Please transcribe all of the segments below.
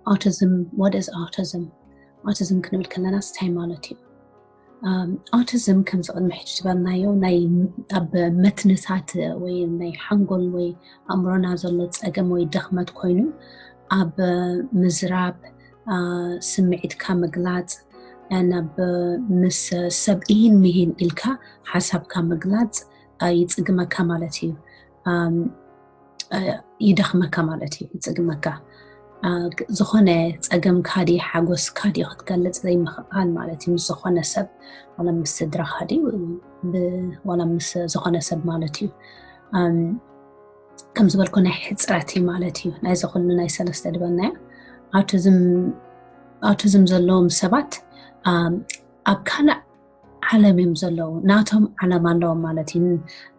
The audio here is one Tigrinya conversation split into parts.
Autism, what is autism? Autism ክንብል ከለና እንታይ ማለት እዩ? Autism ከምዚ ቅድሚ ሕጂ ዝበልናዮ ናይ ኣብ መትንታት ወይ ናይ ሓንጎል ወይ ኣእምሮና ዘሎ ፀገም ወይ ድኽመት ኮይኑ ኣብ ምዝራብ፣ ስምዒትካ ምግላፅ፣ ናብ ምስ ሰብ ኢሂን ምሂን ኢልካ ሓሳብካ ምግላፅ ይፅግመካ ማለት እዩ። ይደኽመካ ማለት እዩ። ይፅግመካ። ዝኾነ ፀገምካ ድዩ ሓጎስካ ድዩ ክትገልፅ ዘይምኽኣል ማለት እዩ። ምስ ዝኾነ ሰብ፣ ዋላ ምስ ስድራኻ ድዩ፣ ዋላ ምስ ዝኾነ ሰብ ማለት እዩ። ከም ዝበልኩ ናይ ሕፅረት እዩ ማለት እዩ። ናይዚ ኩሉ ናይ ሰለስተ ድበልናዮ ኣውቲዝም ዘለዎም ሰባት ኣብ ካልእ ዓለም እዮም ዘለዉ። ናቶም ዓለም ኣለዎም ማለት እዩ።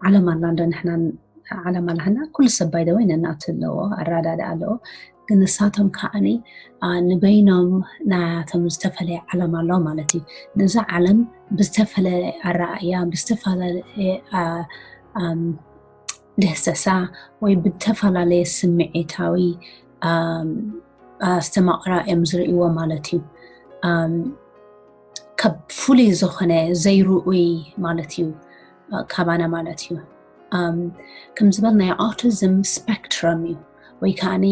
ዓለም ኣላ እንዶ ንሕና ዓለም ኣላህና ኩሉ ሰብ ባይደወይ ነናቱ ኣለዎ፣ ኣረዳድኣ ኣለዎ። ግን ንሳቶም ከዓኒ ንበይኖም ናቶም ዝተፈለየ ዓለም ኣለዎ ማለት እዩ። ነዛ ዓለም ብዝተፈለየ ኣረኣእያ፣ ብዝተፈላለየ ድህሰሳ ወይ ብዝተፈላለየ ስምዒታዊ ኣስተማቕራ እዮም ዝርእይዎ ማለት እዩ። ካብ ፍሉይ ዝኾነ ዘይርኡይ ማለት እዩ ካባና ማለት እዩ። ከም ዝበልናዮ ኣውቲዝም ስፔክትረም እዩ፣ ወይ ከዓኒ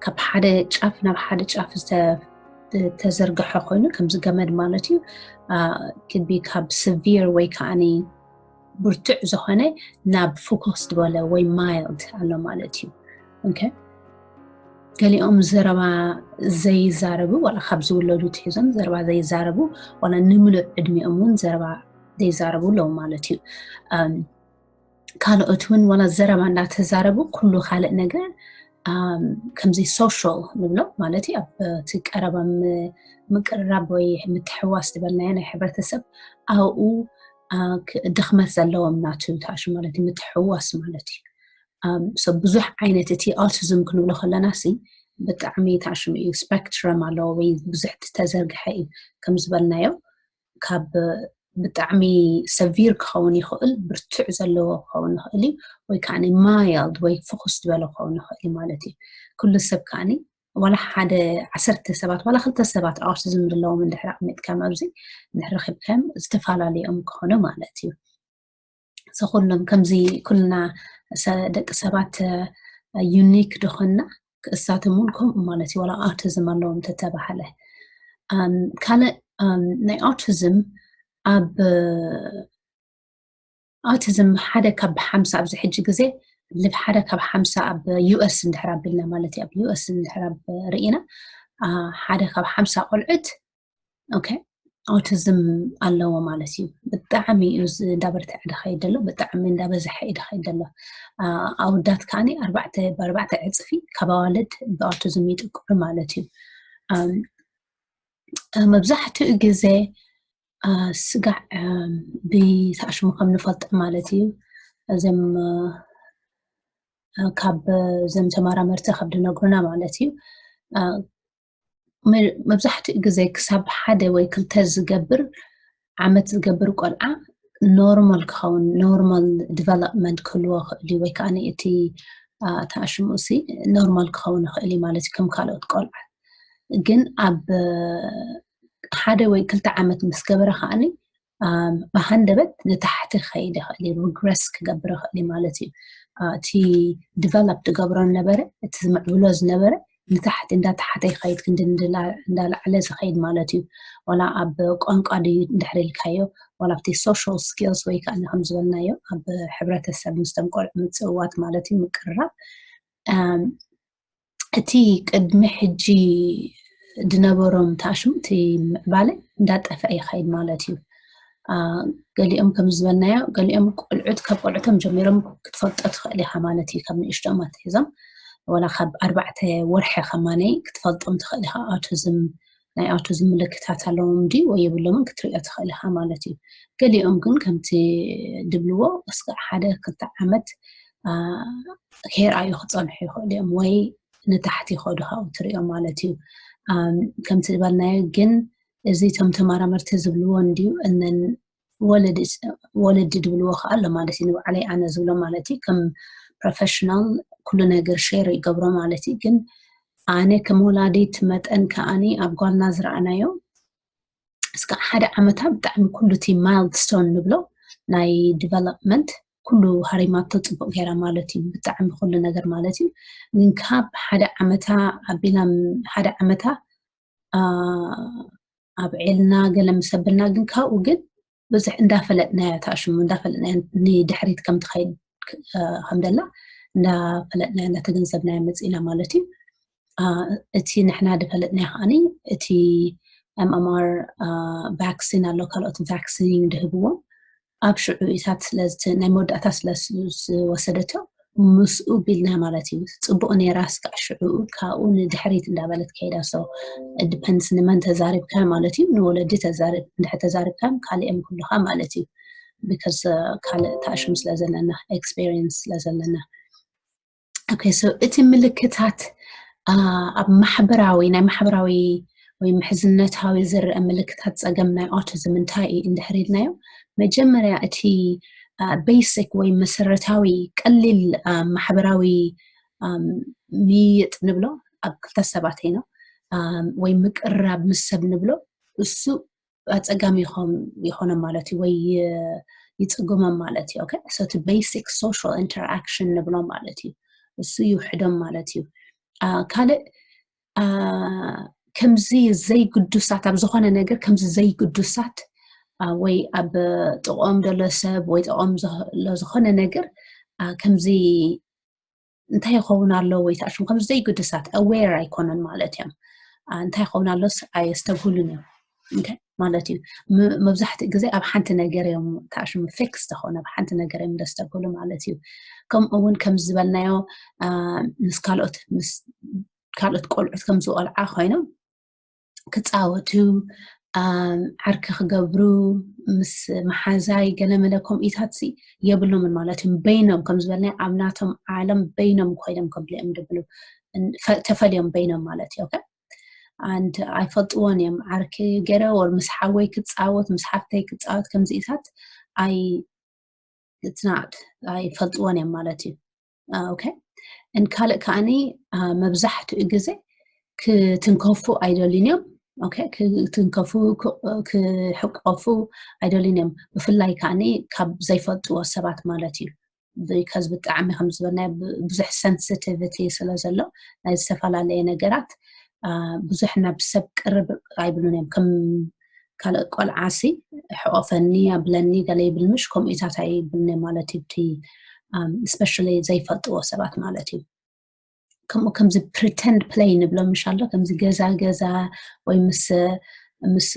ካብ ሓደ ጫፍ ናብ ሓደ ጫፍ ዝተዘርግሐ ኮይኑ ከምዚ ገመድ ማለት እዩ። ክቢ ካብ ስቪር ወይ ከዓኒ ብርቱዕ ዝኾነ ናብ ፎከስ ዝበለ ወይ ማይልድ ኣሎ ማለት እዩ። ገሊኦም ዘረባ ዘይዛረቡ፣ ዋላ ካብ ዝውለዱ ትሒዞም ዘረባ ዘይዛረቡ፣ ዋላ ንምሉእ ዕድሚኦም እውን ዘረባ ዘይዛረቡ ኣለዉ ማለት እዩ። ካልኦት እውን ዋላ ዘረባ እንዳተዛረቡ ኩሉ ካልእ ነገር ከምዚ ሶሻል ንብሎ ማለት እዩ። ኣብቲ ቀረባ ምቅርራብ ወይ ምትሕዋስ ዝበልናዮ ናይ ሕብረተሰብ ኣብኡ ድኽመት ዘለዎም ናቱ ተኣሹ ማለት እዩ። ምትሕዋስ ማለት እዩ። ሰብ ብዙሕ ዓይነት እቲ ኣውቲዝም ክንብሎ ከለና ሲ ብጣዕሚ ተኣሽሙ እዩ። ስፔክትረም ኣለዎ ወይ ብዙሕ ዝተዘርግሐ እዩ። ከም ዝበልናዮ ካብ ብጣዕሚ ሰቪር ክኸውን ይኽእል፣ ብርቱዕ ዘለዎ ክኸውን ይኽእል እዩ፣ ወይ ከዓ ማይልድ ወይ ፍኹስ ዝበለ ክኸውን ይኽእል እዩ ማለት እዩ። ኩሉ ሰብ ከዓኒ ዋላ ሓደ ዓሰርተ ሰባት ዋላ ክልተ ሰባት ኣውቲዝም ዘለዎም እንድሕር ኣቕሚጥካዮም ኣብዚ እንድሕር ረኺብካዮም ዝተፈላለዩ እዮም ክኾኑ ማለት እዩ። እዚ ኩሎም ከምዚ ኩልና ደቂ ሰባት ዩኒክ ድኾንና ክእሳቶም እውን ከምኡ ማለት እዩ። ዋላ ኣውቲዝም ኣለዎም ተተባሃለ ካልእ ናይ ኣውቲዝም ኣብ ኣውቲዝም ሓደ ካብ ሓምሳ ኣብዚ ሕጂ ግዜ ልብ ሓደ ካብ ሓምሳ ኣብ ዩኤስ እንድሕር ኣቢልና ማለት እዩ። ኣብ ዩኤስ እንድሕር ኣብ ርኢና ሓደ ካብ ሓምሳ ቆልዑት ኦኬ ኣውቲዝም ኣለዎ ማለት እዩ። ብጣዕሚ እዩ እንዳበርትዐ ድኸይድ ደሎ፣ ብጣዕሚ እንዳበዝሐ እዩ ድኸይድ ደሎ። ኣውዳት ከዓኒ ኣርባዕተ ብኣርባዕተ ዕፅፊ ካብ ኣዋልድ ብኣውቲዝም ይጥቅዑ ማለት እዩ። መብዛሕትኡ ግዜ ስጋዕ ብተኣሽሙ ከም ንፈልጦ ማለት እዩ። እዞም ካብ እዞም ተመራመርቲ ካብ ዝነግሩና ማለት እዩ። መብዛሕትኡ ግዜ ክሳብ ሓደ ወይ ክልተ ዝገብር ዓመት ዝገብር ቆልዓ ኖርማል ክኸውን ኖርማል ዲቨሎፕመንት ክህልዎ ክእል እዩ። ወይ ከዓ እቲ ተኣሽሙ ሲ ኖርማል ክኸውን ይኽእል እዩ ማለት እዩ ከም ካልኦት ቆልዓ። ግን ኣብ ሓደ ወይ ክልተ ዓመት ምስ ገበረ ከዓኒ ብሃንደበት ንታሕቲ ክኸይድ ይኽእል እዩ፣ ሪግረስ ክገብር ይኽእል እዩ ማለት እዩ። እቲ ዲቨሎፕ ዝገብሮ ዝነበረ እቲ ዝምዕብሎ ዝነበረ ንታሕቲ እንዳተሓተ ይኸይድ ክንዲ እንዳላዕለ ዝኸይድ ማለት እዩ። ዋላ ኣብ ቋንቋ ድዩ እንድሕር ኢልካዮ ዋላ ኣብቲ ሶሻል ስኪልስ ወይ ከዓ ከም ዝበልናዮ ኣብ ሕብረተሰብ ምስቶም ቆልዑ ምፅእዋት ማለት እዩ ምቅርራብ እቲ ቅድሚ ሕጂ ዝነበሮም ተኣሽሙ እቲ ምዕባለ እንዳጠፍአ ይኸይድ ማለት እዩ። ገሊኦም ከም ዝበልናዮ ገሊኦም ቆልዑት ካብ ቆልዑቶም ጀሚሮም ክትፈልጦ ትኽእል ኢኻ ማለት እዩ። ካብ ንእሽቶም ኣትሒዞም ዋላ ካብ ኣርባዕተ ወርሒ ከማነይ ክትፈልጦም ትኽእል ኢኻ። ኣውቲዝም ናይ ኣውቲዝም ምልክታት ኣለዎም ድዩ ወይ የብሎምን ክትሪኦ ትኽእል ኢኻ ማለት እዩ። ገሊኦም ግን ከምቲ ድብልዎ እስካዕ ሓደ ክልተ ዓመት ከይረኣዩ ክፀንሑ ይኽእሉ እዮም ወይ ንታሕቲ ይኸዱ ካብኡ ትሪኦ ማለት እዩ። ከምቲ ዝበልናዮ ግን እዚ እቶም ተመራመርቲ ዝብልዎ እንድዩ እነን ወለዲ ዝብልዎ ከዓ ኣሎ ማለት እዩ። ንባዕለይ ኣነ ዝብሎ ማለት እዩ ከም ፕሮፌሽናል ኩሉ ነገር ሼር ይገብሮ ማለት እዩ። ግን ኣነ ከም ወላዲት መጠን ከዓኒ ኣብ ጓልና ዝረኣናዮ እስካብ ሓደ ዓመታ ብጣዕሚ ኩሉ እቲ ማይልስቶን ንብሎ ናይ ዲቨሎፕመንት ኩሉ ሃሪማቶ ጽቡቕ ገይራ ማለት እዩ። ብጣዕሚ ኩሉ ነገር ማለት እዩ። ግን ካብ ሓደ ዓመታ ኣቢላ ሓደ ዓመታ ኣብ ዒልና ገለ ምስ ኣበልና ግን ካብኡ ግን ብዙሕ እንዳፈለጥናያ ተኣሽሙ እንዳፈለጥናያ ንድሕሪት ከም ትኸይድ ከም ደላ እንዳፈለጥናያ እንዳተገንዘብናያ መፂእና ማለት እዩ። እቲ ንሕና ዝፈለጥናዮ ከዓኒ እቲ MMR ቫክሲን ኣሎ፣ ካልኦት ቫክሲን ድህብዎም ኣብ ሽዑ ኢታት ናይ መወዳእታ ስለ ዝወሰደቶ ምስኡ ቢልና ማለት እዩ። ጽቡቕ ነይራ ስካዕ ሽዑ ካብኡ ንድሕሪት እንዳበለት ከይዳ። So ዲፐንድስ ንመን ተዛሪብካ ማለት እዩ። ንወለዲ ተዛሪብ እንድሕር ተዛሪብካ ካልኦም ኩሉኻ ማለት እዩ። Because ካልእ ተኣሽሙ ስለ ዘለና ኤክስፔሪንስ ስለ ዘለና። Okay, so እቲ ምልክታት ኣብ ማሕበራዊ ናይ ማሕበራዊ ወይ ምሕዝነታዊ ዝረአ ምልክታት ጸገም ናይ ኦቲዝም እንታይ እዩ እንድሕር ኢልናዮ፣ መጀመርያ እቲ ቤሲክ ወይ መሰረታዊ ቀሊል ማሕበራዊ ምይይጥ ንብሎ ኣብ ክልተ ሰባት ነው ወይ ምቅርራብ ምስ ሰብ ንብሎ እሱ ኣጸጋሚ ይኾኖም ማለት እዩ ወይ ይጽግሞም ማለት እዩ። Okay, so እቲ basic social interaction ንብሎ ማለት እዩ። እሱ ይውሕዶም ማለት እዩ። ካልእ ከምዚ ዘይግዱሳት ኣብ ዝኾነ ነገር ከምዚ ዘይግዱሳት ወይ ኣብ ጥቕኦም ዘሎ ሰብ ወይ ጥቕኦም ዘሎ ዝኾነ ነገር ከምዚ እንታይ ይኸውን ኣሎ ወይ ተኣሽሙ ከምዚ ዘይግዱሳት aware ኣይኮነን ማለት እዮም። እንታይ ይኸውን ኣሎስ ኣየስተብህሉን እዮም ማለት እዩ። መብዛሕትኡ ግዜ ኣብ ሓንቲ ነገር እዮም ተኣሽሙ ፊክስ ተኾነ ኣብ ሓንቲ ነገር እዮም ዘስተብህሉ ማለት እዩ። ከምኡ እውን ከም ዝበልናዮ ምስ ካልኦት ምስ ካልኦት ቆልዑት ከም ዝቆልዓ ኮይኖም ክጻወቱ ዓርኪ ክገብሩ ምስ መሓዛይ ገለመለ ከምኡታት የብሎምን ማለት እዮም። በይኖም ከም ዝበልና ኣብ ናቶም ዓለም በይኖም ኮይኖም ከብልኦም ድብሉ ተፈልዮም በይኖም ማለት እዩ። And ኣይፈልጥዎን እዮም ዓርኪ ገረ ወር ምስ ሓወይ ክጻወት ምስ ሓፍተይ ክጻወት ከምዚኢታት ኣይ it's not ኣይፈልጥዎን እዮም ማለት እዩ። Okay, and ካልእ ከዓኒ መብዛሕትኡ ግዜ ክትንከፉ ኣይደልዩን እዮም። Okay, ክትንከፉ ክሕቆፉ ኣይደልዩን እዮም። ብፍላይ ከዓኒ ካብ ዘይፈልጥዎ ሰባት ማለት እዩ። Because ብጣዕሚ ከም ዝበልናዮ ብዙሕ ሰንሲቲቪቲ ስለ ዘሎ ናይ ዝተፈላለየ ነገራት ብዙሕ ናብ ሰብ ቅርብ ኣይብሉን እዮም። ከም ካልእ ቆልዓሲ ሕቆፈኒ ኣብለኒ ገለ ይብል ምሽ ከምኡታት ኣይብልኒ ማለት እዩ። እቲ especially ዘይፈልጥዎ ሰባት ማለት እዩ። ከምኡ ከምዚ pretend play ንብሎ ምሽ ኣሎ ከምዚ ገዛ ገዛ ወይ ምስ ምስ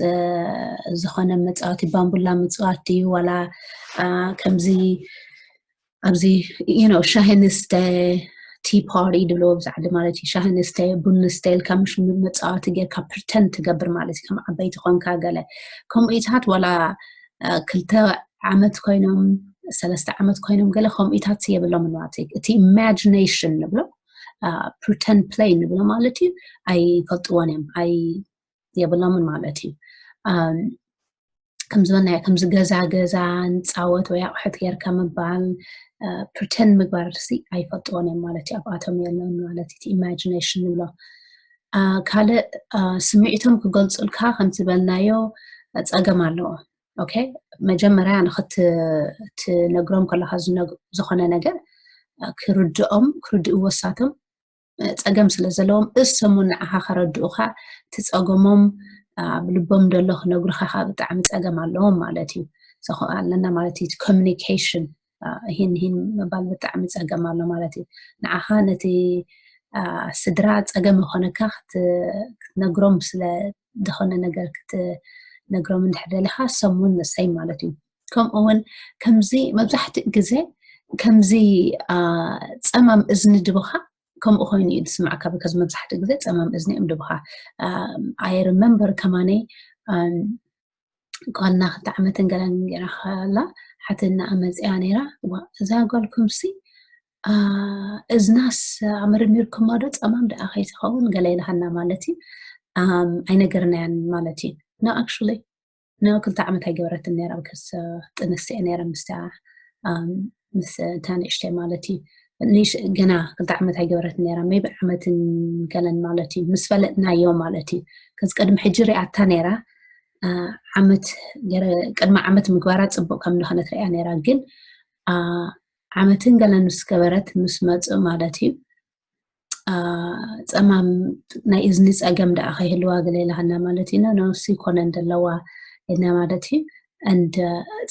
ዝኾነ መፃወቲ ባምቡላ ምፅዋት ድዩ ዋላ ከምዚ ኣብዚ you know ሻሂ ንስተ ቲ ፓርቲ ድብልዎ ብዛዕዲ ማለት እዩ። ሻሂ ንስተ ቡን ንስተ ኢልካ ምሽ መፃወቲ ጌርካ pretend ትገብር ማለት እዩ። ከም ዓበይቲ ኮንካ ገለ ከምኡታት ዋላ ክልተ ዓመት ኮይኖም ሰለስተ ዓመት ኮይኖም ገለ ከምኡታት የብሎምን ማለት እዩ። እቲ imagination ንብሎ pretend play ንብሎ ማለት እዩ። ኣይፈልጥዎን እዮም ኣይ የብሎምን ማለት እዩ። ከም ዝበልናዮ ከምዚ ገዛ ገዛ ንፃወት ወይ ኣቑሑት ጌርካ ምባል pretend ምግባር ሲ ኣይፈልጥዎን እዮም ማለት እዩ። ኣብኣቶም የለን ማለት እዩ። Imagination ንብሎ ካልእ ስምዒቶም ክገልፁልካ ከም ዝበልናዮ ፀገም ኣለዎ። Okay, መጀመርያ ንክትነግሮም ከለካ ዝኾነ ነገር ክርድኦም ክርድእዎ ሳቶም ፀገም ስለ ዘለዎም እሶም እውን ንዓኻ ከረድኡኻ እቲ ፀገሞም ኣብ ልቦም ዘሎ ክነግሩኻ ከዓ ብጣዕሚ ፀገም ኣለዎም ማለት እዩ። ኣለና ማለት እዩ። Communication ሂን ሂን ምባል ብጣዕሚ ፀገም ኣሎ ማለት እዩ። ንዓኻ ነቲ ስድራ ፀገም ይኾነካ ክትነግሮም ስለ ዝኾነ ነገር ክትነግሮም እንድሕር ደሊኻ እሶም እውን ንሰይ ማለት እዩ። ከምኡ እውን ከምዚ መብዛሕትኡ ግዜ ከምዚ ፀማም እዝኒ ድብኻ ከምኡ ኮይኑ እዩ ዝስምዓካ። Because መብዛሕትኡ ግዜ ፀማም እዝኒ እዮም ድብኻ። I remember ከማነይ ጓልና ክልተ ዓመትን ገለን ገይራ ከላ ሓትንኣ መፂኣ ነይራ። እዛ ጓልኩምሲ እዝናስ ኣመርሚርኩማ ዶ ፀማም ደኣ ከይትኸውን ገለ ኢልሃና ማለት እዩ። ኣይነገርናያን ማለት እዩ። No, actually no, ክልተ ዓመት ኣይገበረትን ነይራ። Because ጥንስቲ እየ ነይረ ምስታ ምስ እታ ንእሽተይ ማለት እዩ። ንሽ ገና ክልተ ዓመት ኣይገበረትን ነይራ፣ maybe ዓመትን ገለን ማለት እዩ፣ ምስ ፈለጥናዮ ማለት እዩ። ከዚ ቅድሚ ሕጂ ሪኣታ ነይራ። ዓመት ቅድሚ ዓመት ምግባራ ፅቡቅ ከም ዝኾነ ትሪኣ ነይራ፣ ግን ዓመትን ገለን ምስ ገበረት ምስ መፁ ማለት እዩ፣ ፀማም ናይ እዝኒ ፀገም ደኣ ከይህልዋ ገለ ኢላሃና ማለት እዩ። ነውሲ ኮነ እንደለዋ ኢልና ማለት እዩ። እንደ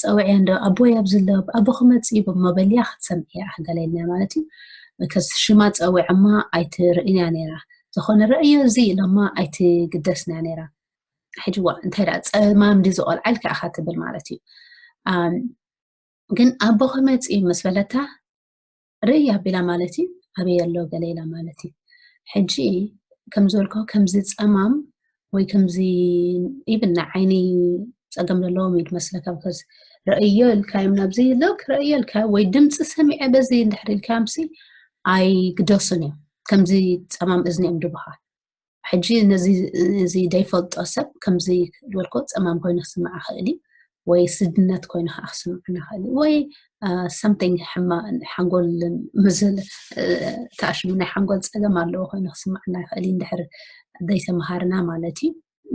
ፀውዕያ እንደ ኣቦይ ኣብዚ ኣሎ፣ ኣቦ ክመፅ እዩ፣ መበልያ ክትሰምዕያ ገለ ኢልና ማለት እዩ። ከዚ ሽማ ፀዊዐማ ኣይትርእንያ ነይራ። ዝኾነ ረእዮ እዚ ኢሎማ ኣይትግደስና ነይራ። ሕጂ ዋ እንታይ ደኣ ፀማም ድዩ ዝቆልዓ ኢልካ ኢኻ ትብል ማለት እዩ። ግን ኣቦ ክመፅ እዩ ምስ በለታ ርእይ ኣቢላ ማለት እዩ። ኣበይ ኣሎ ገለ ኢላ ማለት እዩ። ሕጂ ከም ዝበልኮ ከምዚ ፀማም ወይ ከምዚ ኢብን ናይ ዓይኒ ፀገም ዘለዎም እዩ መስለካ። ከዚ ረእዮ ኢልካዮም ናብዚ ሎክ ረእዮ ኢልካ ወይ ድምፂ ሰሚዐ በዚ እንድሕር ኢልካዮም ሲ ኣይግደሱን እዮም። ከምዚ ፀማም እዝኒ እዮም ድብኻ። ሕጂ ነዚ እዚ ዘይፈልጦ ሰብ ከምዚ ዝበልኮ ፀማም ኮይኑ ክስምዓ ክእል እዩ፣ ወይ ስድነት ኮይኑ ከዓ ክስምዓና ክእል እዩ፣ ወይ something ሓንጎል ምዝል ተኣሽሙ ናይ ሓንጎል ፀገም ኣለዎ ኮይኑ ክስምዓና ይኽእል እዩ። እንድሕር ዘይተምሃርና ማለት እዩ።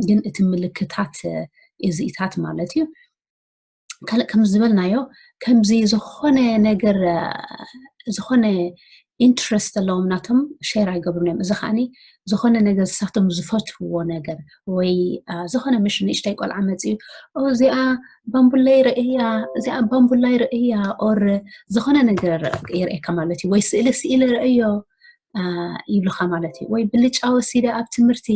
ግን እቲ ምልክታት እዚኢታት ማለት እዩ። ካልእ ከም ዝበልናዮ ከምዚ ዝኾነ ነገር ዝኾነ ኢንትረስት ዘለዎም ናቶም ሼር ኣይገብሩን እዮም። እዚ ከዓኒ ዝኾነ ነገር ዝሳቶም ዝፈትውዎ ነገር ወይ ዝኾነ ምሽ ንእሽተይ ቆልዓ መፅዩ እዚኣ ባምቡለይ ርእያ እዚኣ ባምቡላይ ርእያ ኦር ዝኾነ ነገር ይርእየካ ማለት እዩ። ወይ ስእሊ ስኢለ ርእዮ ይብልካ ማለት እዩ። ወይ ብልጫ ወሲደ ኣብ ትምህርቲ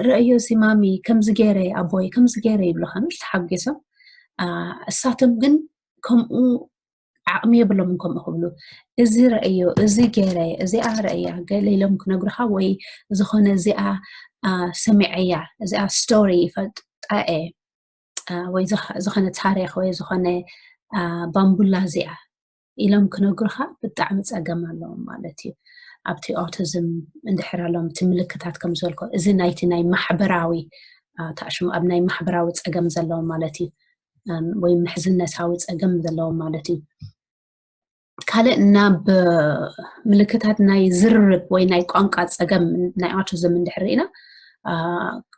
ርእዮ እዚ ማሚ ከምዚ ገይረ ኣቦይ ከምዚ ገይረ ይብሉካ ምሽ ተሓጒሶም። እሳቶም ግን ከምኡ ዓቕሚ የብሎምን ከምኡ ክብሉ። እዚ ርእዮ እዚ ገይረ እዚኣ ርእያ ገለ ኢሎም ክነግሩካ ወይ ዝኾነ እዚኣ ሰሚዐያ እዚኣ ስቶሪ ይፈልጣ እየ ወይ ዝኾነ ታሪክ ወይ ዝኾነ ባምቡላ እዚኣ ኢሎም ክነግሩካ ብጣዕሚ ፀገም ኣለዎም ማለት እዩ። ኣብቲ ኦቲዝም እንድሕር ኣለዎም እቲ ምልክታት ከም ዝበልኮ እዚ ናይቲ ናይ ማሕበራዊ ተኣሽሙ ኣብ ናይ ማሕበራዊ ፀገም ዘለዎም ማለት እዩ። ወይ ምሕዝነታዊ ፀገም ዘለዎም ማለት እዩ። ካልእ ናብ ምልክታት ናይ ዝርርብ ወይ ናይ ቋንቋ ፀገም ናይ ኦቲዝም እንድሕር ርኢና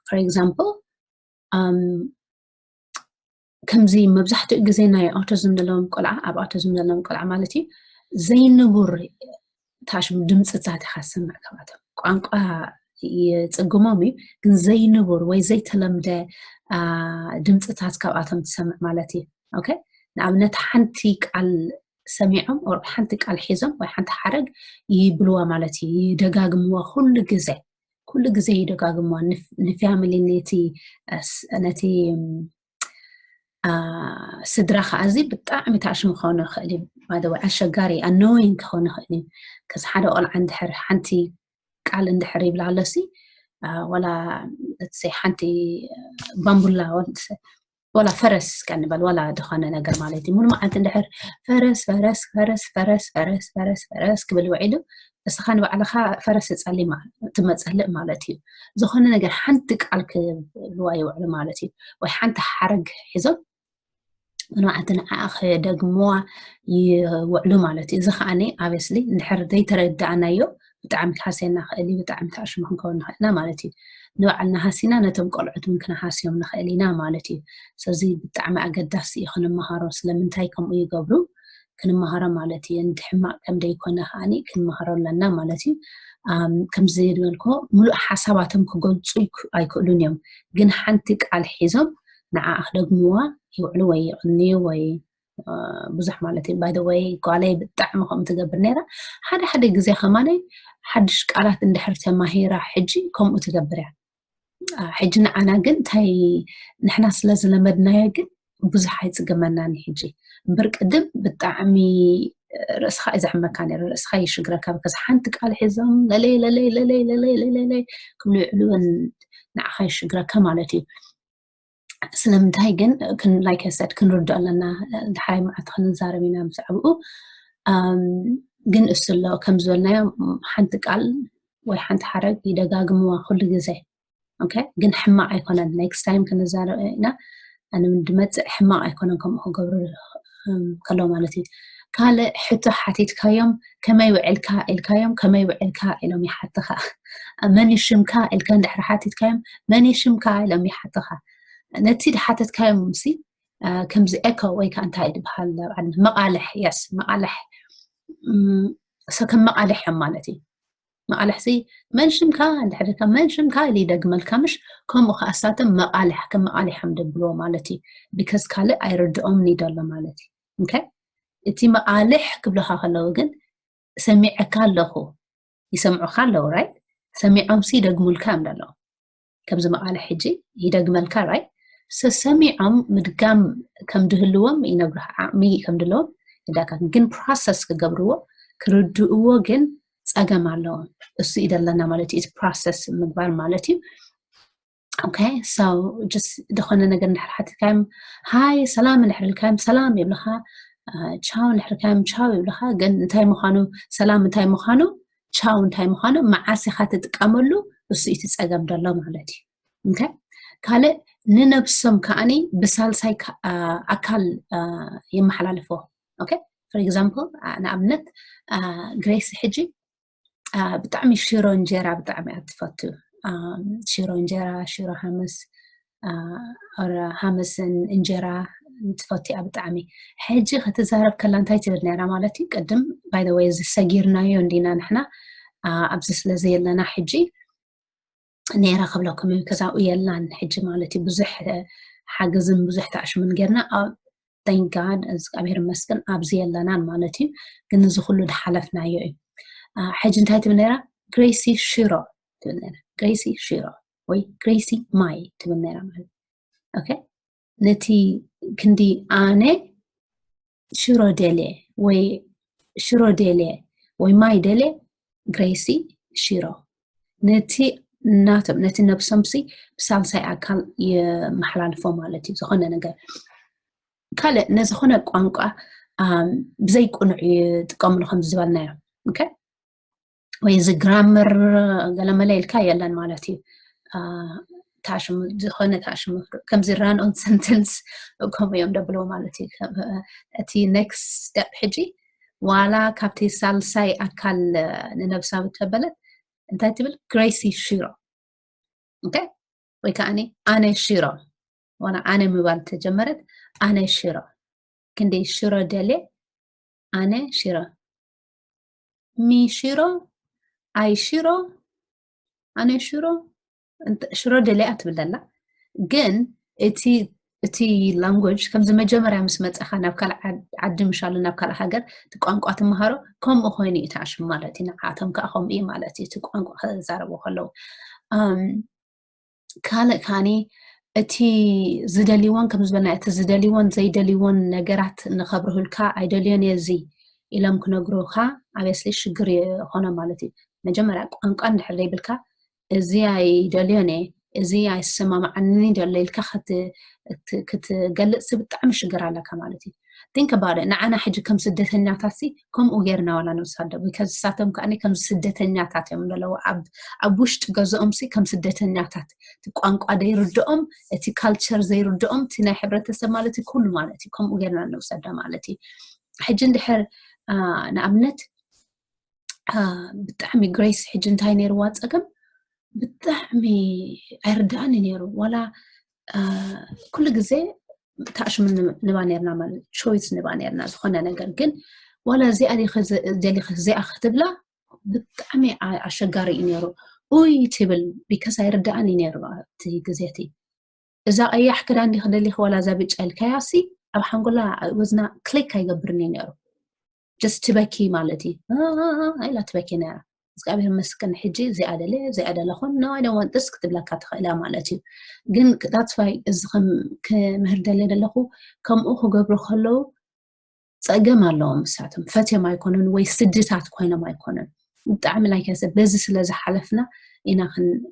for example ከምዚ መብዛሕትኡ ግዜ ናይ ኦቲዝም ዘለዎም ቆልዓ ኣብ ኦቲዝም ዘለዎም ቆልዓ ማለት እዩ ዘይንቡር ታሽሙ ድምፅታት ኢኻ ዝሰምዕ ካብኣቶም ቋንቋ ይፅግሞም እዩ ግን ዘይንቡር ወይ ዘይተለምደ ድምፅታት ካብኣቶም ትሰምዕ ማለት እዩ። ኦኬ ንኣብነት ሓንቲ ቃል ሰሚዖም ሓንቲ ቃል ሒዞም ወይ ሓንቲ ሓረግ ይብልዋ ማለት እዩ ይደጋግምዋ ኩሉ ግዜ ኩሉ ግዜ ይደጋግምዋ ንፋሚሊ ነቲ ነቲ ስድራ ከዓ እዚ ብጣዕሚ ታሽሙ ክኾኑ ይኽእል እዩ። ባደወይ ኣሸጋሪ ኣነወይን ክኾኑ ይኽእል እዩ። ከዚ ሓደ ቆልዓ እንድሕር ሓንቲ ቃል እንድሕር ይብላ ኣሎሲ ዋላ ሓንቲ ባምቡላ ወላ ፈረስ ከንበል ወላ ዝኾነ ነገር ማለት እዩ። ሙሉ መዓልቲ እንድሕር ፈረስ ፈረስ ፈረስ ፈረስ ፈረስ ፈረስ ፈረስ ክብል ውዒሉ እስኻ ንባዕልኻ ፈረስ ትፀሊ ትመፀልእ ማለት እዩ። ዝኾነ ነገር ሓንቲ ቃል ክብልዋ ይውዕሉ ማለት እዩ። ወይ ሓንቲ ሓረግ ሒዞም ንመዓልቲ ንዓኣ ክደግምዋ ይውዕሉ ማለት እዩ። እዚ ከዓኒ ኣበስሊ እንድሕር ዘይተረዳእናዮ ብጣዕሚ ክሃስየና ክእል እዩ፣ ብጣዕሚ ተኣሽሙ ክንከውን ንኽእልና ማለት እዩ። ንባዕልና ሃሲና ነቶም ቆልዑት እውን ክነሃስዮም ንኽእል ኢና ማለት እዩ። ስለዚ ብጣዕሚ ኣገዳሲ እዩ ክንመሃሮ። ስለምንታይ ከምኡ ይገብሩ? ክንመሃሮ ማለት እዩ። እንዲ ሕማቕ ከም ደይኮነ ከዓኒ ክንመሃሮ ኣለና ማለት እዩ። ከምዚ ዝበልኮ ሙሉእ ሓሳባቶም ክገልፁ ኣይክእሉን እዮም፣ ግን ሓንቲ ቃል ሒዞም ንዓኣ ክደግምዋ ይውዕሉ ወይ ይቕንዩ ወይ ብዙሕ ማለት እዩ። ባይደወይ ጓለይ ብጣዕሚ ከምኡ ትገብር ነይራ። ሓደ ሓደ ግዜ ከማነይ ሓድሽ ቃላት እንድሕር ተማሂራ ሕጂ ከምኡ ትገብር እያ። ሕጂ ንዓና ግን እንታይ ንሕና ስለ ዝለመድናዮ ግን ብዙሕ ኣይፅገመናን ሕጂ እምበር ቅድም ብጣዕሚ ርእስኻ እዩ ዘሕመካ ነይሩ። ርእስኻ ይሽግረካ ብከዚ ሓንቲ ቃል ሒዞም ለለይ ለለይ ለለይ ለለይ ለለይ ክብሉ ይዕልወን ንዓኻ ይሽግረካ ማለት እዩ። ስለምንታይ ግን like I said ክንርድኦ ኣለና። ድሓይ መዓልቲ ክንዛረብ ኢና ብዛዕባኡ። ግን እሱ ኣሎ ከም ዝበልናዮ ሓንቲ ቃል ወይ ሓንቲ ሓረግ ይደጋግምዋ ኩሉ ግዜ። ኦኬ ግን ሕማቕ ኣይኮነን። ኔክስት ታይም ክንዛረብ ኢና። ኣነ ድመፅእ ሕማቕ ኣይኮነን ከምኡ ክገብሩ ከሎ ማለት እዩ። ካልእ ሕቶ ሓቲትካዮም ከመይ ውዕልካ ኢልካዮም ከመይ ውዕልካ ኢሎም ይሓትኻ። መን እዩ ሽምካ ኢልካ እንድሕር ሓቲትካዮም መን እዩ ሽምካ ኢሎም ይሓትኻ። ነቲ ድሓተትካዮም ሲ ከምዚ ኤኮ ወይ ከዓ እንታይ ዝበሃል መቃልሕ የስ መቃልሕ ከም መቃልሕ እዮም ማለት እዩ። መቃልሕ ሲ መን ሽምካ እንድሕር መን ሽምካ ኢሉ ይደግመልካ ምሽ። ከምኡ ከዓ እሳቶም መቃልሕ ከም መቃልሕ እዮም ደብልዎ ማለት እዩ። ቢከዝ ካልእ ኣይርድኦም ይደሎ ማለት እዩ። እቲ መቃልሕ ክብልካ ከለዉ ግን ሰሚዐካ ኣለኹ ይሰምዑካ ኣለዉ ራይት። ሰሚዖም ሲ ይደግሙልካ እዮም ደለዉ። ከምዚ መቃልሕ ሕጂ ይደግመልካ ራይት። ሰሰሚዖም ምድጋም ከም ድህልዎም ይነግሩካ ዓቕሚ ከም ድለዎም ይዳካ ግን ፕሮሰስ ክገብርዎ ክርድእዎ ግን ጸገም ኣለዎም። እሱ ይደለና ማለት እዩ ፕሮሰስ ምግባር ማለት እዩ። Okay so just ዝኾነ ነገር እንድሕር ሓቲትካዮም ሃይ ሰላም እንድሕር ኢልካዮም ሰላም ይብልኻ። ቻው እንድሕር ኢልካዮም ቻው ይብልኻ። ግን እንታይ ምዃኑ ሰላም እንታይ ምዃኑ ቻው እንታይ ምዃኑ መዓስ ኢኻ ትጥቀመሉ እሱ እቲ ጸገም ደሎ ማለት እዩ። ካልእ ንነብሶም ከዓኒ ብሳልሳይ ኣካል የመሓላልፎ። For example ንኣብነት ግሬስ ሕጂ ብጣዕሚ ሽሮ እንጀራ ብጣዕሚ እያ ትፈቱ። ሽሮ እንጀራ ሽሮ ሃምስ ሃምስን እንጀራ ትፈቱ እያ ብጣዕሚ። ሕጂ ክትዛረብ ከላ እንታይ ትብል ነራ ማለት እዩ ቅድም by the way እዚ ሰጊርናዮ እንዲና ንሕና ኣብዚ ስለ ዘየለና ሕጂ ነራ ክብለኩም እዩ ከዛኡ የላን ሕጂ ማለት እዩ ብዙሕ ሓገዝን ብዙሕ ተኣሽምን ጌርና thank God እግዚኣብሔር ይመስገን ኣብዚ የለናን ማለት እዩ። ግን እዚ ኩሉ ድሓለፍናዮ እዩ። ሕጂ እንታይ ትብል ነራ ግሬሲ ሽሮ ትብል ነራ ግሬሲ ሽሮ ወይ ግሬሲ ማይ ትብል ነራ ማለት okay ነቲ ክንዲ ኣነ ሽሮ ደሌ ወይ ሽሮ ደሌ ወይ ማይ ደሌ ግሬሲ ሽሮ ነቲ ናቶም ነቲ ነብሶምሲ ብሳልሳይ ኣካል የመሓላልፎ ማለት እዩ። ዝኾነ ነገር ካልእ ነዝኾነ ቋንቋ ብዘይቁኑዕ ይጥቀምሉ ከም ዝበልናዮ ወይ እዚ ግራመር ገለመለ ኢልካ የለን ማለት እዩ። ታሽሙ ዝኾነ ታሽሙ ከምዚ run on sentence ከምኡ እዮም ደብልዎ ማለት እዩ። እቲ next step ሕጂ ዋላ ካብቲ ሳልሳይ ኣካል ንነብሳ ብተበለት እንታይ ትብል ግሬሲ ሽሮ ወይ ከዓ ኣነ ሽሮ ዋላ ኣነ ምባል ተጀመረት ኣነ ሽሮ ክንደይ ሽሮ ደሌ ኣነ ሽሮ ሚ ሽሮ ኣይ ሽሮ ኣነ ሽሮ ሽሮ ደሌ እያ ትብል ዘላ። ግን እቲ እቲ language ከምዚ መጀመርያ ምስ መፀኻ ናብ ካልእ ዓዲ ምሻሉ ናብ ካልእ ሃገር እቲ ቋንቋ ትምሃሮ ከምኡ ኮይኑ እዩ ተኣሽሙ ማለት እዩ። ንዓቶም ከዓ ከምኡ እዩ ማለት እዩ እቲ ቋንቋ ክዛረቡ ከለዉ ካልእ ከዓኒ እቲ ዝደልይዎን ከም ዝበልና እቲ ዝደልይዎን ዘይደልይዎን ነገራት ንኸብርህልካ ኣይደልዮን እየ እዚ ኢሎም ክነግሩኻ ኣበስሊ ሽግር ይኾኖ ማለት እዩ። መጀመርያ ቋንቋ እንድሕር ዘይብልካ እዚ ኣይደልዮን እየ እዚ ኣይሰማማዓንን ይደሎ ኢልካ ክትገልፅ ብጣዕሚ ሽግር ኣለካ ማለት እዩ። think about it ንዓና ሕጂ ከም ስደተኛታት ሲ ከምኡ ጌርና ዋላ ንውሳዶ because ንሳቶም ከዓ ከም ስደተኛታት እዮም ዘለዉ ኣብ ውሽጢ ገዝኦም ሲ ከም ስደተኛታት እቲ ቋንቋ ዘይርድኦም እቲ ካልቸር ዘይርድኦም እቲ ናይ ሕብረተሰብ ማለት እዩ ኩሉ ማለት እዩ ከምኡ ጌርና ንውሰዶ ማለት እዩ። ሕጂ እንድሕር ንኣብነት ብጣዕሚ ግሬስ ሕጂ እንታይ ነይርዋ ፀገም ብጣዕሚ ኣይርዳእኒ ነይሩ ዋላ ኩሉ ግዜ ታሽሙ ንባ ነርና ማለት choice ንባ ነርና ዝኾነ ነገር ግን ዋላ እዚኣ ደሊኸ እዚኣ ክትብላ ብጣዕሚ ኣሸጋሪ እዩ ነይሩ። ኡይ ትብል because ኣይርዳእን እዩ ነይሩ እቲ ግዜ እቲ እዛ ቀያሕ ክዳን ዲኺ ደሊኺ ዋላ እዛ ብጫ ኢልካያ ሲ ኣብ ሓንጎላ ወዝና click ኣይገብርን እዩ ነይሩ። just ትበኪ ማለት እዩ ኢላ ትበኪ ነራ። እግዚኣብሔር መስገን ሕጂ እዚኣ ደለ እዚኣ ደለኹን no I don't want this ክትብለካ ትኽእላ ማለት እዩ። ግን that's why እዚ ከም ክምህር ደለ ደለኹ ከምኡ ክገብሩ ከለዉ ፀገም ኣለዎም ንሳቶም ፈትዮም ኣይኮኑን ወይ ስድታት ኮይኖም ኣይኮኑን። ብጣዕሚ like I said በዚ ስለ ዝሓለፍና ኢና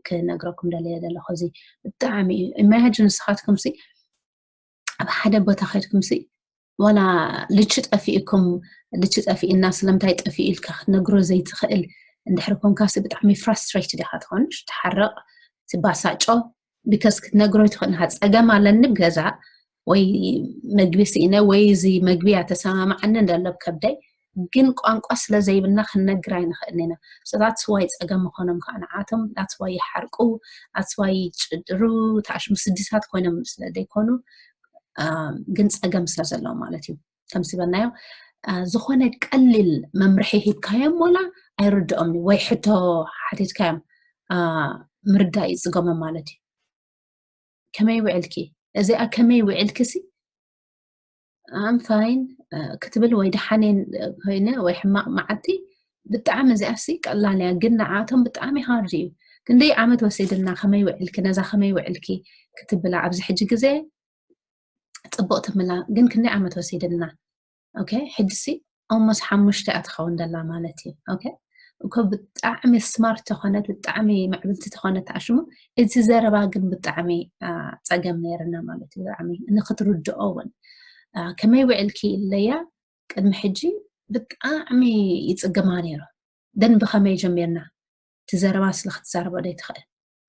ክነግረኩም ደለየ ዘለኹ እዚ ብጣዕሚ እዩ imagine ንስኻትኩም ሲ ኣብ ሓደ ቦታ ከድኩም ሲ ዋላ ልቺ ጠፊእኩም ልቺ ጠፊእና ስለምንታይ ጠፊኡ ኢልካ ክትነግሮ ዘይትኽእል እንድሕር ኮንካ ሲ ብጣዕሚ frustrated ኢኻ ትኾን ትሓረቕ ትባሳጮ because ክትነግሮ ትኽእል ኢኻ ፀገም ኣለኒ ብገዛ ወይ መግቢ ስኢነ ወይ እዚ መግቢ ኣተሰማማዓኒ እንዳሎ ከብደይ ግን ቋንቋ ስለ ዘይብልና ክንነግር ኣይንኽእልን ኢና። So that's why ጸገም ምኾኖም ከዓ ንዓቶም that's why ይሓርቁ that's why ይጭድሩ ተኣሽሙ ስድሳት ኮይኖም ስለ ዘይኮኑ ግን ጸገም ስለ ዘለዎ ማለት እዩ። ከም ዝበልናዮ ዝኾነ ቀሊል መምርሒ ሂብካዮም ሞላ ኣይርድኦም ወይ ሕቶ ሓቲትካዮም ምርዳእ ይጽገሞም ማለት እዩ። ከመይ ውዕልኪ እዚኣ ከመይ ውዕልኪ ሲ ኣም ፋይን ክትብል ወይ ደሓኔን ኮይነ ወይ ሕማቕ መዓልቲ ብጣዕሚ እዚኣ ሲ ቀላል እያ ግን ንዓቶም ብጣዕሚ ሃርድ እዩ። ክንደይ ዓመት ወሲድልና ከመይ ውዕልኪ ነዛ ከመይ ውዕልኪ ክትብላ ኣብዚ ሕጂ ግዜ ጽቡቕ ትምላ ግን ክንደይ ዓመት ወሲድልና okay ሕጂ ሲ almost ሓሙሽተ እያ ትኸውን ደላ ማለት እዩ። Okay እኮ ብጣዕሚ ስማርት ተኾነት ብጣዕሚ ምዕብልቲ ተኾነት ኣሽሙ እቲ ዘረባ ግን ብጣዕሚ ጸገም ነይርና ማለት እዩ። ብጣዕሚ ንክትርድኦ እውን ከመይ ውዕልኪ ኢለያ ቅድሚ ሕጂ ብጣዕሚ ይጽገማ ነይሩ። ደን ብኸመይ ጀሚርና እቲ ዘረባ ስለ ክትዛረቦ ዶ ትኽእል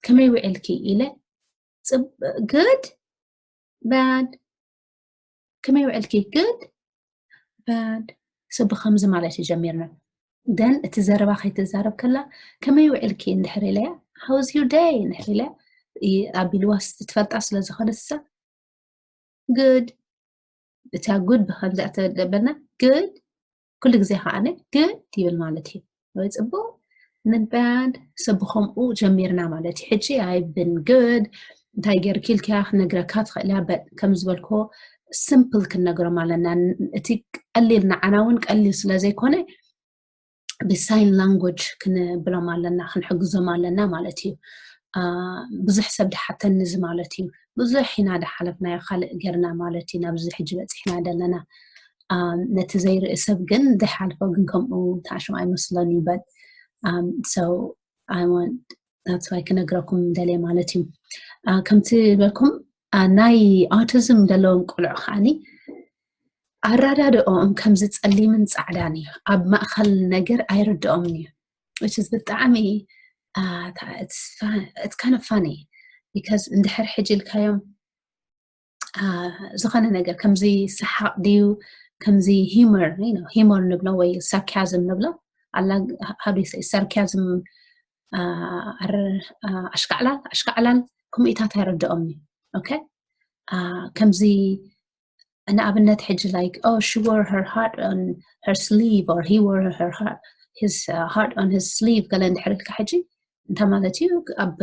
ከመይ ውዕልኪ ኢለ good bad ከመይ ውዕልኪ good bad ሰብ ብኸምዚ ማለት እዩ ጀሚርና። ደን እቲ ዘረባ ከይትዛረብ ከላ ከመይ ውዕልኪ እንድሕር ኢለያ how's your day እንድሕር ኢለያ ኣቢልዋስ ትፈልጣ ስለ ዝኾነሳ good እታ good ብከምዚ ኣተደበልና good ኩሉ ግዜ ከዓነ good ይብል ማለት እዩ። ወይ ጽቡቕ ምን bad ሰብ ብኸምኡ ጀሚርና ማለት እዩ። ሕጂ I've been good እንታይ ጌርኪ ኢልክያ ክነግረካ ትኽእል እያ። ከም ዝበልክዎ simple ክንነግሮም ኣለና። እቲ ቀሊል ንዓና እውን ቀሊል ስለ ዘይኮነ ብሳይን ላንጉጅ ክንብሎም ኣለና ክንሕግዞም ኣለና ማለት እዩ። ብዙሕ ሰብ ድሓተኒ እዚ ማለት እዩ። ብዙሕ ኢና ድሓለፍናዮ ካልእ ጌርና ማለት እዩ ናብዚ ሕጂ በፂሕና ዘለና። ነቲ ዘይርኢ ሰብ ግን ድሓልፎ ግን ከምኡ ተኣሽም ኣይመስሎን እዩ but so I want that's why ክነግረኩም ደልየ ማለት እዩ። ከምቲ ዝበልኩም ናይ autism ዘለዎም ቆልዑ ከዓኒ ኣረዳድኦም ከምዚ ጸሊምን ጻዕዳን እዩ። ኣብ ማእከል ነገር ኣይርድኦምን እዩ። Which is ብጣዕሚ it's kind of funny because እንድሕር ሕጂ ኢልካዮም ዝኾነ ነገር ከምዚ ሰሓቕ ድዩ ከምዚ humor humor ንብሎ ወይ sarcasm ንብሎ ኣላ how do you say sarcasm ኣሽካዕላል ኣሽካዕላል ከምኡታት ኣይርድኦምን እዩ። Okay ከምዚ ንኣብነት ሕጂ like oh she wore her heart on her sleeve or he wore her heart his uh, heart on his sleeve ገለ እንድሕር ኢልካ ሕጂ እንታይ ማለት እዩ ኣብ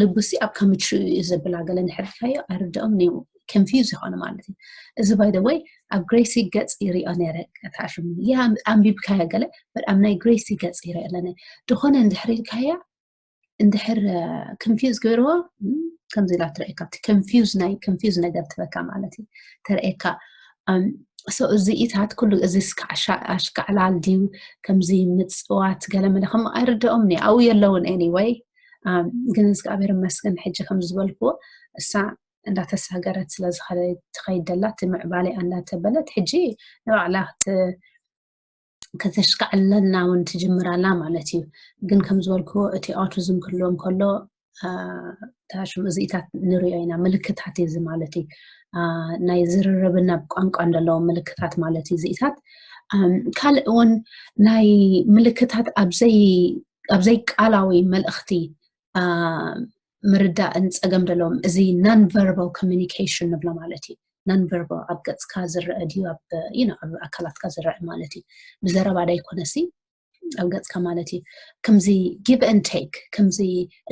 ልቡሲ ኣብ ከምቹ እዩ ዘብላ ገለ እንድሕር ኢልካዮ ኣይርድኦም እዩ confuse ይኾኑ ማለት እዩ። እዚ by the way ኣብ ግሬሲ ገጽ ይሪኦ ነረ ታሽሙ ያ ኣንቢብካዮ ገለ but ኣብ ናይ ግሬሲ ገጽ ይሪኦ ኣለነ ዝኾነ እንድሕር ኢልካያ እንድሕር confuse ገይርዎ ከምዚ ኢላ ትረእየካ ኣብቲ confuse ናይ confuse ነገር ትበካ ማለት እዩ ተረእየካ so እዚኢታት ኩሉ እዚ እስከ ኣሽካዕላል ድዩ ከምዚ ምፅዋት ገለመለ ከም ኣይርድኦም ኒ ኣብኡ የለውን anyway ግን እግዚኣብሔር መስገን ሕጂ ከም ዝበልክዎ እሳ እንዳተሳገረት ስለ ዝኸደላ ትኸይድ ደላ እቲ ምዕባሌ እንዳተበለት ሕጂ ንባዕላ ከተሽካዕለልና እውን ትጅምር ኣላ ማለት እዩ። ግን ከም ዝበልክዎ እቲ autism ክህልዎም ከሎ ታሽም እዚኢታት ንሪኦ ኢና ምልክታት እዩ እዚ ማለት እዩ። ናይ ዝርርብና ብቋንቋ እንደለዎ ምልክታት ማለት እዩ እዚኢታት ካልእ እውን ናይ ምልክታት ኣብዘይ ቃላዊ መልእኽቲ ምርዳእን ፀገም ዘለዎም እዚ non verbal communication ንብሎ ማለት እዩ። Non verbal ኣብ ገፅካ ዝረአ ድዩ ኣብ ኣካላትካ ዝረአ ማለት እዩ። ብዘረባ ዳይኮነሲ ኣብ ገፅካ ማለት እዩ። ከምዚ give and take ከምዚ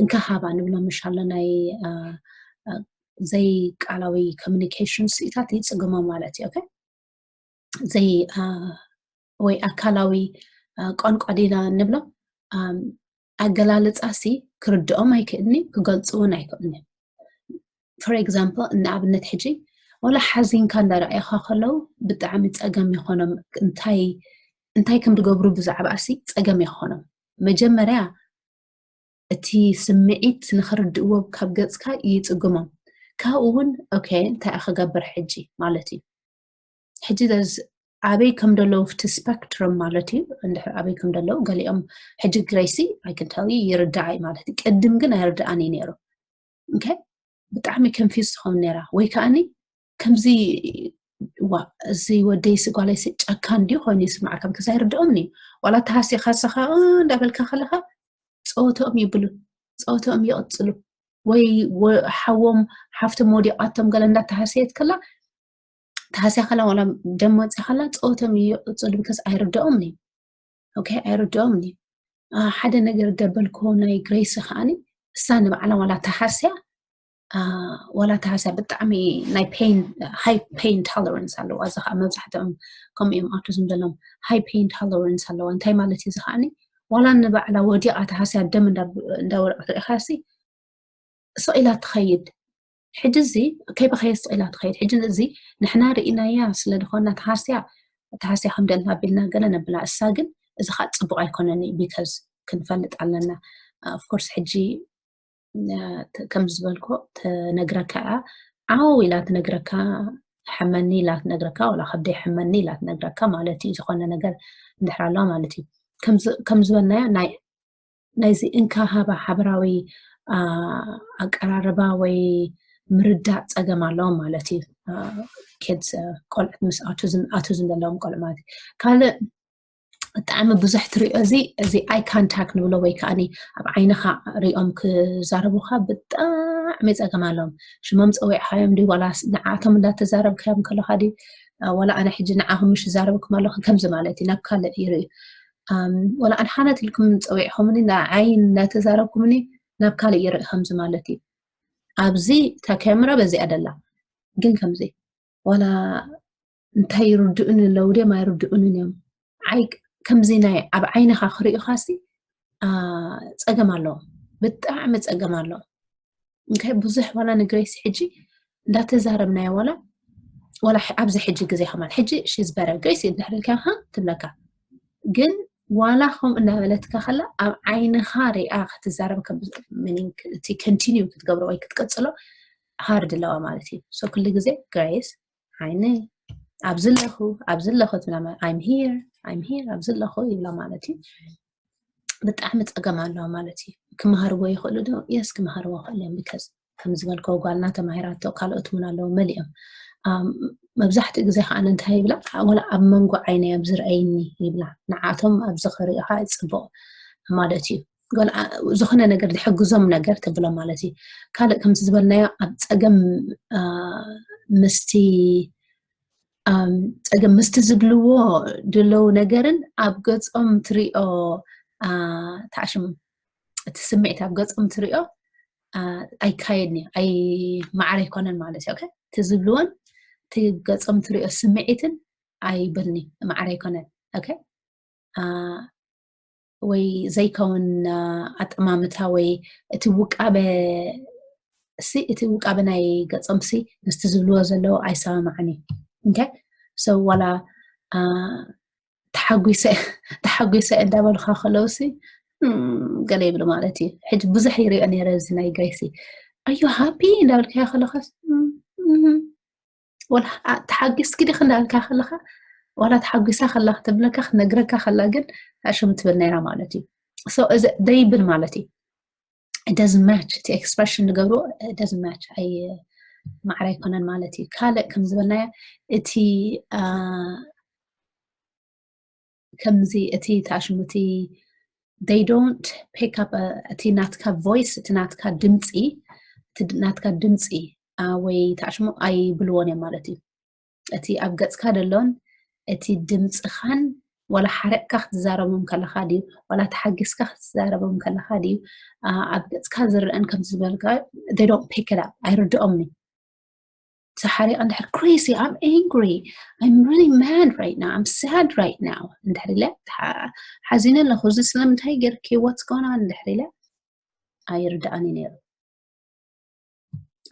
እንካሃባ ንብሎ ምሻሎ ናይ ዘይቃላዊ communication ስኢታት ይፅግሞ ማለት እዩ። Okay ዘይ ወይ ኣካላዊ ቋንቋ ዲና ንብሎ ኣገላልፃ ሲ ክርድኦም ኣይክእልኒ ክገልፁ እውን ኣይክእልኒ። For example ንኣብነት ሕጂ ወላ ሓዚንካ እንዳረኣየካ ከለዉ ብጣዕሚ ፀገም ይኾኖም እንታይ እንታይ ከም ዝገብሩ ብዛዕባ ሲ ፀገም ይኾኖም። መጀመርያ እቲ ስምዒት ንኽርድእዎ ካብ ገፅካ ይፅግሞም። ካብኡ እውን okay እንታይ ክገብር ሕጂ ማለት እዩ። ሕጂ ኣበይ ከም ዘለዉ እቲ spectrum ማለት እዩ እንድሕር ኣበይ ከም ዘለዉ ገሊኦም ሕጂ ግሬሲ I can tell you ይርዳኣ እዩ ማለት እዩ። ቅድም ግን ኣይርዳኣን እዩ ነይሩ። Okay ብጣዕሚ confuse ትኸውን ነይራ ወይ ከዓኒ ከምዚ ዋ እዚ ወደይሲ ጓለይሲ ጨካን ድዩ ኮይኑ ይስማዓካ፣ ምክንያቱ ኣይርድኦምን እዩ። ዋላ ተሃሲኻ ስኻ እንዳበልካ ከለኻ ጸወተኦም ይብሉ፣ ጸወተኦም ይቕጽሉ። ወይ ሓዎም ሓፍቶም ወዲቓቶም ገለ እንዳተሃሰየት ከላ፣ ተሃስያ ከላ ዋላ ደም ወፂኣ ከላ ጸወቶም ይቕፅሉ፣ because ኣይርድኦም እዩ። ኦኬ፣ ኣይርድኦም እዩ። ሓደ ነገር ደበልኮ ናይ ግሬስ ከዓኒ እሳ ንባዕላ ዋላ ተሃስያ ዋላ ተሃስያ ብጣዕሚ ናይ ፔን ሃይ ፔን ቶለረንስ ኣለዋ። እዚ ከዓ መብዛሕትኦም ከምኡ እዮም ኣውቲዝም ዘለዎም ሃይ ፔን ቶለረንስ ኣለዋ። እንታይ ማለት እዩ እዚ ከዓኒ ዋላ ንባዕላ ወዲቓ ተሃስያ ደም እንዳወረቐት ርኢኻሲ ስቕ ኢላ ትኸይድ። ሕጂ እዚ ከይበኸየት ስቕ ኢላ ትኸይድ። ሕጂ እዚ ንሕና ርኢናያ ስለ ዝኾና ተሃስያ ተሃስያ ከም ደልና ኣቢልና ገለ ነብላ። እሳ ግን እዚ ከዓ ፅቡቕ ኣይኮነን እዩ because ክንፈልጥ ኣለና። Of course ሕጂ ከም ዝበልኮ ትነግረካ እያ። ዓው ኢላ ትነግረካ፣ ሕመኒ ኢላ ትነግረካ፣ ዋላ ከብደይ ሕመኒ ኢላ ትነግረካ ማለት እዩ። ዝኾነ ነገር እንድሕር ኣለዋ ማለት እዩ። ከም ዝበልናዮ ናይ ናይዚ እንካ ሃባ ሓበራዊ ኣቀራርባ ወይ ምርዳእ ፀገም ኣለዎም ማለት እዩ። ኬድስ ቆልዑት ምስ ኣውቲዝም ዘለዎም ቆልዑ ማለት እዩ። ካልእ ብጣዕሚ ብዙሕ ትሪኦ እዚ እዚ ኣይ ካንታክት ንብሎ ወይ ከዓ ኣብ ዓይንኻ ሪኦም ክዛረቡካ ብጣዕሚ ፀገም ኣለዎም። ሽሞም ፀዊዕካዮም ድዩ ዋላ ንዓቶም እንዳተዛረብካዮም ከለካ ድዩ ዋላ ኣነ ሕጂ ንዓኹም ምሽ ዛረብኩም ኣለኹ ከምዚ ማለት እዩ። ናብ ካልእ ይርኢ ዋላ ኣድሓነት ኢልኩም ፀዊዕኹምኒ ንዓይ እናተዛረብኩምኒ ናብ ካልእ ይርኢ ከምዚ ማለት እዩ። ኣብዚ እታ ካሜራ በዚኣ ደላ ግን ከምዚ ዋላ እንታይ ይርድኡኒ ኣለዉ ድዮም ኣይርድኡንን እዮም። ዓይ ከምዚ ናይ ኣብ ዓይንኻ ክርእዩኻሲ ፀገም ኣለዎም፣ ብጣዕሚ ፀገም ኣለዎም። እንታይ ብዙሕ ዋላ ንግሬስ ሕጂ እንዳተዛረብናዮ ዋላ ዋላ ኣብዚ ሕጂ ግዜ ከማን ሕጂ she's better ግሬስ እንድሕር ኢልካ ትብለካ ግን ዋላ ከምኡ እናበለትካ ከላ ኣብ ዓይንኻ ሪኣ ክትዛረብ እቲ continue ክትገብሮ ወይ ክትቀፅሎ ሃርድ ኣለዋ ማለት እዩ። So ኩሉ ግዜ ግሬስ ዓይነይ ኣብዚ ኣለኹ ኣብዚ ኣለኹ ትብላ I'm here I'm here ኣብዚ ኣለኹ ይብላ ማለት እዩ። ብጣዕሚ ፀገም ኣለዋ ማለት እዩ። ክመሃርዎ ይኽእሉ ዶ? Yes ክመሃርዎ ይኽእሉ እዮም። Because ከም ዝበልከው ጓልና ተማሂራቶ ካልኦት እውን ኣለዉ መሊኦም። መብዛሕትኡ ግዜ ከዓ እንታይ ይብላ ወላ ኣብ መንጎ ዓይነይ ኣብ ዝረኣይኒ ይብላ። ንዓቶም ኣብዚ ክርእኻ ፅቡቕ ማለት እዩ። ዝኾነ ነገር ዝሕግዞም ነገር ትብሎ ማለት እዩ። ካልእ ከምዚ ዝበልናዮ ኣብ ፀገም ምስቲ ፀገም ምስቲ ዝብልዎ ድለው ነገርን ኣብ ገፆም ትሪኦ ታሽሙ እቲ ስምዒት ኣብ ገፆም ትሪኦ ኣይካየድን እዩ። ኣይ ማዕረ ኣይኮነን ማለት እዩ። እቲ ዝብልዎን እቲ ገፆም ትሪኦ ስምዒትን ኣይበልኒ ማዕረ ኣይኮነን። ኦኬ ወይ ዘይከውን ኣጠማምታ ወይ እቲ ውቃበ ሲ እቲ ውቃበ ናይ ገፆም ሲ ምስቲ ዝብልዎ ዘለዉ ኣይሰማማዕን እዩ። ኦኬ so ዋላ ተሓጒሰ ተሓጒሰ እንዳበሉካ ከለውሲ ገለ ይብሉ ማለት እዩ። ሕጂ ብዙሕ ይሪኦ ነይረ እዚ ናይ ግሬሲ ኣዩ ሃፒ እንዳበልካዮ ከለኻስ ተሓጒስኪ ዲኺ እንዳበልካ ከለኻ ዋላ ተሓጒሳ ከላ ክትብለካ ክትነግረካ ከላ ግን ኣሽም ትብል ነይራ ማለት እዩ። So እዚ ደይብል ማለት እዩ። It doesn't match እቲ expression ንገብሮ doesn't match ኣይ ማዕረ ኣይኮነን ማለት እዩ። ካልእ ከም ዝበልናዮ እቲ ከምዚ እቲ ታሽሙ እቲ they don't pick up እቲ ናትካ voice እቲ ናትካ ድምፂ እቲ ናትካ ድምፂ ወይ ታሽሙ ኣይብልዎን እዮም ማለት እዩ። እቲ ኣብ ገፅካ ደሎን እቲ ድምፅኻን ዋላ ሓረቅካ ክትዛረቦም ከለካ ድዩ ዋላ ተሓጊስካ ክትዛረቦም ከለካ ድዩ ኣብ ገፅካ ዝረአን ከምዚ ዝበልካ they don't pick it up ኣይርድኦምን እዩ። ተሓሪቐ እንድሕር crazy I'm angry I'm really mad right now I'm sad right now እንድሕር ኢለ ሓዚነ ኣለኹ እዚ ስለምንታይ ገርኪ what's going on እንድሕር ኢለ ኣይርድኣን እዩ ነይሩ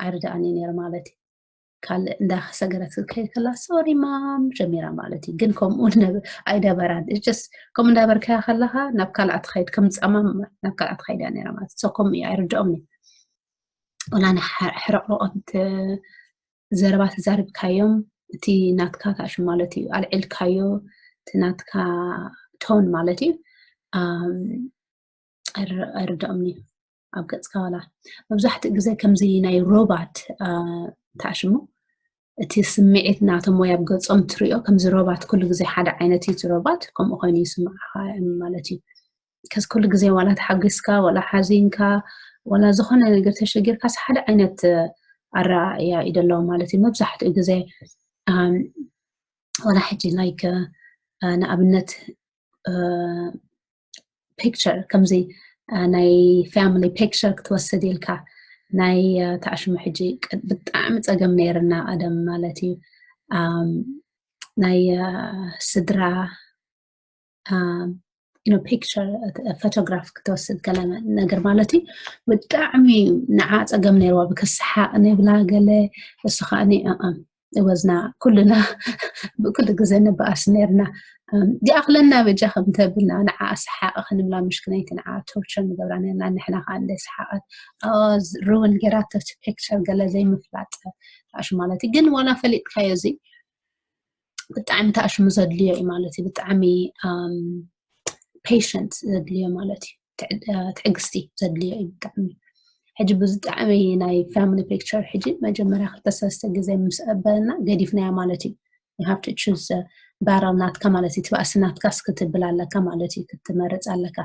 ኣይርድኣን እዩ ነይሩ ማለት እዩ። ካልእ እንዳሰገረት ከይከላ sorry mom ጀሚራ ማለት እዩ። ግን ከምኡ ኣይደበራን just ከምኡ እንዳበርካያ ከለካ ናብ ካልኣ ትኸይድ ከም ፃማም ናብ ካልኣ ትኸይድ እያ ነይራ ማለት so ከምኡ እዩ ኣይርድኦም እዩ። ወላ ሕረቕረቖት ዘረባ ተዛሪብካዮም እቲ ናትካ ታሽም ማለት እዩ ኣልዒልካዮ እቲ ናትካ ቶን ማለት እዩ ኣይርድኦም እዩ ኣብ ገፅካ ዋላ መብዛሕትኡ ግዜ ከምዚ ናይ ሮባት ታሽሙ እቲ ስምዒት ናቶም ወይ ኣብ ገጾም ትሪኦ ከምዚ ሮባት ኩሉ ግዜ ሓደ ዓይነት እዩ። እቲ ሮባት ከምኡ ኮይኑ ይስምዓኻ ማለት እዩ። ከዚ ኩሉ ግዜ ዋላ ተሓጒስካ ዋላ ሓዚንካ ዋላ ዝኾነ ነገር ተሸጊርካስ ሓደ ዓይነት ኣረኣእያ እዩ ደለዎ ማለት እዩ። መብዛሕትኡ ግዜ ዋላ ሕጂ ላይክ ንኣብነት ፒክቸር ከምዚ ናይ ፋሚሊ ፒክቸር ክትወስድ ኢልካ ናይ ተኣሽሙ ሕጂ ብጣዕሚ ፀገም ነይርና ቀደም ማለት እዩ። ናይ ስድራ ፒክቸር ፎቶግራፍ ክትወስድ ገለ ነገር ማለት እዩ። ብጣዕሚ ንዓ ፀገም ነይርዋ ብክስሓቅ ንብላ ገለ እሱ ከዓኒ ወዝና ኩልና ብኩሉ ግዜ ንበኣስ ነርና። ዲኣኽለና በጃ ከምተብልና ንዓ ኣስሓቂ ክንብላ ምሽክነይቲ ንዓ ቶርቸር ንገብራ ነርና። ንሕና ከዓ እንደ ሰሓቀት ሩን ገራቶ ፒክቸር ገለ ዘይምፍላጥ ኣሽ ማለት እዩ። ግን ዋላ ፈሊጥካዮ እዚ ብጣዕሚ ተኣሽሙ ዘድልዮ እዩ ማለት እዩ። ብጣዕሚ ፔሽንት ዘድልዮ ማለት እዩ። ትዕግስቲ ዘድልዮ እዩ ብጣዕሚ። ሕጂ ብዝጣዕሚ ናይ ፋሚሊ ፒክቸር ሕጂ መጀመርያ ክልተ ሰለስተ ግዜ ምስ ኣበልና ገዲፍናዮ ማለት እዩ። You have to choose battle ናትካ ማለት እዩ። ትባእሲ ናትካስ ክትብል ኣለካ ማለት እዩ። ክትመርፅ ኣለካ።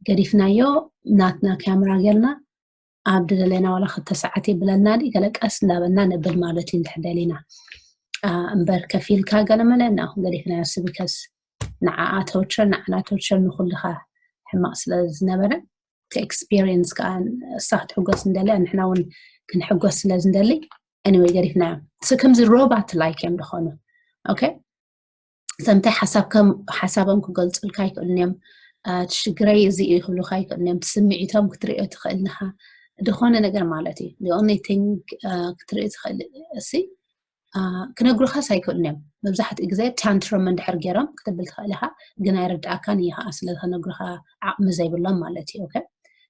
ገዲፍናዮ ናትና ካሜራ ጌርና ኣብ ድደለና ዋላ ክልተ ሰዓት ይብለና ድዩ ገለ ቀስ እንዳበልና ነብል ማለት እዩ። እንድሕር ደሊና እምበር ከፊልካ ገለ መለ ና ገዲፍናዮ ስብከስ ንዓኣ ተውቸር ንዓና ተውቸር ንኩልኻ ሕማቅ ስለ ዝነበረ እቲ ኤክስፒሪየንስ ከዓ እሳ ክትሕጎስ እንደልያ ንሕና እውን ክንሕጎስ ስለ ዝንደሊ anyway ገዲፍናዮ። So ከምዚ ሮባት ላይክ እዮም ዝኾኑ። ኦኬ ሰምታይ ሓሳቦም ክገልፁልካ ኣይክእሉን እዮም። ትሽግረይ እዚ እዩ ክብሉካ ኣይክእሉን እዮም። ስምዒቶም ክትሪኦ ትኽእል ንኻ ዝኾነ ነገር ማለት እዩ። The only thing ክትሪኦ ትኽእል እሲ ክነግሩኻስ ኣይክእሉን እዮም። መብዛሕትኡ ግዜ ታንትሮም እንድሕር ገይሮም ክትብል ትኽእል ኢኻ፣ ግን ኣይርድኣካን እዩ ከዓ ስለ ከነግሩኻ ዓቕሚ ዘይብሎም ማለት እዩ። ኦኬ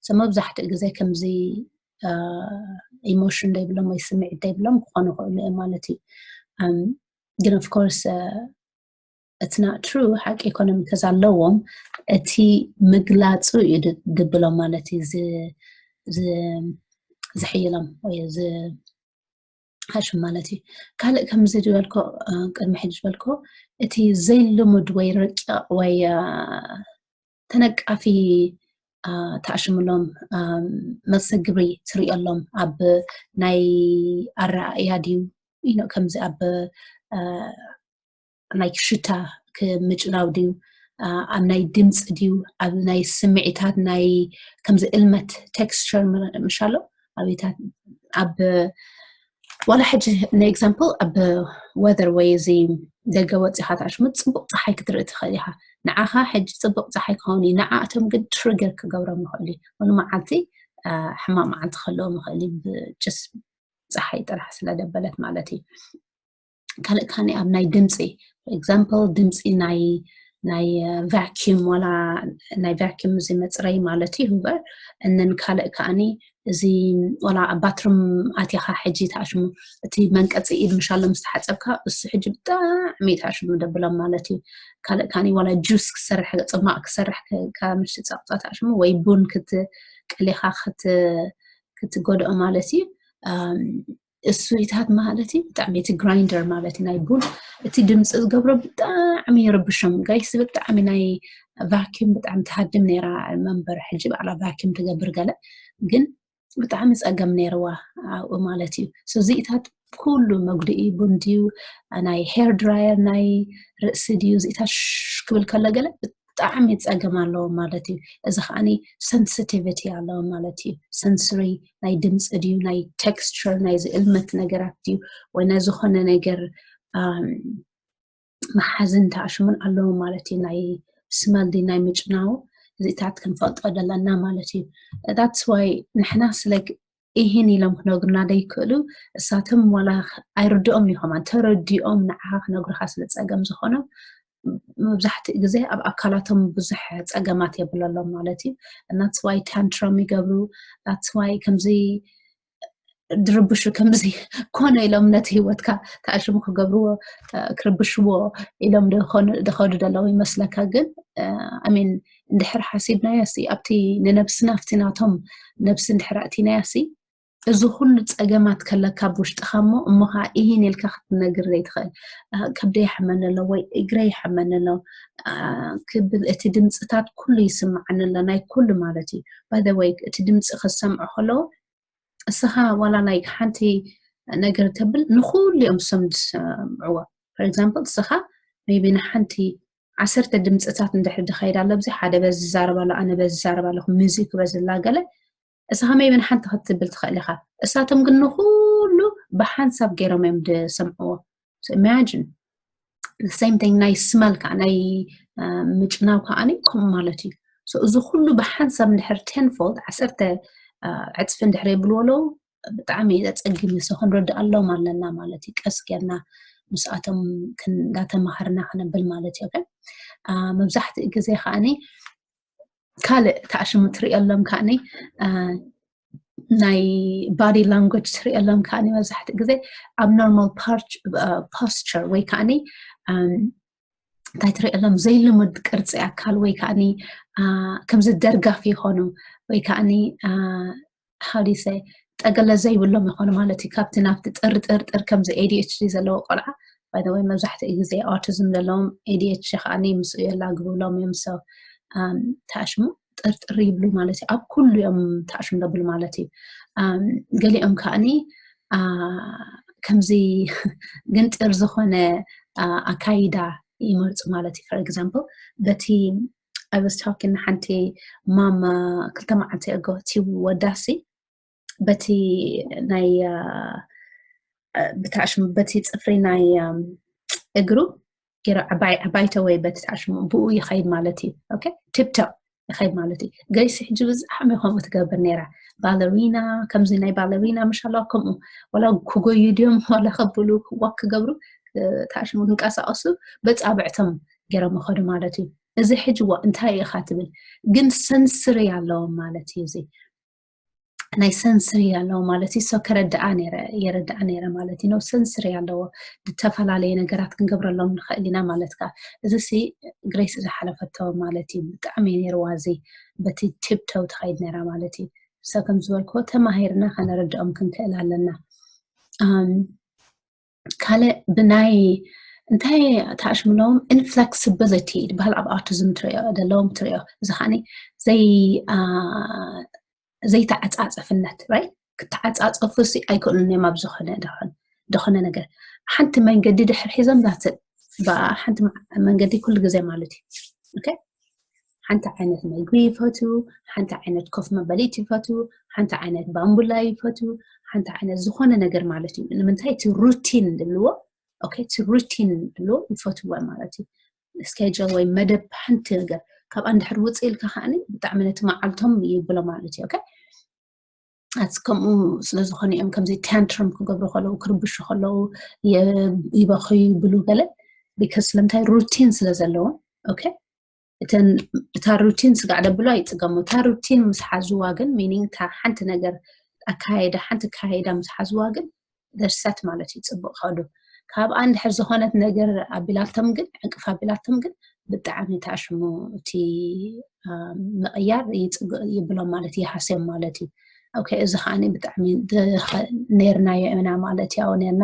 so መብዛሕትኡ ግዜ ከምዚ ኢሞሽን ደይብሎም ወይ ስምዒት ደይብሎም ክኾኑ ይኽእሉ እዮም ማለት እዩ። ግን of course it's not true ሓቂ ይኮነ ምከዛ ኣለዎም እቲ ምግላፁ እዩ ድብሎም ማለት እዩ ዝሕይሎም ወይ ዝሓሽም ማለት እዩ። ካልእ ከምዚ ዝበልኮ ቅድሚ ሕጂ ዝበልኮ እቲ ዘይልሙድ ወይ ረቂቕ ወይ ተነቃፊ ተኣሽምሎም መሰግብሪ ትሪኦሎም ኣብ ናይ ኣረኣእያ ድዩ ከምዚ ኣብ ናይ ሽታ ምጭናው ድዩ ኣብ ናይ ድምፂ ድዩ ኣብ ናይ ስምዒታት ናይ ከምዚ እልመት ቴክስቸር ምሻሎ ኣቤታት ኣብ ዋላ ሕጂ ንኤግዛምፕል ኣብ ወደር ወይ እዚ ደገ ወፂኻ ተኣሽሙ ፅቡቅ ፀሓይ ክትርኢ ትኽእል ኢኻ። ንዓኻ ሕጂ ፅቡቅ ፀሓይ ክኸውን እዩ። ንዓእቶም ግን ትሪገር ክገብሮም ይኽእል እዩ። ሙሉ መዓልቲ ሕማቅ መዓልቲ ክህልዎም ይኽእል እዩ። ብጭስ ፀሓይ ጥራሕ ስለ ደበለት ማለት እዩ። ካልእ ካኒ ኣብ ናይ ድምፂ ኤግዛምፕል ድምፂ ናይ ናይ ቫኪዩም ዋላ ናይ ቫኪዩም እዚ መፅረይ ማለት እዩ ሁበር እንን ካልእ ከዓኒ እዚ ዋላ ኣብ ባትሩም ኣቲኻ ሕጂ ተኣሽሙ እቲ መንቀፂ ኢድ ምሻሎ ምስ ተሓፀብካ እሱ ሕጂ ብጣዕሚ ተኣሽሙ ደብሎም ማለት እዩ። ካልእ ካኒ ዋላ ጁስ ክሰርሕ ፅማቅ ክሰርሕ ካብ ምሽ ፀቕፃ ተኣሽሙ ወይ ቡን ክትቀሊኻ ክትጎድኦ ማለት እዩ። እሱይታት ማለት እዩ ብጣዕሚ እቲ ግራይንደር ማለት እዩ ናይ ቡን እቲ ድምፂ ዝገብሮ ብጣዕሚ ይርብሾም ጋይስ ብጣዕሚ ናይ ቫኪዩም ብጣዕሚ ትሃድም ነይራ መንበር ሕጂ ባዕላ ቫኪዩም ትገብር ገለ ግን ብጣዕሚ ፀገም ነይርዋ ኣብኡ ማለት እዩ። እዚኢታት ኩሉ መጉድኢ ቡን ድዩ ናይ ሄር ድራየር ናይ ርእሲ ድዩ እዚኢታት ክብል ከሎ ገለ ብጣዕሚ ፀገም ኣለዎ ማለት እዩ። እዚ ከዓኒ ሰንስቲቪቲ ኣለዎ ማለት እዩ። ሰንስሪ ናይ ድምፂ ድዩ ናይ ቴክስቸር ናይ ዝእልመት ነገራት ድዩ ወይ ናይ ዝኾነ ነገር መሓዝን ተኣሽሙን ኣለዎ ማለት እዩ። ናይ ስመል ድዩ ናይ ምጭናው እዚታት ክንፈልጦ ዘለና ማለት እዩ። That's why ንሕና ስለ ይህን ኢሎም ክነግሩና ደይክእሉ እሳቶም ዋላ ኣይርድኦም ይኾማ ተረዲኦም ንዓኻ ክነግሩካ ስለ ፀገም ዝኾኖም መብዛሕትኡ ግዜ ኣብ ኣካላቶም ብዙሕ ፀገማት የብለሎም ማለት እዩ። እናትስዋይ ታንትሮም ይገብሩ ናትስዋይ ከምዚ ድርብሹ ከምዚ ኮነ ኢሎም ነቲ ህይወትካ ተኣሽሙ ክገብርዎ ክርብሽዎ ኢሎም ዝኸዱ ዘለዉ ይመስለካ። ግን ኣሚን እንድሕር ሓሲብናዮ ሲ ኣብቲ ንነብስና ኣብቲ ናቶም ነብሲ እንድሕር ኣእቲናዮ ሲ እዚ ኩሉ ፀገማት ከለካ ብውሽጥኻ እሞ እሞ ከዓ ይህን ኢልካ ክትነግር ዘይትኽእል። ከብደ ይሕመኒ ኣሎ ወይ እግረ ይሕመኒ ኣሎ ክብል፣ እቲ ድምፅታት ኩሉ ይስምዓኒ ኣሎ፣ ናይ ኩሉ ማለት እዩ። By the way፣ እቲ ድምፂ ክሰምዑ ከለዉ እስኻ ዋላ ናይ ሓንቲ ነገር ተብል ንኩሉ እዮም ሰም ዝሰምዕዎ። For example፣ እስኻ maybe ንሓንቲ ዓሰርተ ድምፅታት እንድሕር ድኸይድ ኣሎ፣ ኣብዚ ሓደ በዚ ዝዛረብ ኣሎ፣ ኣነ በዚ ዝዛረብ ኣለኹ፣ ሚዚክ በዚ ላገለ፣ እስኻ maybe ንሓንቲ ክትብል ትኽእል ኢኻ። እሳቶም ግን ንኩሉ ብሓንሳብ ገይሮም እዮም ዝሰምዕዎ። So imagine the same thing። ናይ ስመል ከዓ ናይ ምጭናው ከዓ ከምኡ ማለት እዩ። So እዚ ኩሉ ብሓንሳብ እንድሕር tenfold፣ ዓሰርተ ዕፅፊ እንድሕር የብልዎ ኣለዉ፣ ብጣዕሚ ዘፀግም እዩ። So ክንረድኣሎም ኣለና ማለት እዩ። ቀስ ጌርና ምስኣቶም እንዳተማሃርና ክነብል ማለት እዩ። መብዛሕትኡ ግዜ ከዓኒ ካልእ ተኣሽሙ ትሪእሎም ከዓኒ ናይ body language ትሪእሎም ከዓኒ መብዛሕትኡ ግዜ abnormal posture ወይ ከዓኒ እንታይ ትሪእሎም፣ ዘይልሙድ ቅርፂ ኣካል ወይ ከዓኒ ከምዚ ደርጋፍ ይኾኑ ወይ ከዓኒ ሓዲሰ ጠገለ ዘይብሎም ይኾኑ ማለት እዩ። ካብቲ ናብቲ ጥርጥርጥር ከምዚ A D H D ዘለዎ ቆልዓ፣ by the way፣ መብዛሕትኡ ግዜ autism ዘለዎም A D H D ከዓኒ ምስኡ የላግብሎም እዮም። So ተኣሽሙ ጥርጥር ይብሉ ማለት እዩ። ኣብ ኩሉ እዮም ተኣሽሙ ዘብሉ ማለት እዩ። ገሊኦም ከዓኒ ከምዚ ግንጥር ዝኾነ ኣካይዳ ይመርፁ ማለት እዩ። For example፣ በቲ I was talking ንሓንቲ ማማ ክልተ መዓልቲ ኣጎ፣ እቲ ወዳሲ በቲ ናይ ብታሽሙ በቲ ፅፍሪ ናይ እግሩ ገይሩ ዓባይ ዓባይተ ወይ በቲ ታሽሙ ብኡ ይኸይድ ማለት እዩ። Okay፣ ቲፕቶፕ ይኸይድ ማለት እዩ። ግሬሲ ሕጂ ብዛዕሚ ከምኡ ትገብር ነይራ። ባለሪና፣ ከምዚ ናይ ባለሪና ምሽ ኣለዋ ከምኡ፣ ዋላ ክጎዩ ድዮም ዋላ ከብሉ ክዋክ ክገብሩ፣ ታሽሙ ክንቀሳቀሱ በፃብዕቶም ገይሮም ይኸዱ ማለት እዩ። እዚ ሕጂ ዋ እንታይ ኢኻ ትብል፣ ግን ሰንስሪ ኣለዎም ማለት እዩ። እዚ ናይ ሰንስሪ ኣለዎ ማለት እዩ። So ከረድኣ ነይረ፣ የረድኣ ነይረ ማለት እዩ። No ሰንስሪ ኣለዎ፣ ዝተፈላለየ ነገራት ክንገብረሎም ንኽእል ኢና ማለት ከ። እዚ ሲ ግሬስ ዝሓለፈቶ ማለት እዩ። ብጣዕሚ ነይርዋ እዚ በቲ ቲፕቶው ትኸይድ ነይራ ማለት እዩ። So ከም ዝበልክዎ ተማሂርና ከነረድኦም ክንክእል ኣለና። ካልእ ብናይ እንታይ ተኣሽምሎም፣ inflexibility ዝበሃል ኣብ autism ትሪኦ ዘለዎም ትሪኦ። እዚ ከዓኒ ዘይ ዘይተዓፃፀፍነት፣ right? ክተዓፃፀፉ ሲ ኣይክእሉን እዮም ኣብ ዝኾነ ደኾነ ነገር። ሓንቲ መንገዲ ድሕር ሒዞም ዛት ሓንቲ መንገዲ ኩሉ ግዜ ማለት እዩ። Okay፣ ሓንቲ ዓይነት መግቢ ይፈትዉ፣ ሓንቲ ዓይነት ኮፍ መበሊት ይፈትዉ፣ ሓንቲ ዓይነት ባምቡላ ይፈትዉ፣ ሓንቲ ዓይነት ዝኾነ ነገር ማለት እዩ። ንምንታይ እቲ ሩቲን ዝብልዎ፣ okay፣ እቲ ሩቲን ዝብልዎ ይፈትዎ ማለት እዩ። ስኬጁል ወይ መደብ ሓንቲ ነገር ካብኣ እንድሕር ውፅእ ኢልካ ከዓኒ ብጣዕሚ ነቲ መዓልቶም ይብሎ ማለት እዩ። Okay፣ ኣት ከምኡ ስለ ዝኾነ እዮም ከምዚ ታንትርም ክገብሩ ከለዉ፣ ክርብሹ ከለዉ፣ ይበኽዩ ይብሉ ገለ፣ because ስለምንታይ ሩቲን ስለ ዘለዎም። Okay፣ እተን እታ ሩቲን ስጋዕ ደብሎ ኣይፅገሙ። እታ ሩቲን ምስ ሓዝዋ ግን፣ ሚኒንግ እታ ሓንቲ ነገር ኣካይዳ፣ ሓንቲ ኣካይዳ ምስ ሓዝዋ ግን ደርሰት ማለት እዩ፣ ፅቡቅ ከዱ። ካብ እንድሕር ዝኾነት ነገር ኣቢላቶም ግን፣ ዕንቅፍ ኣቢላቶም ግን ብጣዕሚ ታሽሙ እቲ ምቕያር ይብሎም ማለት ይሃስዮም ማለት እዩ። Okay፣ እዚ ከዓኒ ብጣዕሚ ነርናዮ ኢና ማለት ያው ነርና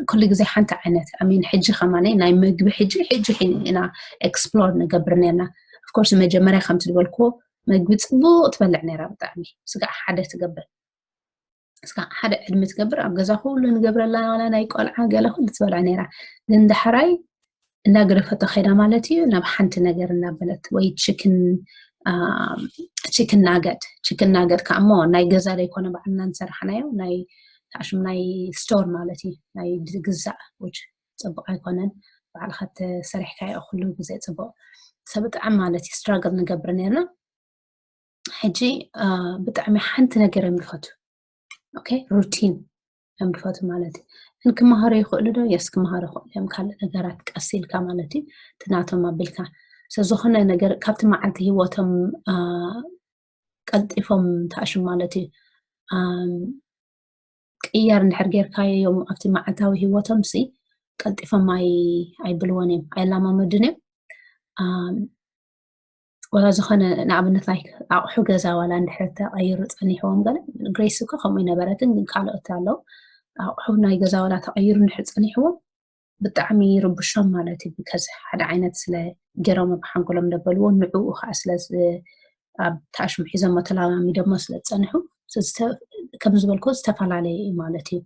ኩሉ ግዜ ሓንቲ ዓይነት ኣሚን። ሕጂ ከማነይ ናይ ምግቢ ሕጂ ሕጂ ኢና ኤክስፕሎር ንገብር ነርና። Of course መጀመርያ ከምቲ ዝበልክዎ ምግቢ ፅቡቅ ትበልዕ ነራ፣ ብጣዕሚ ስጋዕ ሓደ ትገብር እስካ ሓደ ዕድሚ ትገብር ኣብ ገዛ ኩሉ ንገብረላ ዋላ ናይ ቆልዓ ገለ ኩሉ ትበልዕ ነራ። ግን ዳሕራይ እናገደፈቶ ከይዳ ማለት እዩ፣ ናብ ሓንቲ ነገር እናበለት ወይ ችክን ችክን ናገድ ችክን ናገድ ከኣሞ ናይ ገዛ ዘይኮነ ባዕልና ንሰርሓናዮ ናይ ታሽም ናይ ስቶር ማለት እዩ፣ ናይ ዝግዛእ ውጭ ፅቡቅ ኣይኮነን። ባዕልካ ተሰሪሕካዮ ኩሉ ግዜ ፅቡቅ ሰብ ብጣዕሚ ማለት እዩ ስትራግል ንገብር ነርና። ሕጂ ብጣዕሚ ሓንቲ ነገር እዮም ዝፈትዉ። Okay፣ ሩቲን እዮም ዝፈትዉ ማለት እዩ። እንክመሃሩ ይኽእሉ ዶ? የስ ክመሃሩ ይኽእሉ እዮም። ካልእ ነገራት ቀስ ኢልካ ማለት እዩ፣ ትናቶም ኣቢልካ። ስለዝኾነ ነገር ካብቲ መዓልቲ ህይወቶም ቀልጢፎም ተኣሽም ማለት እዩ። ቅያር እንድሕር ጌርካዮም ኣብቲ መዓልታዊ ህይወቶም ሲ ቀልጢፎም ኣይብልዎን እዮም፣ ኣይላማመዱን እዮም። ዝኾነ ንኣብነት ናይ ኣቑሑ ገዛ ዋላ እንድሕር ተቐይሩ ጸኒሕዎም ገለ፣ ግሬስ እኮ ከምኡ ይነበረትን፣ ግን ካልኦት ኣለዉ ኣቑሑ ናይ ገዛ ዋላ ተቐይሩ እንድሕር ጸኒሕዎም ብጣዕሚ ይርብሾም ማለት እዩ። ብከዚ ሓደ ዓይነት ስለ ገይሮም ኣብ ሓንጎሎም ደበልዎ ንዕኡ ከዓ ስለ ኣብ ታሽሙ ሒዞሞ ተላማሚዶሞ ስለ ዝጸንሑ ከም ዝበልኮ ዝተፈላለየ እዩ ማለት እዩ።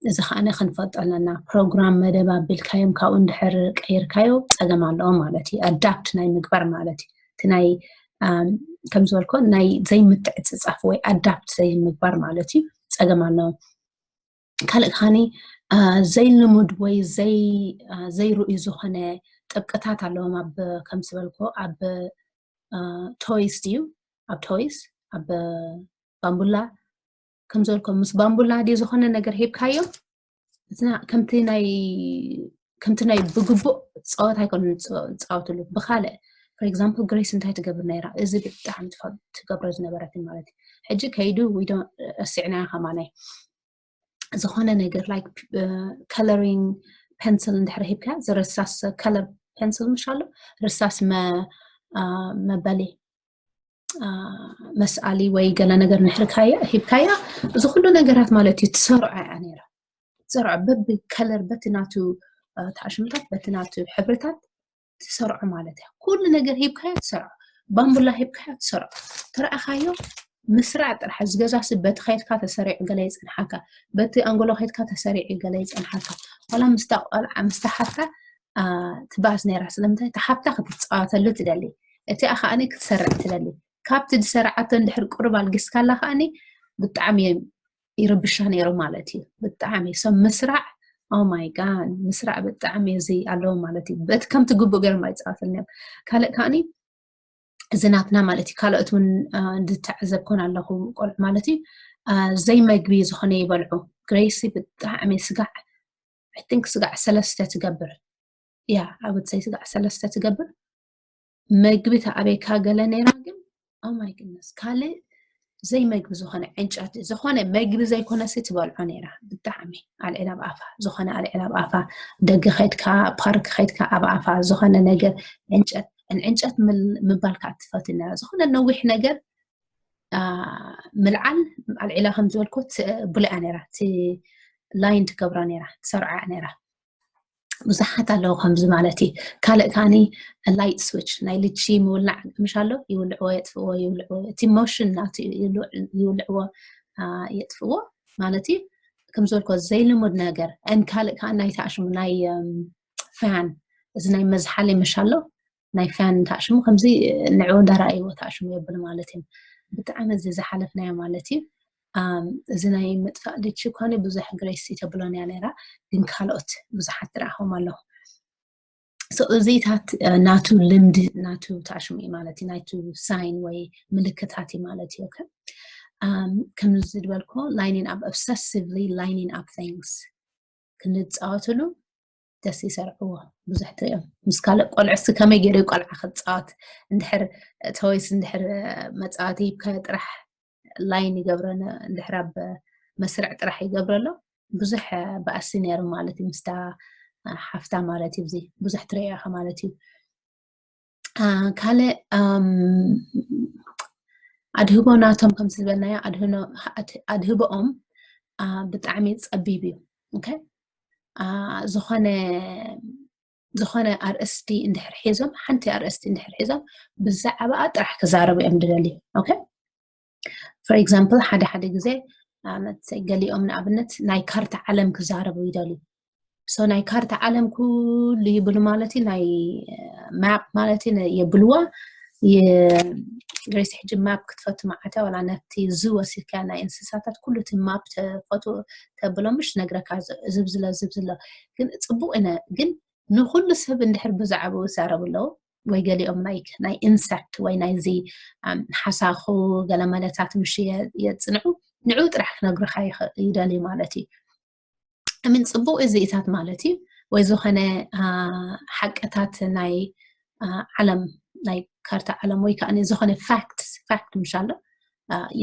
እዚ ከዓነ ክንፈልጦ ኣለና። ፕሮግራም መደብ ኣቢልካዮም ካብኡ እንድሕር ቀይርካዮ ጸገም ኣለዎ ማለት እዩ። ኣዳፕት ናይ ምግባር ማለት እዩ። እቲ ናይ ከም ዝበልኮ ናይ ዘይምትዕጽጻፍ ወይ ኣዳፕት ዘይምግባር ማለት እዩ። ጸገም ኣለዎ። ካልእ ከዓኒ ዘይልሙድ ወይ ዘይርእዩ ዝኾነ ጥብቅታት ኣለዎም። ኣብ ከም ዝበልኮ ኣብ ቶይስ ድዩ ኣብ ቶይስ ኣብ ባምቡላ ከም ዝበልኮ ምስ ባምቡላ ድዩ ዝኾነ ነገር ሂብካዮም ከምቲ ናይ ከምቲ ናይ ብግቡእ ጸወታ ኣይኮነ ዝጻወትሉ ብካልእ for example ግሬስ እንታይ ትገብር ነይራ እዚ ብጣዕሚ ትገብሮ ዝነበረት ማለት እዩ። ሕጂ ከይዱ ረሲዕናዮ ከማናይ ዝኾነ ነገር like coloring pencil እንድሕር ሂብካ ዝርሳስ color pencil ምሽ ኣሎ ርሳስ መበሊ መስኣሊ ወይ ገለ ነገር ንሕርካያ ሂብካያ እዚ ኩሉ ነገራት ማለት እዩ ትሰርዖ እያ ነይራ። ትሰርዖ በቢ color በቲ ናቱ ታሽምታት በቲ ናቱ ሕብርታት ትሰርዖ ማለት እያ። ኩሉ ነገር ሂብካያ ትሰርዖ፣ ባምቡላ ሂብካያ ትሰርዖ። ተረኣኻዮ ምስራዕ ጥራሕ እዚ ገዛሲ በቲ ከይድካ ተሰሪዑ ገለ ይጸንሓካ፣ በቲ ኣንጎሎ ከይድካ ተሰሪዑ ገለ ይጸንሓካ። ዋላ ምስታ ቆልዓ ምስታ ሓፍታ ትባኣስ ነይራ። ስለምንታይ እታ ሓፍታ ክትጻወተሉ ትደሊ፣ እቲኣ ከዓኒ ክትሰርዕ ትደሊ። ካብቲ ዝሰረዓቶ እንድሕር ቁሩብ ኣልጊስካላ ከዓኒ ብጣዕሚ ይርብሻ ነይሩ ማለት እዩ። ብጣዕሚ ሰብ ምስራዕ oh my god ምስራዕ ብጣዕሚ እዚ ኣለዎ ማለት እዩ። በቲ ከምቲ ግቡእ ገይሮም ኣይፃወትን እዮም። ካልእ ከዓኒ እዚ ናትና ማለት እዩ። ካልኦት እውን ዝተዓዘብኩን ኣለኹ ቆልዑ ማለት እዩ ዘይመግቢ ዝኾነ ይበልዑ። ግሬሲ ብጣዕሚ ስጋዕ I think ስጋዕ ሰለስተ ትገብር እያ። I would say ስጋዕ ሰለስተ ትገብር መግቢ ተኣበይካ ገለ ነይራ ግን oh my goodness ካልእ ዘይመግቢ ዝኾነ ዕንጨት ዝኾነ መግቢ ዘይኮነሲ ትበልዖ ነይራ። ብጣዕሚ ኣልዒላ ኣብ ኣፋ ዝኾነ ኣልዒላ ኣብ ኣፋ ደገ ከይድካ ፓርክ ከይድካ ኣብ ኣፋ ዝኾነ ነገር ዕንጨት ዕንጨት ምባል ከዓ ትፈትው ነይራ። ዝኾነ ነዊሕ ነገር ምልዓል ኣልዒላ ከም ዝበልኩ ትብልዓ ነይራ። ላይን ትገብሮ ነይራ ትሰርዓ ነይራ። ብዙሓት ኣለዉ ከምዚ ማለት እዩ። ካልእ ከዓኒ light switch ናይ ልቺ ምውላዕ ምሽ ኣሎ ይውልዕዎ የጥፍእዎ ይውልዕዎ እቲ ሞሽን ናቱ ይውልዕዎ የጥፍእዎ ማለት እዩ። ከም ዝበልኮ ዘይልሙድ ነገር ን ካልእ ከዓ ናይ ተኣሽሙ ናይ ፋን እዚ ናይ መዝሓሊ ምሽ ኣሎ ናይ ፋን ተኣሽሙ ከምዚ ንዕኡ እንዳረኣይዎ ተኣሽሙ የብል ማለት እዩ። ብጣዕሚ እዚ ዝሓለፍናዮ ማለት እዩ። እዚ ናይ ምጥፋእ ልቺ ኮነ ብዙሕ ግሬስ ተብሎን እያ ነይራ ግን ካልኦት ብዙሓት ትረኣኹም ኣለኹ። እዚታት ናቱ ልምዲ ናቱ ተኣሽሙ እዩ ማለት እዩ። ናቱ ሳይን ወይ ምልክታት እዩ ማለት እዩ። ከምዚ ዝበልኮ lining up obsessively lining up things ክንፃወትሉ ደስ ይሰርዕዎ ብዙሕ ትሪኦም ምስ ካልእ ቆልዑ ስ ከመይ ገይሩ ቆልዓ ክፃወት እንድሕር ተወይስ እንድሕር መፃወቲ ሂብካዮ ጥራሕ ላይን ይገብረን እንድሕር ኣብ መስርዕ ጥራሕ ይገብረሎ ብዙሕ ባእሲ ነይሩ ማለት እዩ። ምስታ ሓፍታ ማለት እዩ። ብዙሕ ትሪኦ ኢኻ ማለት እዩ። ካልእ ኣድህቦ ናቶም ከም ዝበልናዮ ኣድህቦኦም ብጣዕሚ ፀቢብ እዩ። ዝኾነ ዝኾነ ኣርእስቲ እንድሕር ሒዞም ሓንቲ ኣርእስቲ እንድሕር ሒዞም ብዛዕባኣ ጥራሕ ክዛረቡ እዮም ዝደልዩ። ኦኬ for example ሓደ ሓደ ግዜ ገሊኦም ንኣብነት ናይ ካርታ ዓለም ክዛረቡ ይደልዩ። so ናይ ካርታ ዓለም ኩሉ ይብሉ ማለት እዩ። ናይ ማፕ ማለት እዩ የብልዋ። ግሬስ ሕጂ ማፕ ክትፈቱ መዓተ ዋላ ነቲ ዝ ወሲድካ ናይ እንስሳታት ኩሉ እቲ ማፕ ተፈቱ ተብሎ ምሽ ነግረካ ዝብዝሎ ዝብዝሎ ግን ፅቡቅ ግን ንኩሉ ሰብ እንድሕር ብዛዕባኡ ይዛረቡ ኣለዉ ወይ ገሊኦም ናይ ናይ ኢንሰክት ወይ ናይዚ ሓሳኹ ገለ መለታት ምሽ የፅንዑ ንዑ ጥራሕ ክነግርካ ይደልዩ ማለት እዩ። ምን ፅቡቅ እዚኢታት ማለት እዩ ወይ ዝኾነ ሓቅታት ናይ ዓለም ናይ ካርታ ዓለም ወይ ከዓ ዝኾነ ፋክት ፋክት ምሽ ኣሎ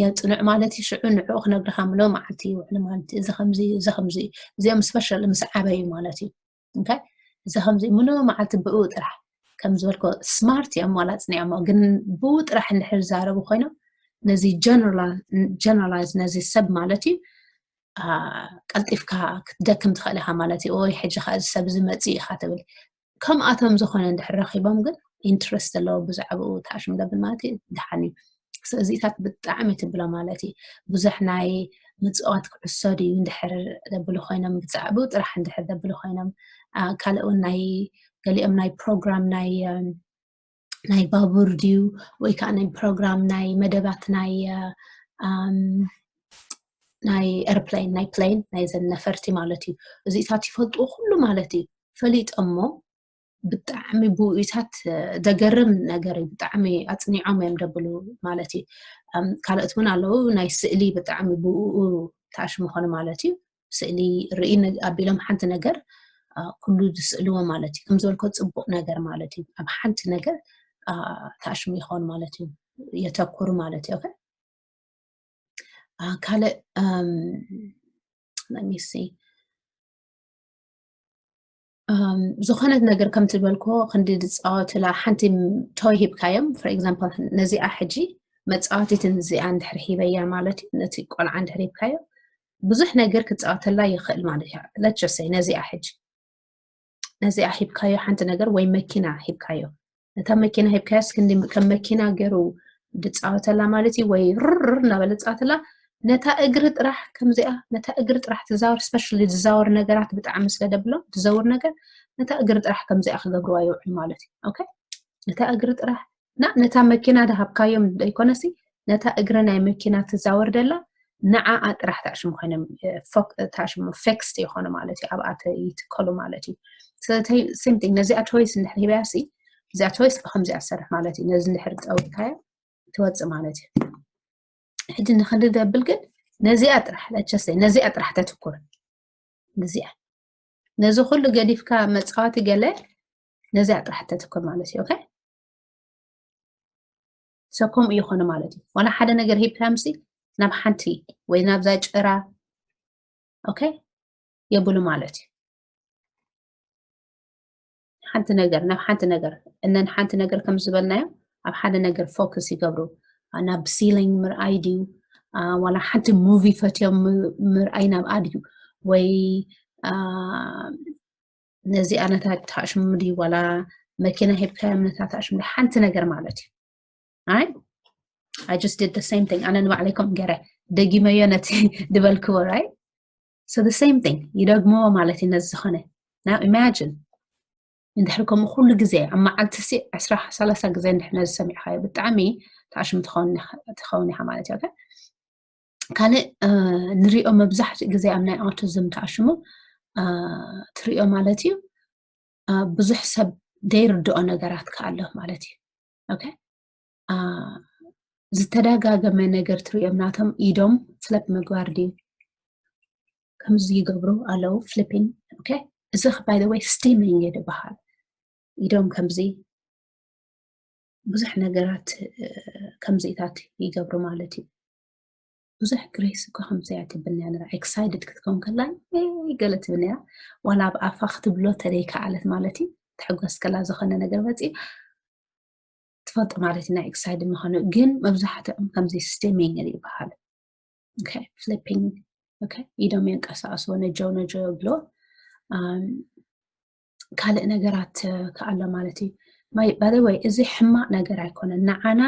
የፅንዑ ማለት እዩ። ሽዑ ንዑ ክነግርካ ምሎ መዓልቲ ይውዕሉ ማለት እዩ። እዚ ከምዚ እዚ ከምዚ እዚኦም ስፐሻል ምስ ዓበዩ ማለት እዩ። እንታይ እዚ ከምዚ ምሎ መዓልቲ ብኡ ጥራሕ ከም ዝበልኮ smart እዮም ዋላ ኣፅኒዖሞ፣ ግን ብኡ ጥራሕ እንድሕር ዝዛረቡ ኮይኖም ነዚ generalize ነዚ ሰብ ማለት እዩ ቀልጢፍካ ክትደክም ትኽእል ኢኻ ማለት እዩ። ወይ ሕጂ ከ እዚ ሰብ እዚ መፅእ ኢኻ ትብል። ከምኣቶም ዝኾነ እንድሕር ረኺቦም ግን interest ዘለዎ ብዛዕባኡ ተኣሽም ደብል ማለት እዩ ደሓን እዩ። እዚታት ብጣዕሚ ትብሎ ማለት እዩ። ብዙሕ ናይ ምፅዋት ክዕሶ ድዩ እንድሕር ደብሉ ኮይኖም ብዛዕባኡ ጥራሕ እንድሕር ደብሉ ኮይኖም ካልእ እውን ናይ ገሊኦም ናይ ፕሮግራም ናይ ናይ ባቡር ድዩ ወይ ከዓ ናይ ፕሮግራም ናይ መደባት ናይ ናይ ኤርፕሌን ናይ ፕሌን ናይዘን ነፈርቲ ማለት እዩ። እዚታት ይፈልጡ ኩሉ ማለት እዩ። ፈሊጦሞ ብጣዕሚ ብኡታት ዘገርም ነገር እዩ። ብጣዕሚ ኣፅኒዖም እዮም ደብሉ ማለት እዩ። ካልኦት እውን ኣለዉ ናይ ስእሊ ብጣዕሚ ብኡ ተኣሽሙ ኾነ ማለት እዩ። ስእሊ ርኢ ኣቢሎም ሓንቲ ነገር ኩሉ ዝስእልዎ ማለት እዩ። ከም ዝበልኮ ፅቡቅ ነገር ማለት እዩ። ኣብ ሓንቲ ነገር ተኣሽሙ ይኸውን ማለት እዩ። የተኩሩ ማለት እዩ። ካልእ let me see ዝኾነት ነገር ከም ትበልኮ ክንዲ ዝፃወትላ ሓንቲ ቶይ ሂብካዮም for example ነዚኣ ሕጂ መፃወቲት እዚኣ እንድሕር ሂበያ ማለት እዩ። ነቲ ቆልዓ እንድሕር ሂብካዮ ብዙሕ ነገር ክፃወተላ ይኽእል ማለት እዩ። Let's just say ነዚኣ ሕጂ ነዚኣ ሂብካዮ ሓንቲ ነገር ወይ መኪና ሂብካዮ ነታ መኪና ሂብካዮስ ክንዲ ከም መኪና ገይሩ ድፃወተላ ማለት እዩ። ወይ ርር እናበለ ፃወተላ ነታ እግሪ ጥራሕ ከምዚኣ ነታ እግሪ ጥራሕ ትዛወር specially ዝዛወር ነገራት ብጣዕሚ ስለ ደብሎም ዝዘውር ነገር ነታ እግሪ ጥራሕ ከምዚኣ ክገብርዋ ይውዕል ማለት እዩ። Okay ነታ እግሪ ጥራሕ እና ነታ መኪና ድሃብካዮም ዘይኮነሲ ነታ እግሪ ናይ መኪና ትዛወር ደላ ንዓኣ ጥራሕ ተኣሽሙ ኮይኖም ተኣሽሙ fixed ይኾኑ ማለት እዩ። ኣብኣ ይትከሉ ማለት እዩ። ስለዚ same thing ነዚኣ choice እንድሕር ሂበያ ሲ እዚኣ choice ብከምዚኣ ትሰርሕ ማለት እዩ። ነዚ እንድሕር ጠዊካዮ ትወፅእ ማለት እዩ። ሕጂ ንክንዲ ደብል ግን ነዚኣ ጥራሕ let's just say ነዚኣ ጥራሕ ተትኩር ነዚኣ ነዚ ኩሉ ገዲፍካ መፃወቲ ገለ ነዚኣ ጥራሕ ተትኩር ማለት እዩ። Okay so ከምኡ ይኾነ ማለት እዩ። ዋላ ሓደ ነገር ሂብካ ምሲ ናብ ሓንቲ ወይ ናብዛ ጭራ okay የብሉ ማለት እዩ። ሓንቲ ነገር ናብ ሓንቲ ነገር እነን ሓንቲ ነገር ከም ዝበልናዮ ኣብ ሓደ ነገር focus ይገብሩ። ናብ ceiling ምርኣይ ድዩ ዋላ ሓንቲ movie ፈትዮም ምርኣይ ናብኣ ድዩ ወይ ነዚኣ ነታ ተኣሽሙ ድዩ ዋላ መኪና ሂብካዮም ነታ ተኣሽሙ ሓንቲ ነገር ማለት እዩ። ኣይ I just did the same thing ኣነ ንባዕለይ ከምኡ ገይረ ደጊመዮ ነቲ ድበልክዎ right so the same thing ይደግምዎ ማለት እዩ። ነዚ ዝኾነ now imagine እንድሕር ከምኡ ኩሉ ግዜ ኣብ መዓልቲ ሲ ዕስራ ሰላሳ ግዜ እንድሕር ነዚ ሰሚዕካዮ ብጣዕሚ ተኣሽሙ ትኸውን ኢኻ ማለት እዩ። ካልእ ንሪኦ መብዛሕትኡ ግዜ ኣብ ናይ autism ተኣሽሙ ትሪኦ ማለት እዩ። ብዙሕ ሰብ ዘይርድኦ ነገራት ከኣሎ ማለት እዩ። Okay ዝተደጋገመ ነገር ትሪኦም ናቶም ኢዶም flip ምግባር ድዩ ከምዚ ይገብሩ ኣለዉ flipping okay እዚ by the way steaming እዩ ዝበሃል። ኢዶም ከምዚ ብዙሕ ነገራት ከምዚታት ይገብሩ ማለት እዩ። ብዙሕ grace እኮ ከምዚያ ትብልና ንራ excited ክትከውን ከላ ገለ ትብል ነራ ዋላ ኣብ ኣፋ ክትብሎ ተደይከኣለት ማለት እዩ። ትሕጎስ ከላ ዝኾነ ነገር መፂ ትፈልጦ ማለት እዩ ናይ excited ምዃኑ ግን መብዛሕትኦም ከምዚ steaming ይበሃል። Okay flipping okay ኢዶም የንቀሳቀስዎ ነጀው ነጀው ብሎ ካልእ ነገራት ከኣሎ ማለት እዩ። By the way እዚ ሕማቕ ነገር ኣይኮነን ንዓና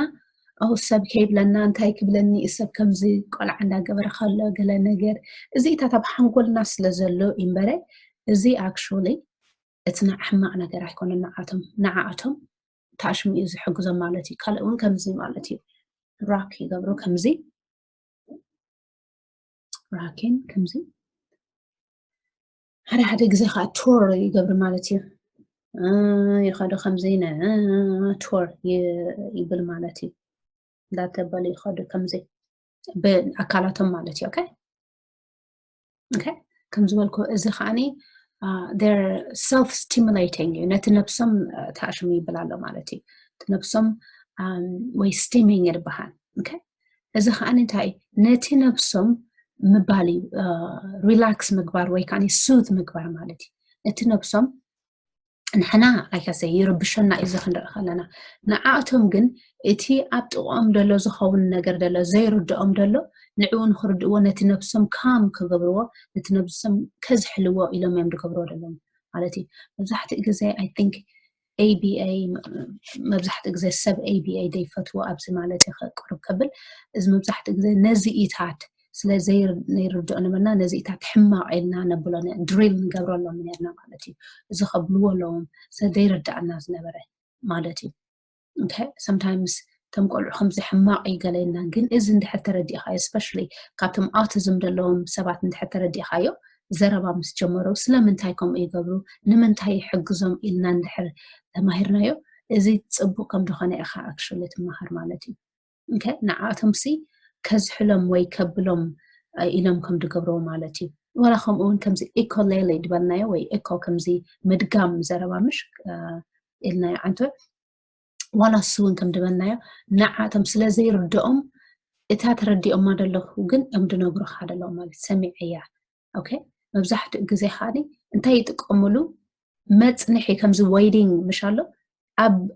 ኦ ሰብ ከይብለና እንታይ ክብለኒ ሰብ ከምዚ ቆልዓ እንዳገበረ ከሎ ገለ ነገር እዚታት ኣብ ሓንጎልና ስለ ዘሎ እምበረ እዚ actually እቲ ሕማቕ ነገር ኣይኮነን ንዓቶም ንዓኣቶም ተኣሽሙ እዩ ዝሕግዞም ማለት እዩ። ካልእ እውን ከምዚ ማለት እዩ rock ይገብሩ ከምዚ rocking ከምዚ ሓደ ሓደ ግዜ ከዓ tour ይገብሩ ማለት እዩ። ይኸዱ ከምዚ tour ይብል ማለት እዩ። እንዳተበሉ ይኸዱ ከምዚ ብኣካላቶም ማለት እዩ። Okay ከም ዝበልኩ እዚ ከዓኒ they're self stimulating እዩ። ነቲ ነብሶም ተኣሽሙ ይብል ኣሎ ማለት እዩ። ነብሶም ወይ steaming ይበሃል። እዚ ከዓ እንታይ ነቲ ነብሶም ምባል እዩ relax ምግባር ወይ ከዓ soothe ምግባር ማለት እዩ። ነቲ ነብሶም ንሕና like I say ይርብሸና እዩ እዚ ክንርኢ ከለና። ንዓኣቶም ግን እቲ ኣብ ጥቕኦም ዘሎ ዝኸውን ነገር ዘሎ ዘይርድኦም ዘሎ ንዕኡ ንክርድእዎ ነቲ ነብሶም calm ክገብርዎ ነቲ ነብሶም ከዝሕልዎ ኢሎም እዮም ዝገብርዎ ዘለዉ ማለት እዩ። መብዛሕትኡ ግዜ I think A B A መብዛሕትኡ ግዜ ሰብ A B A ዘይፈትዎ ኣብዚ ማለት እዩ ቅርብ ከብል እዚ መብዛሕትኡ ግዜ ነዚኢታት ስለ ዘይርድኦ ነበርና ነዚኢታት ሕማቕ ኢልና ነብሎ ድሪል ንገብረሎም ነርና ማለት እዩ። እዚ ከብልዎ ኣለዎም ስለ ዘይርዳእና ዝነበረ ማለት እዩ። Okay sometimes እቶም ቆልዑ ከምዚ ሕማቕ እዩ ገለና ግን እዚ እንድሕር ተረዲእኻ especially ካብቶም autism ዘለዎም ሰባት እንድሕር ተረዲእኻዮ ዘረባ ምስ ጀመሩ ስለምንታይ ከምኡ ይገብሩ ንምንታይ ይሕግዞም ኢልና እንድሕር ተማሂርናዮ እዚ ፅቡቅ ከም ዝኾነ ኢኻ actually ትመሃር ማለት እዩ። Okay ንዓኣቶም ሲ ከዝሕሎም ወይ ከብሎም ኢሎም ከም ዝገብርዎ ማለት እዩ። ዋላ ከምኡ እውን ከምዚ echolalia ዝበልናዮ ወይ echo ከምዚ ምድጋም ዘረባ ምሽ ኢልናዮ ዓንተ ዋላ እሱ እውን ከም ዝበልናዮ ንዓኣቶም ስለ ዘይርድኦም እታ ተረዲኦማ ዘለኹ ግን እዮም ዝነግሩኻ ዘለዉ ማለት ሰሚዐያ። Okay መብዛሕትኡ ግዜ ከዓ እንታይ ይጥቀምሉ መፅንሒ ከምዚ waiting ምሽ ኣሎ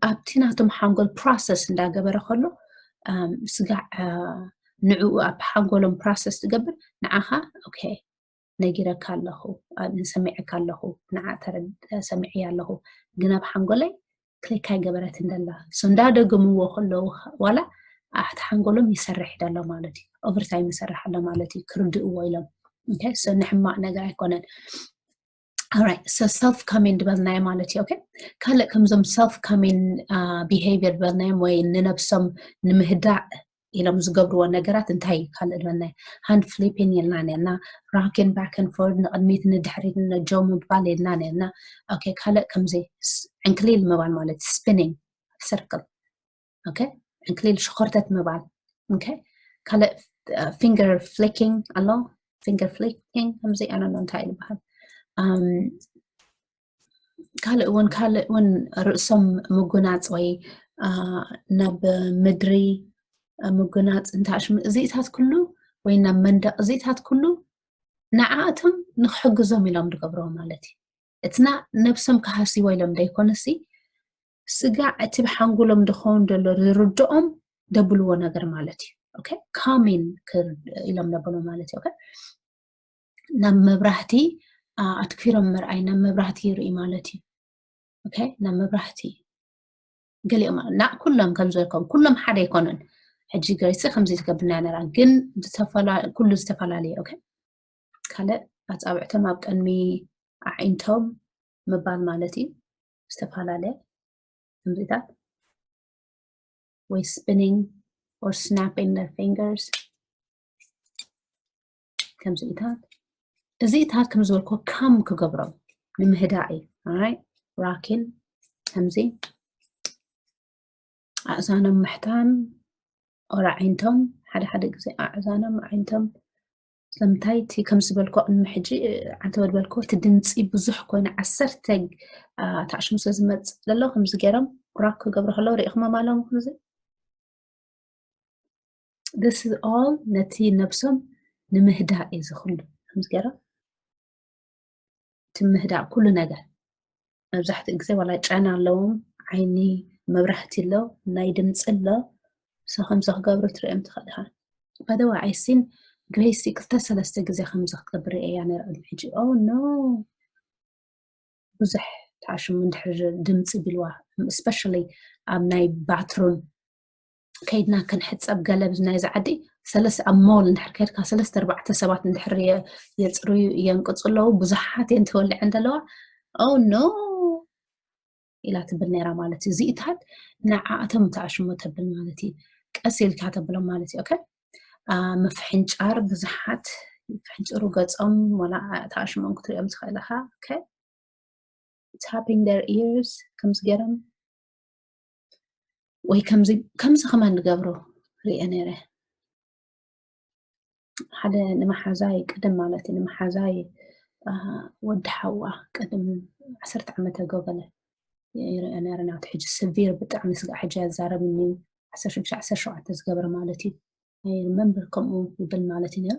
ኣብቲ ናቶም ሓንጎል process እንዳገበረ ከሎ ስጋዕ ንዕኡ ኣብ ሓንጎሎም process ትገብር ንዓኻ okay ነጊረካ ኣለኹ ሰሚዐካ ኣለኹ ንዓ ሰሚዐያ ኣለኹ ግን ኣብ ሓንጎለይ click ኣይገበረትን ደላ so እንዳደገምዎ ከለዉ ዋላ ኣሕቲ ሓንጎሎም ይሰርሕ ደሎ ማለት እዩ። Overtime ይሰርሕ ኣሎ ማለት እዩ ክርድእዎ ኢሎም። Okay so ንሕማቕ ነገር ኣይኮነን። Alright so self calming ዝበልናዮ ማለት እዩ። Okay ካልእ ከምዞም self calming behavior ዝበልናዮም ወይ ንነብሶም ንምህዳእ ኢሎም ዝገብርዎ ነገራት እንታይ ካልእ ዝበልናዮ hand flipping ኢልና ነርና rocking back and forth ንቕድሚት ንድሕሪት ነጀው ምባል ኢልና ነርና። Okay ካልእ ከምዚ ዕንክሊል ምባል ማለት spinning circle okay ዕንክሊል ሽኾርተት ምባል okay ካልእ finger flicking ኣሎ finger flicking ከምዚ ኣነ እንታይ ይበሃል ካልእ እውን ካልእ እውን ርእሶም ምጉናፅ ወይ ናብ ምድሪ ምጉናፅ እንታሽም እዚኢታት ኩሉ ወይ ናብ መንደቕ እዚኢታት ኩሉ ንዓኣቶም ንክሕግዞም ኢሎም ዝገብርዎ ማለት እዩ። እትና ነብሶም ክሃስይዎ ኢሎም ዘይኮነሲ ስጋዕ እቲ ብሓንጉሎም ዝኸውን ዘሎ ዝርድኦም ደብልዎ ነገር ማለት እዩ። Okay calming ኢሎም ደብሎ ማለት እዩ። ናብ መብራህቲ ኣትኪሮም ምርኣይ ናብ መብራህቲ ይርኢ ማለት እዩ። Okay ናብ መብራህቲ ገሊኦም ና ኩሎም ከም ዝበልኩም ኩሎም ሓደ ኣይኮኑን። ሕጂ ገሪሲ ከምዚ ዝገብርና ነራ ግን ኩሉ ዝተፈላለየ okay ካልእ ኣፃብዕቶም ኣብ ቅድሚ ኣዒንቶም ምባል ማለት እዩ። ዝተፈላለየ ከምዚታት ወይ spinning or snapping their fingers ከምዚታት እዚታት ከም ዝበልኮ calm ክገብሮም ንምህዳእ እዩ። Alright rocking ከምዚ ኣእዛኖም ምሕታም or ኣዒንቶም ሓደ ሓደ ግዜ ኣእዛኖም ኣዒንቶም ስለምንታይ እቲ ከም ዝበልኮ ቅድሚ ሕጂ ዓንተ በልበልኮ እቲ ድምፂ ብዙሕ ኮይኑ ዓሰርተ ታዕሽሙ ስለ ዝመፅእ ዘሎ ከምዚ ገይሮም rock ክገብሩ ከለዉ ርኢኹሞም ኣለዎም ከምዚ this is all ነቲ ነብሶም ንምህዳእ እዩ ዝኽሉ ከምዚ ገይሮም እቲ ምህዳእ ኩሉ ነገር መብዛሕትኡ ግዜ ዋላ ጨና ኣለዎም ዓይኒ መብራህቲ ኣሎ ናይ ድምፂ ኣሎ so ከምዚ ክገብሩ ትሪኦም ትኽእል ኢኻ። By the way I seen Gracie ክልተ ሰለስተ ግዜ ከምዚ ክትገብር ርእየያ ነይረ ቅድሚ ሕጂ። Oh no ብዙሕ ተኣሽሙ እንድሕር ድምፂ ቢልዋ especially ኣብ ናይ bathroom ከይድና ክንሕፀብ ገለ ኣብዚ ናይዚ ዓዲ ሰለስተ ኣብ mall እንድሕር ከድካ ሰለስተ ኣርባዕተ ሰባት እንድሕር የፅርዩ የንቅፁ ኣለዉ ብዙሓት እየን ተወልዐን ዘለዋ። Oh no ኢላ ትብል ነይራ ማለት እዩ። እዚኢታት ንዓኣቶም ተኣሽሙ ተብል ማለት እዩ። ቀስ ኢልካ ተብሎም ማለት እዩ። Okay ምፍሕንጫር ብዙሓት ይፍሕንጭሩ ገፆም ዋላ ተኣሽሞም ክትሪኦም ትኽእል ኢኻ። Okay tapping their ears ከምዚ ገይሮም ወይ ከምዚ ከምዚ ከማን ዝገብሩ ሪአ ነይረ። ሓደ ንመሓዛይ ቅድም ማለት እዩ ንመሓዛይ ወዲ ሓዋ ቅድም ዓሰርተ ዓመት ኣጎ ገለ ይርአ ነይረ ናብቲ ሕጂ severe ብጣዕሚ ስጋዕ ሕጂ ኣዛረብኒ ዓሰርተ ሽዱሽተ ዓሰርተ ሸውዓተ ዝገበረ ማለት እዩ። I remember ከምኡ ይብል ማለት እዩ ነይሩ።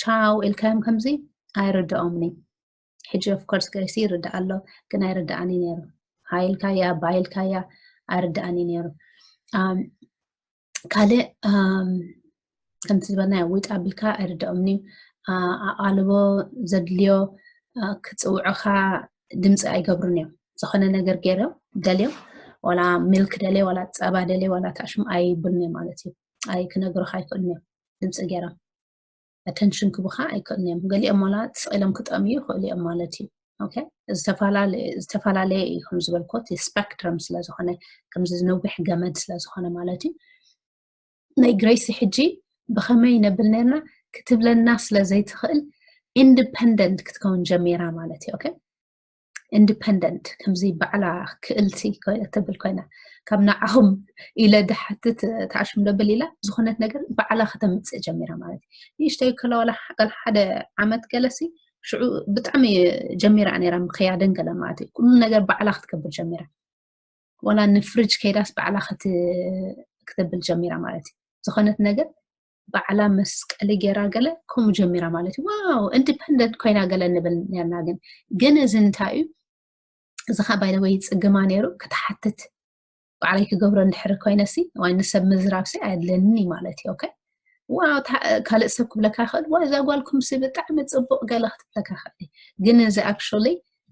ቻው ኢልካዮም ከምዚ ኣይርድኦምኒ። ሕጂ of course ገይሲ ይርዳእ ኣሎ፣ ግን ኣይርዳእኒ ነይሩ። ሃይ ኢልካያ፣ ባይ ኢልካያ ኣይርዳእኒ ነይሩ። ካልእ ከምቲ ዝበልናዮ ዊጥ ኣቢልካ ኣይርድኦምኒ። ኣቓልቦ ዘድልዮ ክፅውዑኻ ድምፂ ኣይገብሩን እዮም። ዝኾነ ነገር ገይሮም ደልዮም፣ ዋላ ሚልክ ደልየ፣ ዋላ ፀባ ደልየ፣ ዋላ ታሽም ኣይብሉን እዮም ማለት እዩ። ኣይ ክነግሩኻ ኣይክእሉን እዮም ድምፂ ገይሮም። ኣተንሽን ክቡኻ ኣይክእሉን እዮም። ገሊኦም ዋላ ስቕ ኢሎም ክጠምዩ ይኽእሉ እዮም ማለት እዩ። ኦኬ፣ ዝተፈላለየ እዩ ከም ዝበልኮ፣ እቲ ስፐክትረም ስለዝኾነ፣ ከምዚ ዝነዊሕ ገመድ ስለዝኾነ ማለት እዩ። ናይ ግሬሲ ሕጂ ብኸመይ ነብል ነርና ክትብለና ስለ ዘይትኽእል ኢንዲፐንደንት ክትከውን ጀሚራ ማለት እዩ። ኦኬ፣ ኢንዲፐንደንት ከምዚ ባዕላ ክእልቲ ትብል ኮይና፣ ካብ ንዓኹም ኢለ ድሓትት ታሽም ደብል ኢላ ዝኾነት ነገር ባዕላ ከተምፅእ ጀሚራ ማለት እዩ። ንእሽተይ ከሎ ዋላ ሓደ ዓመት ገለሲ ሽዑ ብጣዕሚ ጀሚራ ነይራ ምክያደን ገለ ማለት እዩ። ኩሉ ነገር ባዕላ ክትገብር ጀሚራ። ዋላ ንፍርጅ ከይዳስ ባዕላ ክትብል ጀሚራ ማለት እዩ። ዝኾነት ነገር ባዕላ መስቀሊ ገይራ ገለ ከምኡ ጀሚራ ማለት እዩ። ዋው ኢንዲፐንደንት ኮይና ገለ ንብል ነርና። ግን ግን እዚ እንታይ እዩ? እዚ ኸዓ ባይ ወይ ፅግማ ነይሩ ክትሓትት ባዕለይ ክገብሮ እንድሕር ኮይነሲ ወይ ንሰብ ምዝራብሲ ኣየድለኒ ማለት እዩ። ኦኬ፣ ዋው ካልእ ሰብ ክብለካ ይኽእል፣ ዋ እዛ ጓልኩምሲ ብጣዕሚ ፅቡቕ ገለ ክትብለካ ይኽእል። ግን እዚ ኣክቹሊ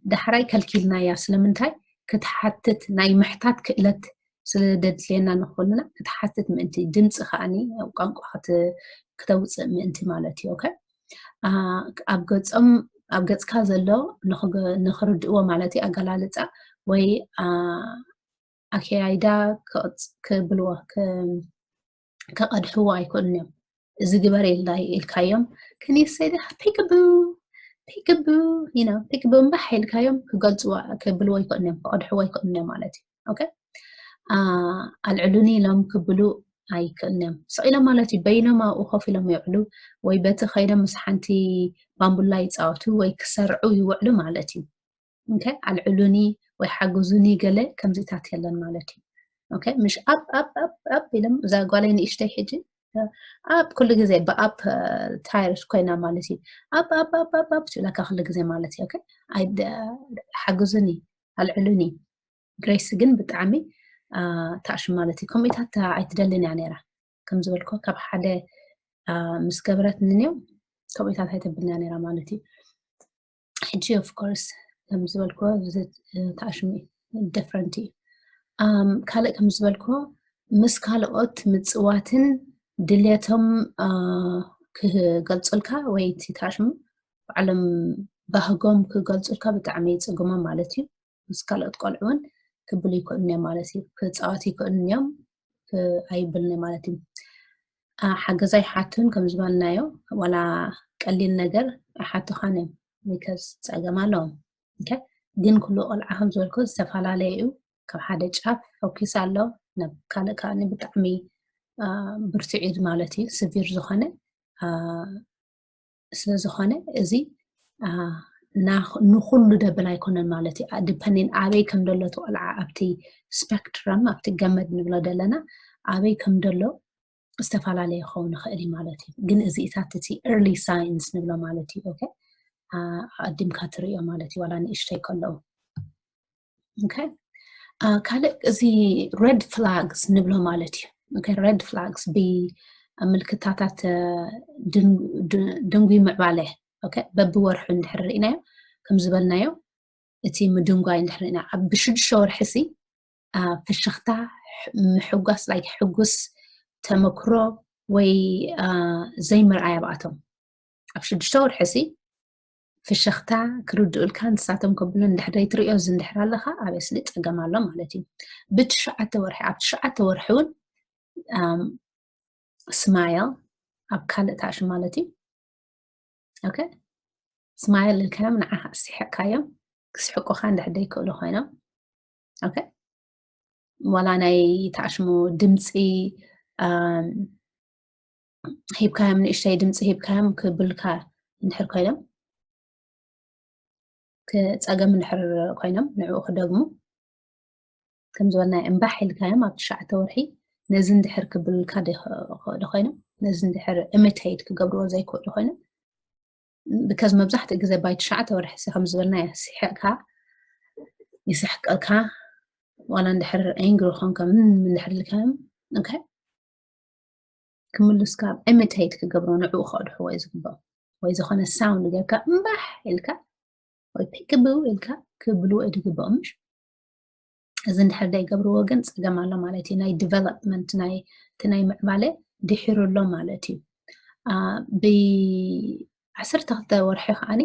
ዳሕራይ ከልኪልናያ። ስለምንታይ? ክትሓትት ናይ ምሕታት ክእለት ስለደድልየና ንኹልና ክትሓትት ምእንቲ፣ ድምፂ ከዓኒ ቋንቋ ክተውፅእ ምእንቲ ማለት እዩ። ኦኬ፣ ኣብ ገፆም ኣብ ገፅካ ዘሎ ንኽርድእዎ ማለት እዩ ኣገላልፃ ወይ ኣከያይዳ ክብልዎ ከቐድሕዎ ኣይክእሉን እዮም። እዚ ግበር ኢልካዮም ከኒሰይ ደ ፒክቡ ፒክቡ ፒክቡ እምባሕ ኢልካዮም ክገልፅዎ ክብልዎ ኣይክእሉን እዮም፣ ክቐድሕዎ ኣይክእሉን እዮም ማለት እዩ። ኦኬ፣ ኣልዕሉኒ ኢሎም ክብሉ ኣይክእሉን እዮም። ስቕ ኢሎም ማለት እዩ በይኖም ኣብኡ ኮፍ ኢሎም ይውዕሉ ወይ በቲ ከይዶም ምስ ሓንቲ ባምቡላ ይፃወቱ ወይ ክሰርዑ ይውዕሉ ማለት እዩ። ኦኬ፣ ኣልዕሉኒ ወይ ሓግዙኒ ገለ ከምዚታት የለን ማለት እዩ። ኦኬ፣ ምሽ ኣብ ኣብ ኣብ ኣብ ኢሎም እዛ ጓለይ ንእሽተይ ሕጂ ኣብ ኩሉ ግዜ ብኣፕ ታይርድ ኮይና ማለት እዩ። ኣብ ኣብ ኣብ ኣብ ኣብ ትብለካ ኩሉ ግዜ ማለት እዩ። ኦኬ፣ ሓግዙኒ ኣልዕሉኒ። ግሬስ ግን ብጣዕሚ ታሽም ማለት እዩ። ከምኡታት ኣይትደልን እያ ነይራ። ከም ዝበልኮ ካብ ሓደ ምስ ገበረት ንንዮም ከምኡታት ኣይተብልና ነይራ ማለት እዩ። ሕጂ of course ከም ዝበልኮ ታሽም different እዩ። ካልእ ከም ዝበልኮ ምስ ካልኦት ምፅዋትን ድሌቶም ክገልፁልካ ወይ እቲ ታሽሙ ባዕሎም ባህጎም ክገልፁልካ ብጣዕሚ ይፅግሞም ማለት እዩ። ምስ ካልኦት ቆልዑ እውን ክብሉ ይክእሉ እዮም ማለት እዩ። ክፃወቱ ይክእሉ እዮም፣ ኣይብልን ማለት እዩ። ሓገዛ ይሓቱን ከም ዝበልናዮ ዋላ ቀሊል ነገር ኣይሓቱኻን እዮም። ቢካዝ ፀገም ኣለዎም። ግን ኩሉ ቆልዓ ከም ዝበልኩ ዝተፈላለየ እዩ። ካብ ሓደ ጫፍ ፎኪስ ኣሎ ናብ ካልእ ከዓ ብጣዕሚ ብርቱዕ እዩ ማለት እዩ። ስቪር ዝኾነ ስለዝኾነ እዚ ንኩሉ ደብል ኣይኮነን ማለት እዩ። ዲፐንዲን ኣበይ ከም ዘሎ እቲ ቆልዓ ኣብቲ ስፐክትረም ኣብቲ ገመድ ንብሎ ዘለና ኣበይ ከም ዘሎ ዝተፈላለየ ክኸውን ይኽእል እዩ ማለት እዩ። ግን እዚኢታት እቲ ኤርሊ ሳይንስ ንብሎ ማለት እዩ። ኦኬ፣ ኣቀዲምካ ትርእዮ ማለት እዩ ዋላ ንእሽተይ ከለዉ። ኦኬ፣ ካልእ እዚ ሬድ ፍላግስ ንብሎ ማለት እዩ። ሬድ ፍላግስ ብምልክታታት ድንጉይ ምዕባለ በቢወርሑ እንድሕር ርኢናዮ ከም ዝበልናዮ እቲ ምድንጓይ እንድሕር ርኢና ኣብ ብሽዱሽተ ወርሒ ሲ ፍሽኽታ ምሕጓስ ላይ ሕጉስ ተመክሮ ወይ ዘይምርኣይ ኣብኣቶም ኣብ ሽዱሽተ ወርሒ ሲ ፍሽኽታ ክርድኡልካ ንሳቶም ከብሉ እንድሕር ዘይትርእዮ እዚ እንድሕር ኣለኻ ኣበስሊ ፀገም ኣሎ ማለት እዩ። ብትሽዓተ ወርሒ ኣብ ትሽዓተ ወርሒ እውን ስማይል ኣብ ካልእ ታሽ ማለት እዩ። ኦኬ፣ ስማይል ኢልካዮም ንዓኻ ስሒቕካዮም ክስሕቁኻ እንድሕር ዘይክእሉ ኮይኖም ኦኬ፣ ዋላ ናይ ታሽሙ ድምፂ ሂብካዮም ንእሽተይ ድምፂ ሂብካዮም ክብልካ እንድሕር ኮይኖም ክፀገም እንድሕር ኮይኖም ንዕኡ ክደግሙ ከም ዝበልናዮ እምባሕ ኢልካዮም ኣብ ትሽዓተ ወርሒ ነዚ እንድሕር ክብልካ ዘይክእሉ ኮይኖም ነዚ እንድሕር ኢሚቴት ክገብርዎ ዘይክእሉ ኮይኖም because መብዛሕትኡ ግዜ ባይ ትሽዓተ ወርሒ ሲ ከም ዝበልና ይስሕቅካ ይስሕቀልካ ዋላ እንድሕር angry ኾንካ ምን እንድሕር ኢልካዮም ክምልስካ imitate ክገብሮ ንዕኡ ከድሕዎ እዩ ዝግብኦም ወይ ዝኾነ sound ጌርካ እምባሕ ኢልካ ወይ peekaboo ኢልካ ክብልዎ እዩ ዝግብኦም ምሽ እዚ እንድሕር ዘይገብርዎ ግን ፀገም ኣሎ ማለት እዩ ናይ development ናይ እቲ ናይ ምዕባለ ድሒሩ ኣሎ ማለት እዩ ብዓሰርተ ክልተ ወርሒ ከዓኒ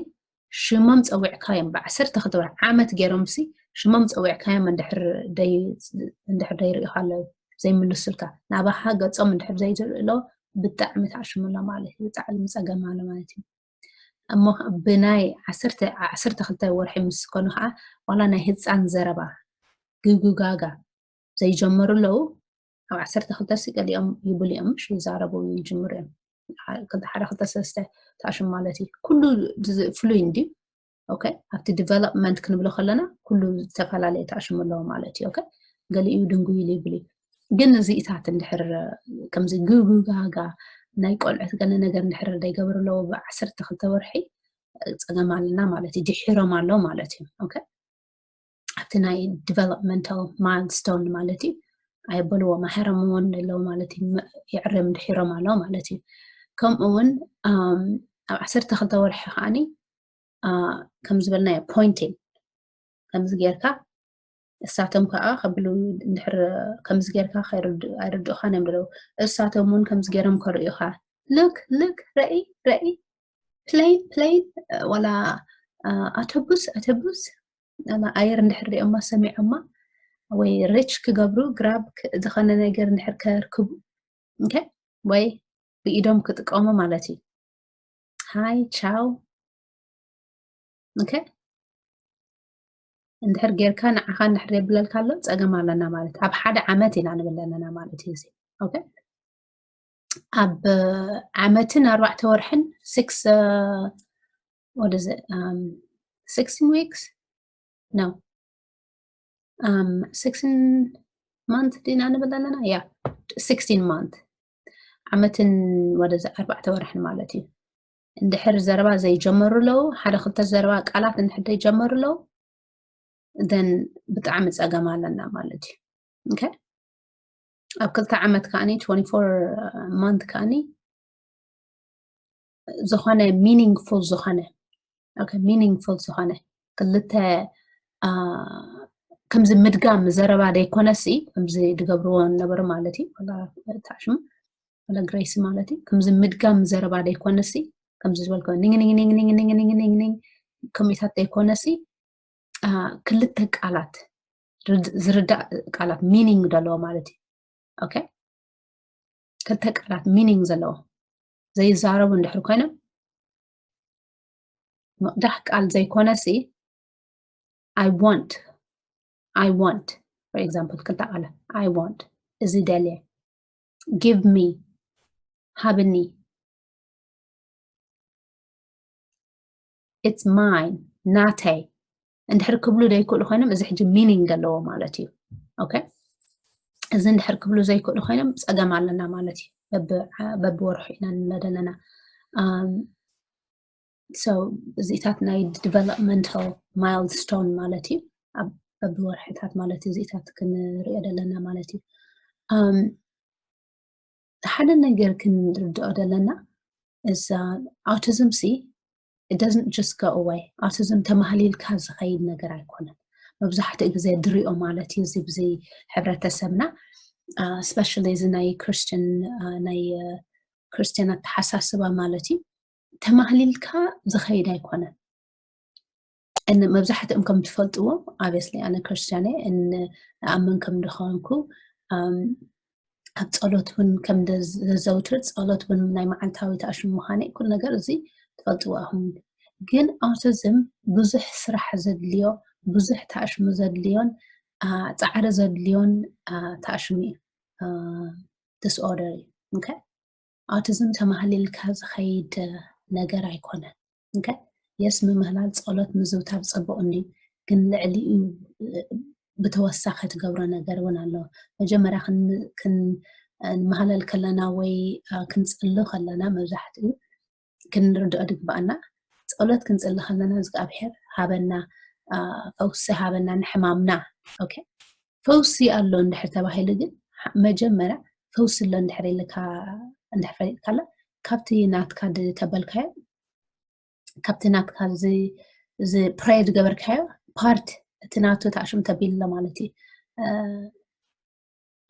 ሽሞም ፀዊዕካዮም ብዓሰርተ ክልተ ወርሒ ዓመት ገይሮም ሲ ሽሞም ፀዊዕካዮም እንድሕር ደይርኢኻ ኣለዉ ዘይምልሱልካ ናባኻ ገፆም እንድሕር ዘይትርኢ ኣለዉ ብጣዕሚ ተኣሽሙ ኣሎ ማለት እዩ ብጣዕሚ ፀገም ኣሎ ማለት እዩ እሞ ብናይ ዓሰርተ ክልተ ወርሒ ምስ ኮኑ ከዓ ዋላ ናይ ህፃን ዘረባ ግጉጋጋ ዘይጀመሩ ኣለዉ ኣብ ዓሰርተ ክልተ ሲ ገሊኦም ይብሉ እዮም ምሽ ይዛረቡ ይጅምሩ እዮም ክልተ ሓደ ክልተ ሰለስተ ተኣሽም ማለት እዩ ኩሉ ፍሉይ እንድዩ okay ኣብቲ development ክንብሎ ከለና ኩሉ ዝተፈላለየ ተኣሽሙ ኣለዎ ማለት እዩ okay ገሊኡ ድንጉይ ኢሉ ይብል እዩ ግን እዚኢታት እንድሕር ከምዚ ግጉጋጋ ናይ ቆልዑት ገለ ነገር እንድሕር ዘይገበሩ ኣለዎ ብዓሰርተ ክልተ ወርሒ ፀገም ኣለና ማለት እዩ ድሒሮም ኣሎ ማለት እዩ okay ኣብቲ ናይ developmental milestone ማለት እዩ ኣይበልዎ ማሕረምዎ ኣለዉ ማለት እዩ የዕርም ድሒሮም ኣሎ ማለት እዩ ከምኡ እውን ኣብ ዓሰርተ ክልተ ወርሒ ከዓኒ ከም ዝበልናዮ pointing ከምዚ ጌርካ እሳቶም ከዓ ከብሉ እንድሕር ከምዚ ጌርካ ኣይርድእኻን እዮም ዘለዉ እሳቶም እውን ከምዚ ገይሮም ከርእዩኻ look look ረኢ ረኢ plane plane ዋላ ኣተቡስ ኣተቡስ ኣየር እንድሕር ሪኦማ ሰሚዖማ ወይ reach ክገብሩ grab ዝኾነ ነገር እንድሕር ከርክቡ ወይ ብኢዶም ክጥቀሙ ማለት እዩ hi ciao okay እንድሕር ጌርካ ንዓኻ እንድሕር የብለልካ ኣሎ ፀገም ኣለና ማለት ኣብ ሓደ ዓመት ኢና ንብል ዘለና ማለት እዩ እዚ okay ኣብ ዓመትን ኣርባዕተ ወርሕን six what is it um, sixteen weeks no um, sixteen month ዲና ንብል ኣለና yeah sixteen month ዓመትን ወደዚ ኣርባዕተ ወርሕን ማለት እዩ እንድሕር ዘረባ ዘይጀመሩ ኣለዉ ሓደ ክልተ ዘረባ ቃላት እንድሕር ዘይጀመሩ ኣለዉ then ብጣዕሚ ፀገም ኣለና ማለት እዩ okay ኣብ ክልተ ዓመት ከዓኒ twenty-four month ከዓኒ ዝኾነ meaningful ዝኾነ okay meaningful ዝኾነ ክልተ ከምዚ ምድጋም ዘረባ ዘይኮነሲ ከምዚ ዝገብርዎ ነበሩ ማለት እዩ ታሽሙ ወላ ግሬሲ ማለት እዩ ከምዚ ምድጋም ዘረባ ዘይኮነሲ ከምዚ ዝበልኮ ኒንግኒንግኒንግኒንግኒንግኒንግኒንግ ከምኢታት ዘይኮነሲ ክልተ ቃላት ዝርዳእ ቃላት meaning ዘለዎ ማለት እዩ okay ክልተ ቃላት meaning ዘለዎ ዘይዛረቡ እንድሕር ኮይኖም ምቕዳሕ ቃል ዘይኮነሲ I want I want for example ክልተ ቃላት I want እዚ ደልየ give me ሃብኒ it's mine ናተይ እንድሕር ክብሉ ዘይክእሉ ኮይኖም እዚ ሕጂ meaning ዘለዎ ማለት እዩ okay እዚ እንድሕር ክብሉ ዘይክእሉ ኮይኖም ፀገም ኣለና ማለት እዩ በብወርሑ ኢና ንብሎ ዘለና so እዚታት ናይ developmental milestone ማለት እዩ ኣብ በብወርሕታት ማለት እዩ እዚታት ክንሪኦ ዘለና ማለት እዩ ሓደ ነገር ክንርድኦ ዘለና እዛ autism ሲ it doesn't just go away autism ተማህሊልካ ዝኸይድ ነገር ኣይኮነን መብዛሕትኡ ግዜ ድሪኦ ማለት እዩ እዚ ብዚ ሕብረተሰብና especially እዚ ናይ ክርስቲያን ናይ ክርስቲያን ኣተሓሳስባ ማለት እዩ ተማህሊልካ ዝኸይድ ኣይኮነን መብዛሕትኦም ከም ትፈልጥዎ obviously ኣነ ክርስቲያን እየ ንኣምን ከም ድኾንኩ ኣብ ጸሎት እውን ከም ዘዘውትር ጸሎት እውን ናይ መዓልታዊ ተኣሽሙ ምዃነ ኩሉ ነገር እዚ ትፈልጥዎ ኣኹም ግን autism ብዙሕ ስራሕ ዘድልዮ ብዙሕ ተኣሽሙ ዘድልዮን ፃዕሪ ዘድልዮን ተኣሽሙ እዩ disorder እዩ okay autism ተማህሊልካ ዝኸይድ ነገር ኣይኮነን okay yes ምምህላል ጸሎት ምዝውታር ጽቡቕ እንዲ ግን ልዕሊኡ ብተወሳኺ ትገብሮ ነገር እውን ኣሎ መጀመርያ ክንመሃለል ከለና ወይ ክንጽሊ ከለና መብዛሕትኡ ክንርድኦ ድግባኣና ጸሎት ክንጽሊ ከለና እግዚኣብሔር ሃበና፣ ፈውሲ ሃበና ንሕማምና። ኦኬ፣ ፈውሲ ኣሎ እንድሕር ተባሂሉ ግን መጀመርያ ፈውሲ ኣሎ እንድሕር ኢልካ፣ እንድሕር ፈሊጥካላ፣ ካብቲ ናትካ ዝተበልካዮ፣ ካብቲ ናትካ እዚ ፕሬ ዝገበርካዮ ፓርት፣ እቲ ናቱ ተኣሽም ተቢልሎ ማለት እዩ።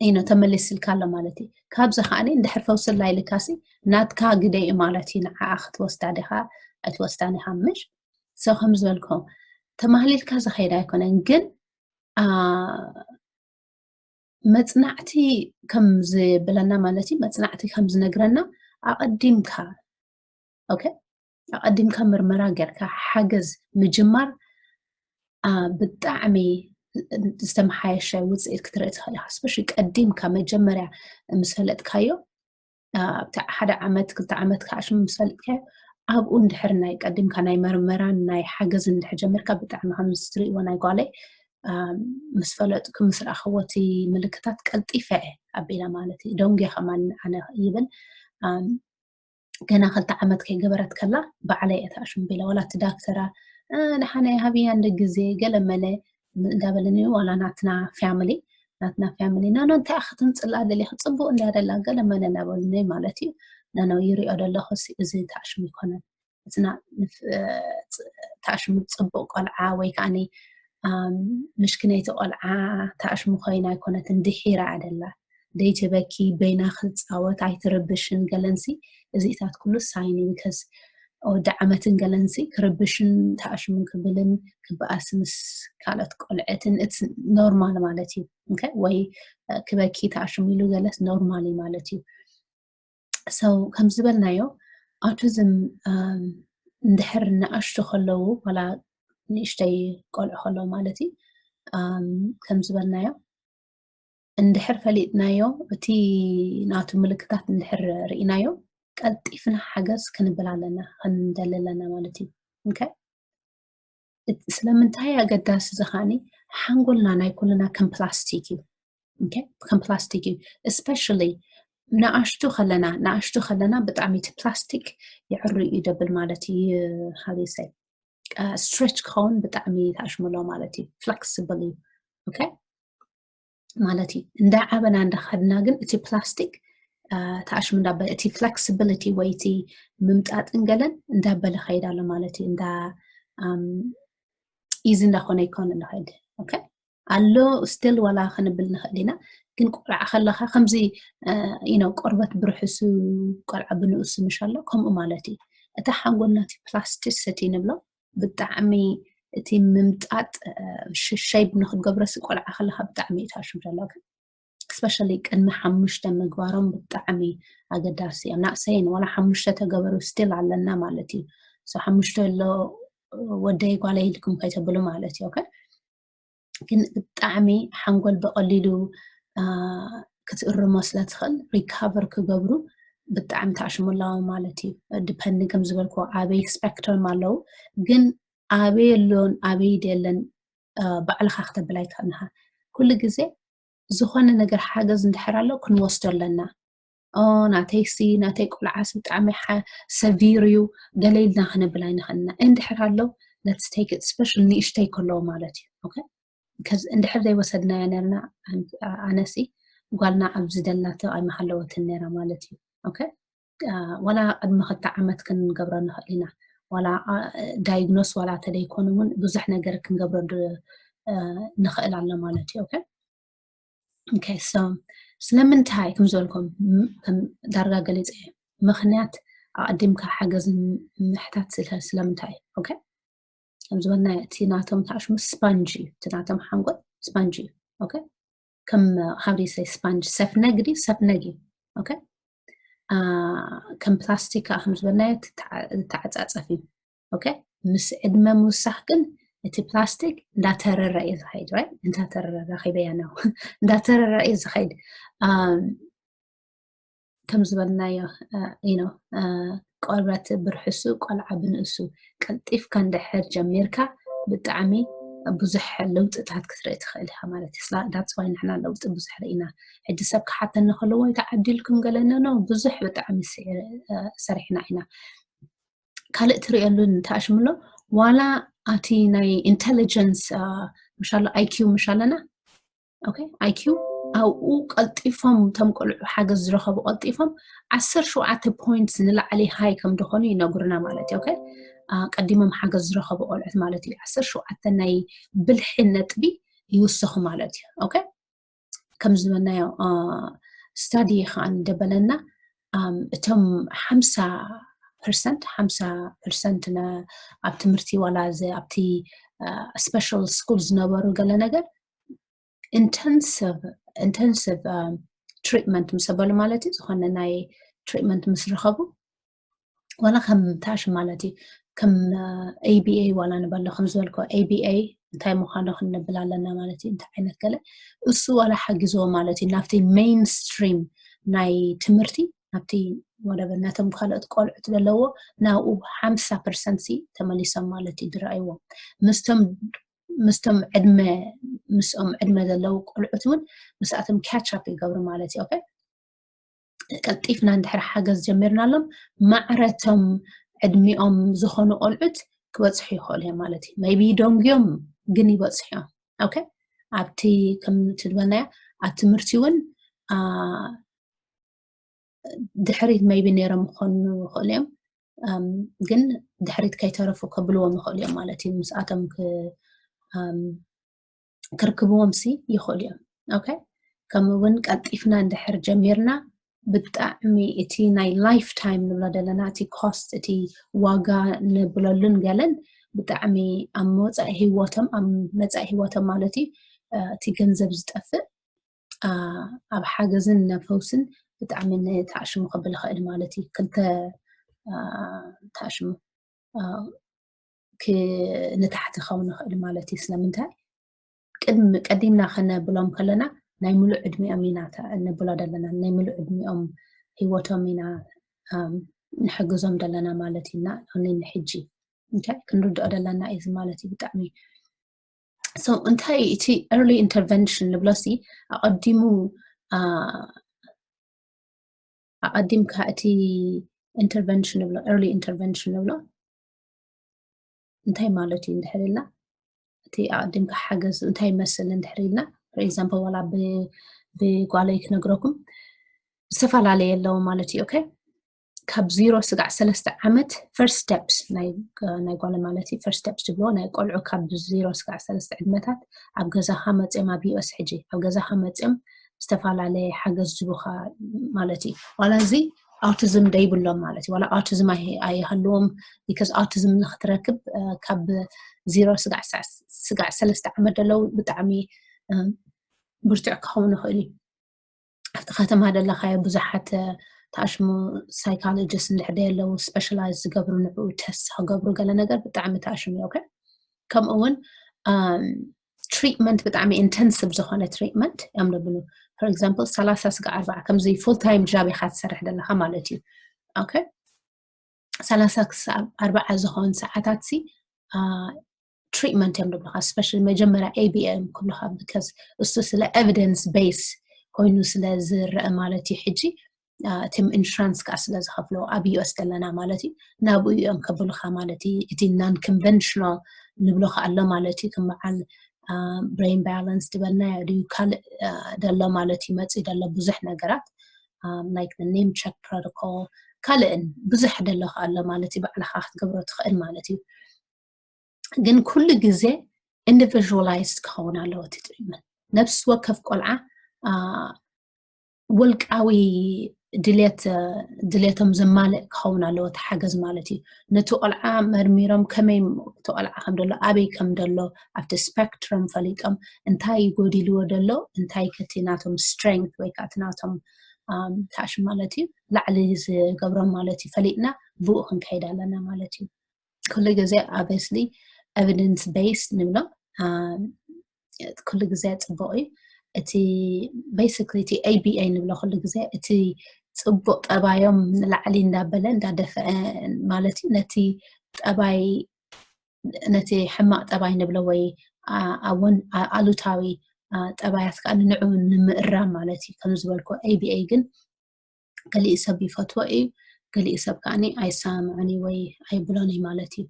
ኢኖ ተመሊስልካ ኣሎ ማለት እዩ። ካብዚ ከዓኒ እንድሕር ፈውስላ ኢልካሲ ናትካ ግደ እዩ ማለት እዩ። ንዓኣ ክትወስዳ ዲኻ ኣይትወስዳን ኢኻ ምሽ? ሰው ከም ዝበልኮ ተማህሊልካ ዝኸይድ ኣይኮነን፣ ግን መጽናዕቲ ከም ዝብለና ማለት እዩ፣ መጽናዕቲ ከም ዝነግረና ኣቐዲምካ፣ ኦኬ፣ ኣቐዲምካ ምርመራ ጌርካ ሓገዝ ምጅማር ብጣዕሚ ዝተመሓየሸ ውፅኢት ክትርኢ ትኽእል ኢኻ። ስፔሻሊ ቀዲምካ መጀመርያ ምስ ፈለጥካዮ፣ ሓደ ዓመት ክልተ ዓመት ከኣሽም ምስ ፈለጥካዮ፣ ኣብኡ እንድሕር ናይ ቀዲምካ ናይ መርመራን ናይ ሓገዝ እንድሕር ጀሚርካ፣ ብጣዕሚ ከም ዝትርእይዎ ናይ ጓለይ ምስ ፈለጥኩ ምስ ረኣኽዎ እቲ ምልክታት ቀልጢፈ ኣቢለ ማለት እዩ። ደንጉየ ከማን ኣነ ይብል። ገና ክልተ ዓመት ከይገበረት ከላ ባዕለይ እየ ተኣሽም ቢለ፣ ዋላ እቲ ዳክተራ ደሓነ ሃብያ እንደ ግዜ ገለ መለ እንዳበለኒ፣ ዋላ ናትና ፋሚሊ ናትና ፋሚሊ ናኖ እንታይ ክትንፅላ ደሊክ፣ ፅቡቅ እንዳ ደላ ገለ መለ እንዳበሉኒ ማለት እዩ። ናኖ ይሪኦ ደለኹ እዚ ተኣሽም ይኮነን፣ እትና ተኣሽሙ ፅቡቅ ቆልዓ ወይ ከዓኒ ምሽክነይቲ ቆልዓ ተኣሽሙ ኮይና ኣይኮነትን፣ ድሒራ ደላ ደይትበኪ፣ በይና ክፃወት ኣይትርብሽን ገለንሲ፣ እዚታት ኩሉ ሳይን እዩ። ከዚ ወዲ ዓመትን ገለንሲ ክርብሽን ተኣሽሙን ክብልን ክበኣስ ምስ ካልኦት ቆልዕትን እት ኖርማል ማለት እዩ። ወይ ክበኪ ተኣሽሙ ኢሉ ገለስ ኖርማል እዩ ማለት እዩ። ሰው ከም ዝበልናዮ ኣውቲዝም እንድሕር ንኣሽቱ ከለዉ ዋላ ንእሽተይ ቆልዑ ከለዉ ማለት እዩ፣ ከም ዝበልናዮ እንድሕር ፈሊጥናዮ፣ እቲ ናቱ ምልክታት እንድሕር ርኢናዮ፣ ቀልጢፍና ሓገዝ ክንብል ኣለና፣ ክንደሊ ኣለና ማለት እዩ። ኦኬ፣ ስለምንታይ ኣገዳሲ ዝኻኒ፣ ሓንጎልና ናይ ኩልና ከም ፕላስቲክ እዩ። ኦኬ፣ ከም ፕላስቲክ እዩ። ስፔሻሊ ንኣሽቱ ከለና ንኣሽቱ ከለና ብጣዕሚ እቲ ፕላስቲክ ይዕሩ እዩ ደብል ማለት እዩ። ሃቢሰይ ስትሬች ክኸውን ብጣዕሚ ተኣሽምሎ ማለት እዩ። ፍለክስብል እዩ። ኦኬ፣ ማለት እዩ። እንዳ ዓበና እንዳኸድና ግን እቲ ፕላስቲክ ተኣሽሙ እንዳበለ፣ እቲ ፍለክስብሊቲ ወይ እቲ ምምጣጥን ገለን እንዳበለ ኸይድ ኣሎ ማለት እዩ። እንዳ ኢዚ እንዳኾነ ይኮን ንኸይድ። ኦኬ፣ ኣሎ ስቲል ዋላ ክንብል ንኽእል ኢና። ግን ቆልዓ ከለኻ ከምዚ ኢኖ ቆርበት ብርሕሱ ቆልዓ ብንኡሱ ምሽ ኣሎ ከምኡ ማለት እዩ። እታ ሓንጎልና እቲ ፕላስቲሲቲ ንብሎ ብጣዕሚ እቲ ምምጣጥ ሸይብ ንክትገብረሲ ቆልዓ ከለካ ብጣዕሚ እዩ ታሽም ዘለካ። ስፔሻሊ ቅድሚ ሓሙሽተ ምግባሮም ብጣዕሚ ኣገዳሲ እዮም። ናእሰይን ዋላ ሓሙሽተ ተገበሩ ስቲል ኣለና ማለት እዩ። ሓሙሽተ ኣሎ ወደይ ጓለይ ኢልኩም ከይተብሉ ማለት እዩ። ግን ብጣዕሚ ሓንጎል ብቐሊሉ ክትእርሞ ስለ ትኽእል ሪካቨር ክገብሩ ብጣዕሚ ተኣሽሙ ኣለዎ ማለት እዩ። ዲፐንድ ከም ዝበልኩ ኣበይ ስፔክትረም ኣለዉ፣ ግን ኣበይ ኣሎን ኣበይ ደለን ባዕልኻ ክተብል ኣይትኽእልንኻ። ኩሉ ግዜ ዝኾነ ነገር ሓገዝ እንድሕር ኣሎ ክንወስዶ ኣለና። ናተይሲ ናተይ ቆልዓሲ ብጣዕሚ ሰቪር እዩ ገለ ኢልና ክነብል ኣይንኽእልና። እንድሕር ኣሎ let's take it special ንእሽተይ ከለዎ ማለት እዩ። እንድሕር ዘይወሰድናዮ ነርና ኣነሲ ጓልና ኣብዚ ደላቶ ኣይመሃለወትን ነራ ማለት እዩ። ዋላ ቅድሚ ክልተ ዓመት ክንገብሮ ንኽእል ኢና። ዋላ ዳይግኖስ ዋላ ተደይኮኑ እውን ብዙሕ ነገር ክንገብሮ ንኽእል ኣሎ ማለት እዩ። ስለምንታይ ከም ዝበልኩም ዳርጋ ገሊፀ ምኽንያት ኣቐዲምካ ሓገዝ ምሕታት ስለምንታይ እዩ? ከም ዝበልና እቲ ናቶም ተኣሽሙ ስፓንጅ እዩ። እቲ ናቶም ሓንጎል ስፓንጅ እዩ። ከም ሃብሪሰይ ስፓንጅ ሰፍነግ ድዩ? ሰፍነግ እዩ። ከም ፕላስቲክ ከዓ ከም ዝበልናዮ ተዓፃፀፍ እዩ። ምስ ዕድመ ምውሳኽ ግን እቲ ፕላስቲክ እንዳተረረ እዩ ዝኸይድ። እንዳተረረ ረኺበያ ነው እንዳተረረ እዩ ዝኸይድ። ከም ዝበልናዮ ኢኖ ቆርበት ብርሕሱ ቆልዓ ብንእሱ ቀልጢፍካ እንድሕር ጀሚርካ ብጣዕሚ ብዙሕ ለውጥታት ክትርኢ ትኽእል ኢኻ ማለት እዩ። ዳትስ ዋይ ንሕና ለውጢ ብዙሕ ርኢና። ሕጂ ሰብ ክሓተኒ ከሎ ወይ ተዓዲልኩም ገለነ ነው ብዙሕ ብጣዕሚ ሰሪሕና ኢና። ካልእ ትርእየሉን ተኣሽምሎ ዋላ ኣቲ ናይ ኢንቴሊጀንስ ምሻሎ ኣይኪዩ ምሻለና okay IQ ኣብኡ ቀልጢፎም ተም ቆልዑ ሓገዝ ዝረኸቡ ቀልጢፎም ዓሰርተ ሸውዓተ points ንላዕሊ ሃይ ከም ዝኾኑ ይነግሩና ማለት እዩ okay ቀዲሞም ሓገዝ ዝረኸቡ ቆልዑት ማለት እዩ ዓሰርተ ሸውዓተ ናይ ብልሒ ነጥቢ ይውስኹ ማለት እዩ okay ከም ዝበናዮ study ከዓ እንደበለና እቶም ሓምሳ percent ሓምሳ percent ኣብ ትምህርቲ ዋላ ኣብቲ special school ዝነበሩ ገለ ነገር intensive intensive treatment ምስ ኣበሉ ማለት እዩ ዝኾነ ናይ treatment ምስ ረኸቡ ዋላ ከም ታሽ ማለት እዩ ከም ABA ዋላ ንበሎ ከም ዝበልኮ ABA እንታይ ምዃኑ ክንብል ኣለና ማለት እዩ እንታይ ዓይነት ገለ እሱ ዋላ ሓጊዝዎ ማለት እዩ ናብቲ mainstream ናይ ትምህርቲ ናብቲ ወደበ ነቶም ካልኦት ቆልዑት ዘለዎ ናብኡ ሓምሳ percent ሲ ተመሊሶም ማለት እዩ ዝረኣይዎም ምስቶም ምስቶም ዕድመ ምስኦም ዕድመ ዘለዉ ቆልዑት እውን ምስኣቶም catch up ይገብሩ ማለት እዩ okay ቀልጢፍና እንድሕር ሓገዝ ጀሚርናሎም ማዕረቶም ዕድሚኦም ዝኾኑ ቆልዑት ክበፅሑ ይኽእሉ እዮም ማለት እዩ maybe ደንጉዮም ግን ይበፅሑ እዮም okay ኣብቲ ከም ትድበልናዮ ኣብ ትምህርቲ እውን ድሕሪት maybe ነይሮም ክኾኑ ይኽእሉ እዮም ግን ድሕሪት ከይተረፉ ከብልዎም ይኽእሉ እዮም ማለት እዩ ምስኣቶም ክርክብዎም ሲ ይኽእሉ እዮም okay ከምኡ እውን ቀልጢፍና እንድሕር ጀሚርና ብጣዕሚ እቲ ናይ lifetime ንብሎ ዘለና እቲ cost እቲ ዋጋ ንብለሉን ገለን ብጣዕሚ ኣብ መወፃኢ ህይወቶም ኣብ መፃኢ ህይወቶም ማለት እዩ እቲ ገንዘብ ዝጠፍእ ኣብ ሓገዝን ነፈውስን ብጣዕሚ ንተኣሽሙ ክብል ይኽእል ማለት እዩ ክልተ ተኣሽሙ ንታሕቲ ኸውን ይኽእል ማለት እዩ ስለምንታይ ቅድሚ ቀዲምና ከነብሎም ከለና ናይ ሙሉእ ዕድሚኦም ኢና ነብሎ ዘለና ናይ ሙሉእ ዕድሚኦም ህይወቶም ኢና ንሕግዞም ዘለና ማለት ኢና ንሕጂ ክንርድኦ ዘለና እዚ ማለት እዩ ብጣዕሚ so እንታይ እቲ early intervention ንብሎ ሲ ኣቐዲሙ ኣቐዲምካ እቲ intervention ንብሎ early intervention ንብሎ እንታይ ማለት እዩ እንድሕር ኢልና እቲ ኣቐዲምካ ሓገዝ እንታይ ይመስል እንድሕር ኢልና for example ዋላ ብጓለይ ክነግረኩም ዝተፈላለየ ኣለዎ ማለት እዩ okay ካብ ዜሮ ስጋዕ ሰለስተ ዓመት first steps ናይ ጓለ ማለት እዩ first steps ዝብልዎ ናይ ቆልዑ ካብ ዜሮ ስጋዕ ሰለስተ ዕድመታት ኣብ ገዛኻ መፅኦም ኣብ US ሕጂ ኣብ ገዛኻ መፅኦም ዝተፈላለየ ሓገዝ ዝቡኻ ማለት እዩ ዋላ እዚ autism ደይብሎም ማለት እዩ ዋላ autism ኣይሃልዎም because autism ንክትረክብ ካብ ዜሮ ስጋዕ ሰለስተ ዓመት ዘለዉ ብጣዕሚ ብርቱዕ ክኸውን ይኽእል እዩ ኣብቲ ከተማ ደለኻዮ ብዙሓት ተኣሽሙ psychologist እንድሕር ኣለዉ specialize ዝገብሩ ንዕኡ test ክገብሩ ገለ ነገር ብጣዕሚ ተኣሽሙ እዩ okay ከምኡ እውን treatment ብጣዕሚ intensive ዝኾነ treatment እዮም ለብሉ for example ሰላሳ ስጋ ኣርባዓ ከምዚ full time job ኢኻ ትሰርሕ ዘለኻ ማለት እዩ okay ሰላሳ ክሳብ ኣርባዓ ዝኾን ሰዓታት ሲ treatment እዮም ዝብሉኻ specially መጀመርያ ABA እዮም ክብሉኻ because እሱ ስለ evidence base ኮይኑ ስለ ዝረአ ማለት እዩ ሕጂ እቲም insurance ከዓ ስለ ዝኸፍሎ ኣብ US ዘለና ማለት እዩ ናብኡ እዮም ከብሉኻ ማለት እዩ እቲ non conventional ንብሎ ከዓ ኣሎ ማለት እዩ ከም በዓል brain balance ዝበልና ድዩ ካልእ ደሎ ማለት እዩ መፅእ ደሎ ብዙሕ ነገራት like name check protocol ካልእን ብዙሕ ደሎ ከዓ ኣሎ ማለት እዩ ባዕልኻ ክትገብሮ ትኽእል ማለት እዩ ግን ኩሉ ግዜ individualized ክኸውን ኣለዎ እቲ treatment ነብሲ ወከፍ ቆልዓ ውልቃዊ ድሌት ድሌቶም ዘማልእ ክኸውን ኣለዎ እቲ ሓገዝ ማለት እዩ ነቲ ቆልዓ መርሚሮም ከመይ እቲ ቆልዓ ከም ደሎ ኣበይ ከም ደሎ ኣብቲ spectrum ፈሊጦም እንታይ ጎዲልዎ ደሎ እንታይ ከቲ ናቶም strength ወይ ከዓ ናቶም ታሽ ማለት እዩ ላዕሊ ዝገብሮም ማለት እዩ ፈሊጥና ብኡ ክንከይድ ኣለና ማለት እዩ ኩሉ ግዜ obviously evidence based ንብሎ ኩሉ ግዜ ፅቡቅ እዩ እቲ basically እቲ ABA ንብሎ ኩሉ ግዜ እቲ ፅቡቅ ጠባዮም ንላዕሊ እንዳበለ እንዳደፈአ ማለት እዩ ነቲ ጠባይ ነቲ ሕማቅ ጠባይ ንብሎ ወይ ኣሉታዊ ጠባያት ከዓ ንንዑ ንምእራም ማለት እዩ ከም ዝበልኩ ABA ግን ገሊኡ ሰብ ይፈትዎ እዩ ገሊኡ ሰብ ከዓኒ ኣይሰማምዖን እዩ ወይ ኣይብሎን እዩ ማለት እዩ።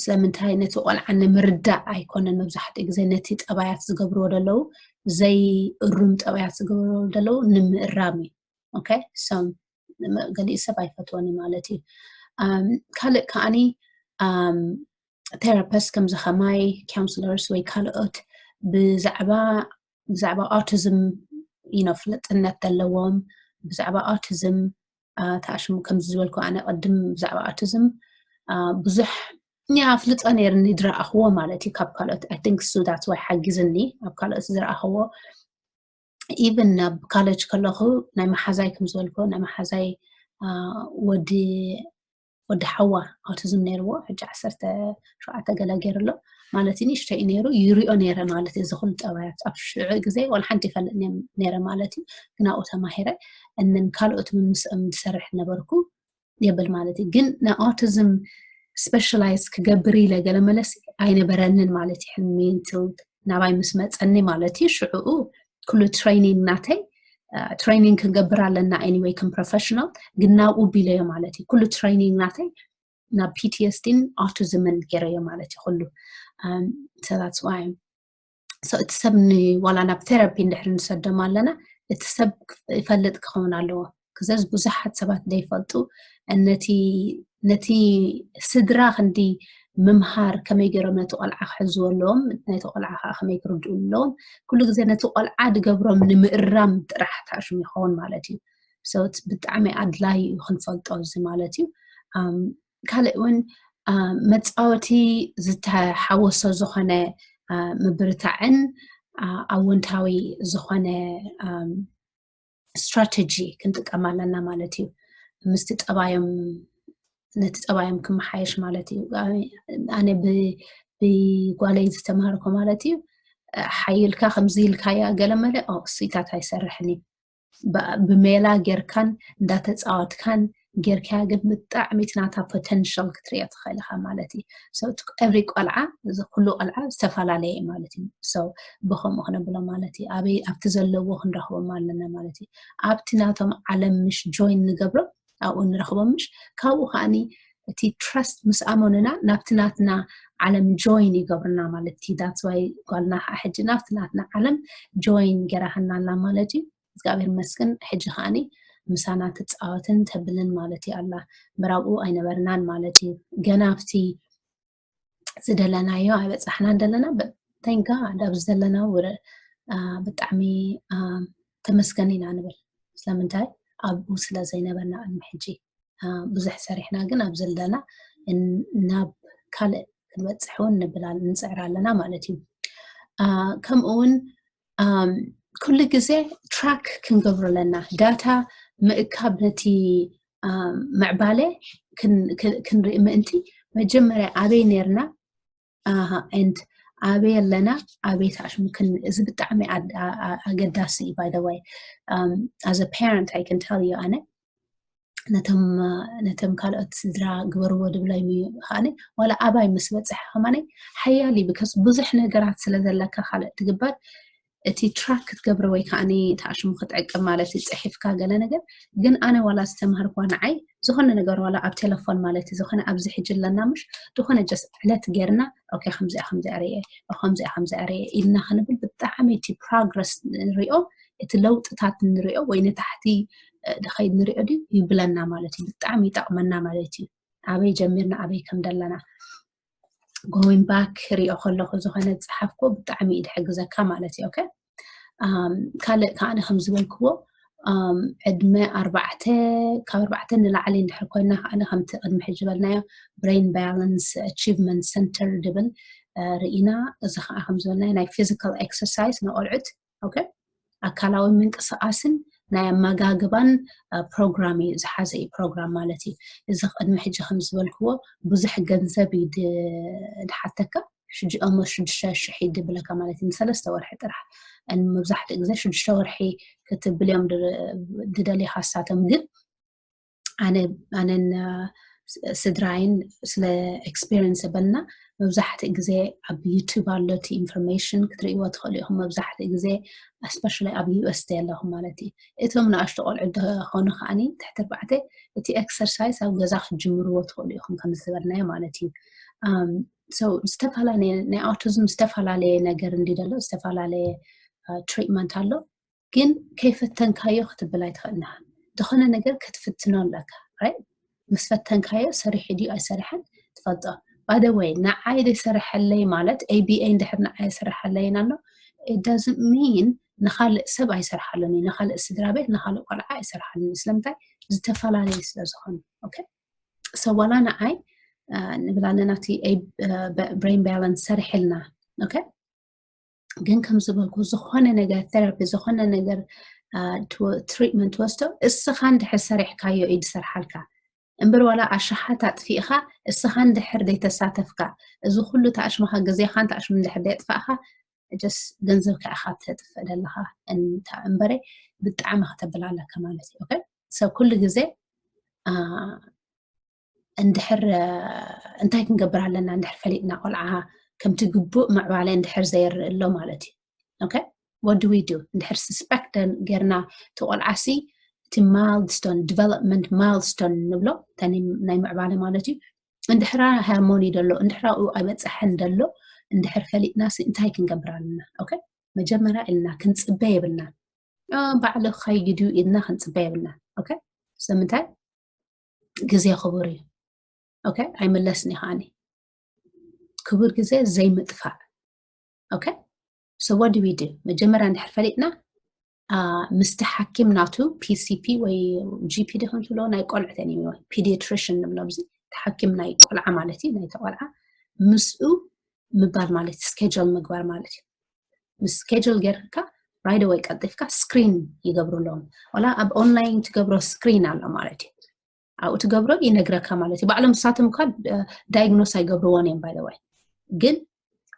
ስለምንታይ? ነቲ ቆልዓ ንምርዳእ ኣይኮነን። መብዛሕትኡ ግዜ ነቲ ጠባያት ዝገብርዎ ዘለዉ፣ ዘይእሩም ጠባያት ዝገብርዎ ዘለዉ ንምእራም እዩ። ኦኬ፣ ገሊኡ ሰብ ኣይፈትዎን እዩ ማለት እዩ። ካልእ ከዓኒ ቴራፒስት ከምዚ ከማይ፣ ካውንስለርስ ወይ ካልኦት ብዛዕባ ብዛዕባ ኦቲዝም ፍልጥነት ዘለዎም፣ ብዛዕባ ኦቲዝም ተኣሽሙ። ከምዚ ዝበልኩ ኣነ ቅድም ብዛዕባ ኦቲዝም ብዙሕ ኣፍልጦ ነይርኒ ዝረኣኽዎ ማለት እዩ ካብ ካልኦት። I think so that's why ሓጊዝኒ ኣብ ካልኦት ዝረኣኽዎ። ኢቨን ኣብ ካለጅ ከለኹ ናይ መሓዛይ ከም ዝበልኩ ናይ መሓዛይ ወዲ ወዲ ሓዋ ኦቲዝም ነይርዎ። ሕጂ ዓሰርተ ሸውዓተ ገለ ገይሩ ኣሎ ማለት እዩ። ንእሽተይ ነይሩ ይሪኦ ነይረ ማለት እዩ። እዚ ኩሉ ጠባያት ኣብ ሽዑ ግዜ ዋላ ሓንቲ ይፈልጥ ነይረ ማለት እዩ። ግን ኣብኡ ተማሂረ እንን ካልኦት እውን ምስኦም ዝሰርሕ ነበርኩ የብል ማለት እዩ። ግን ንኦቲዝም ስፔሻላይዝ ክገብር ኢለ ገለ መለስ ኣይነበረንን ማለት እዩ። ሕልሚ ናባይ ምስ መፀኒ ማለት እዩ። ሽዕኡ ኩሉ ትሬኒንግ ናተይ ትሬኒንግ ክንገብር ኣለና anyway ከም ፕሮፌሽናል። ግን ናብኡ ቢለዮ ማለት እዩ። ኩሉ ትሬኒንግ ናተይ ናብ ፒቲኤስዲን ኦቲዝምን ገይረዮ ማለት እዩ። ኩሉ ሰታት ዋይ እቲ ሰብ ዋላ ናብ ቴራፒ እንድሕር ንሰዶም ኣለና፣ እቲ ሰብ ይፈልጥ ክኸውን ኣለዎ። ክዘዝ ብዙሓት ሰባት ዘይፈልጡ ነቲ ነቲ ስድራ ክንዲ ምምሃር ከመይ ገይሮም ነቲ ቆልዓ ክሕዝዎ ኣለዎም፣ ነቲ ቆልዓ ከዓ ከመይ ክርድኡ ኣለዎም። ኩሉ ግዜ ነቲ ቆልዓ ድገብሮም ንምእራም ጥራሕ ተኣሽሙ ይኸውን ማለት እዩ። ብጣዕሚ ኣድላይ እዩ ክንፈልጦ እዚ ማለት እዩ። ካልእ እውን መፃወቲ ዝተሓወሶ ዝኾነ ምብርታዕን ኣወንታዊ ዝኾነ ስትራተጂ ክንጥቀም ኣለና ማለት እዩ። ምስቲ ጠባዮም ነቲ ጠባዮም ክመሓየሽ ማለት እዩ። ኣነ ብጓለይ ዝተማሃርኩ ማለት እዩ። ሓይልካ ከምዚ ኢልካያ ገለ መለ እሱይታት ኣይሰርሕን እዩ። ብሜላ ጌርካን እንዳተፃወትካን ጌርካያ ግን ብጣዕሚ እቲ ናታ ፖተንሻል ክትሪኦ ትኽእል ኢኻ ማለት እዩ። ኤቭሪ ቆልዓ ኩሉ ቆልዓ ዝተፈላለየ ማለት እዩ። ብከምኡ ክነብሎ ማለት እዩ። ኣበይ ኣብቲ ዘለዎ ክንረኽቦም ኣለና ማለት እዩ። ኣብቲ ናቶም ዓለም ምሽ ጆይን ንገብሮ ኣብኡ ንረኽቦም ምሽ ካብኡ ከዓኒ እቲ ትረስት ምስ ኣመኑና ናብቲ ናትና ዓለም ጆይን ይገብርና ማለት እዩ። ዳትስ ዋይ ጓልና ከዓ ሕጂ ናብቲ ናትና ዓለም ጆይን ገይራትና ኣላ ማለት እዩ። እግዚኣብሔር ይመስገን ሕጂ ከዓኒ ምሳና ትፃወትን ተብልን ማለት እዩ ኣላ። ምራብኡ ኣይነበርናን ማለት እዩ። ገና ኣብቲ ዝደለናዮ ኣይበፃሕናን ዘለና። ተንጋ ኣብ ዘለና ውረ ብጣዕሚ ተመስገን ኢና ንብል። ስለምንታይ ኣብኡ ስለ ዘይነበርና ቅድሚ ሕጂ ብዙሕ ሰሪሕና ግን ኣብ ዘለና ናብ ካልእ ክንበፅሕ እውን ንብላል ንፅዕር ኣለና ማለት እዩ። ከምኡ እውን ኩሉ ግዜ ትራክ ክንገብሮ ኣለና። ዳታ ምእካብ ነቲ ምዕባለ ክንርኢ ምእንቲ መጀመርያ ኣበይ ነርና and ኣበይ ኣለና ኣበይ ተኣሽሙ። እዚ ብጣዕሚ ኣገዳሲ እዩ። By the way, as a parent I can tell you ኣነ ነቶም ካልኦት ስድራ ግበርዎ ድብሎም እዩ። ከዓኒ ዋላ ኣባይ ምስ በፅሐ ከማነይ ሓያል እዩ። ብከስ ብዙሕ ነገራት ስለ ዘለካ ካልእ ትግበር እቲ ትራክ ክትገብሮ ወይ ከዓኒ ተኣሽሙ ክትዕቅብ ማለት እዩ። ፅሒፍካ ገለ ነገር ግን ኣነ ዋላ ዝተምሃርኳ ንዓይ ዝኾነ ነገር ዋላ ኣብ ቴሌፎን ማለት እዩ። ዝኾነ ኣብዚ ሕጂ ኣለና ምሽ ዝኾነ ጀስ ዕለት ጌርና ኦኬ ከምዚኣ ከምዚኣ ርየ ከምዚኣ ከምዚኣ ርየ ኢልና ክንብል ብጣዕሚ እቲ ፕሮግረስ ንሪኦ እቲ ለውጥታት ንሪኦ ወይ ንታሕቲ ድኸይድ ንሪኦ ድዩ ይብለና ማለት እዩ። ብጣዕሚ ይጠቕመና ማለት እዩ። ኣበይ ጀሚርና ኣበይ ከም ዘለና going back ክሪኦ ከለኹ ዝኾነ ዝፀሓፍኩ ብጣዕሚ እዩ ድሕግዘካ ማለት እዩ። ኦኬ ካልእ ከዓ ከም ዝበልክዎ ዕድመ ኣርባዕተ ካብ ኣርባዕተ ንላዕሊ እንድሕር ኮይና ከዓ ከምቲ ቅድሚ ሕጂ በልናዮ brain balance achievement center ድብል ርኢና። እዚ ከዓ ከም ዝበልናዮ ናይ ፊዚካል ኤክሰርሳይዝ ንቆልዑት ኦኬ ኣካላዊ ምንቅስቃስን ናይ ኣመጋግባን ፕሮግራም እዩ ዝሓዘ እዩ ፕሮግራም ማለት እዩ። እዚ ቅድሚ ሕጂ ከም ዝበልክዎ ብዙሕ ገንዘብ እዩ ድሓተካ ሽጂ ኦሞ ሽዱሽተ ሽሕ ይድብለካ ማለት እዩ ንሰለስተ ወርሒ ጥራሕ። መብዛሕትኡ ግዜ ሽዱሽተ ወርሒ ክትብል እዮም ድደልዩ ካሳቶም ግን ኣነን ስድራይን ስለ experience በልና መብዛሕትኡ ግዜ ኣብ YouTube ኣሎ እቲ information ክትርእይዎ ትኽእሉ ኢኹም። መብዛሕትኡ ግዜ especially ኣብ US ዘለኹም ማለት እዩ። እቶም ንኣሽቱ ቆልዑ ዝኾኑ ከዓኒ ትሕቲ ኣርባዕተ እቲ exercise ኣብ ገዛ ክትጅምርዎ ትኽእሉ ኢኹም ከም ዝበልናዮ ማለት እዩ። So ዝተፈላለየ ናይ autism ዝተፈላለየ ነገር እንዲ ዘሎ ዝተፈላለየ treatment ኣሎ። ግን ከይፈተንካዮ ክትብል ኣይትኽእልና። ዝኾነ ነገር ክትፍትኖ ኣለካ። ምስ ፈተንካዮ ሰሪሑ ድዩ ኣይሰርሐን ትፈልጦ። By the way ንዓይ ዘይሰርሐለይ ማለት ABA እንድሕር ንዓይ ኣይሰርሐለይን ኣሎ it doesn't mean ንኻልእ ሰብ ኣይሰርሓሉን እዩ። ንኻልእ ስድራ ቤት ንኻልእ ቆልዓ ኣይሰርሓሉን እዩ። ስለምንታይ? ዝተፈላለዩ ስለ ዝኾኑ። Okay so ዋላ ንዓይ ንብላነ ናቲ brain balance ሰሪሕልና። Okay ግን ከም ዝበልኩ ዝኾነ ነገር therapy ዝኾነ ነገር treatment ትወስዶ እስኻ እንድሕር ሰሪሕካዮ እዩ ዝሰርሓልካ። እምበር ዋላ ኣሽሓት ኣጥፊእኻ እስኻ እንድሕር ዘይተሳተፍካ እዚ ኩሉ ተኣሽምኻ ግዜኻን ተኣሽም እንድሕር ዘይጥፋእኻ just ገንዘብካ ኢኻ ተጥፍእ ዘለኻ። እንታ እምበረ ብጣዕሚ ከተብል ኣለካ ማለት እዩ። Okay so ኩሉ ግዜ እንድሕር እንታይ ክንገብር ኣለና? እንድሕር ፈሊጥና ቆልዓ ከምቲ ግቡእ ምዕባለ እንድሕር ዘየርኢ ኣሎ ማለት እዩ። Okay what do we do? እንድሕር suspect ጌርና እቲ ቆልዓ ሲ እቲ milestone development milestone ንብሎ ናይ ምዕባለ ማለት እዩ። እንድሕራ ሃርሞኒ ደሎ እንድሕራ ኣብኡ ኣይበፀሐን ደሎ እንድሕር ፈሊጥና ሲ እንታይ ክንገብር ኣለና? Okay መጀመርያ ኢልና ክንፅበ የብልና። ባዕሉ ከይድ እዩ ኢልና ክንፅበ የብልና። Okay ስለምንታይ? ግዜ ክቡር እዩ። Okay ኣይምለስን እዩ ከዓኒ። ክቡር ግዜ ዘይምጥፋእ። Okay so what do we do? መጀመርያ እንድሕር ፈሊጥና ምስቲ ሓኪም ናቱ PCP ወይ GP ዲኹም ትብሎ ናይ ቆልዑት pediatrician ንብሎም እዚ ሓኪም ናይ ቆልዓ ማለት እዩ። ናይ ቆልዓ ምስኡ ምባል ማለት schedule ምግባር ማለት እዩ። ምስ schedule ጌርካ right away ቀልጢፍካ screen ይገብሩ ኣለዎም። ዋላ ኣብ online ትገብሮ screen ኣሎ ማለት እዩ። ኣብኡ ትገብሮ ይነግረካ ማለት እዩ። ባዕሎም ንሳቶም እኳ diagnose ኣይገብርዎን እዮም by the way ግን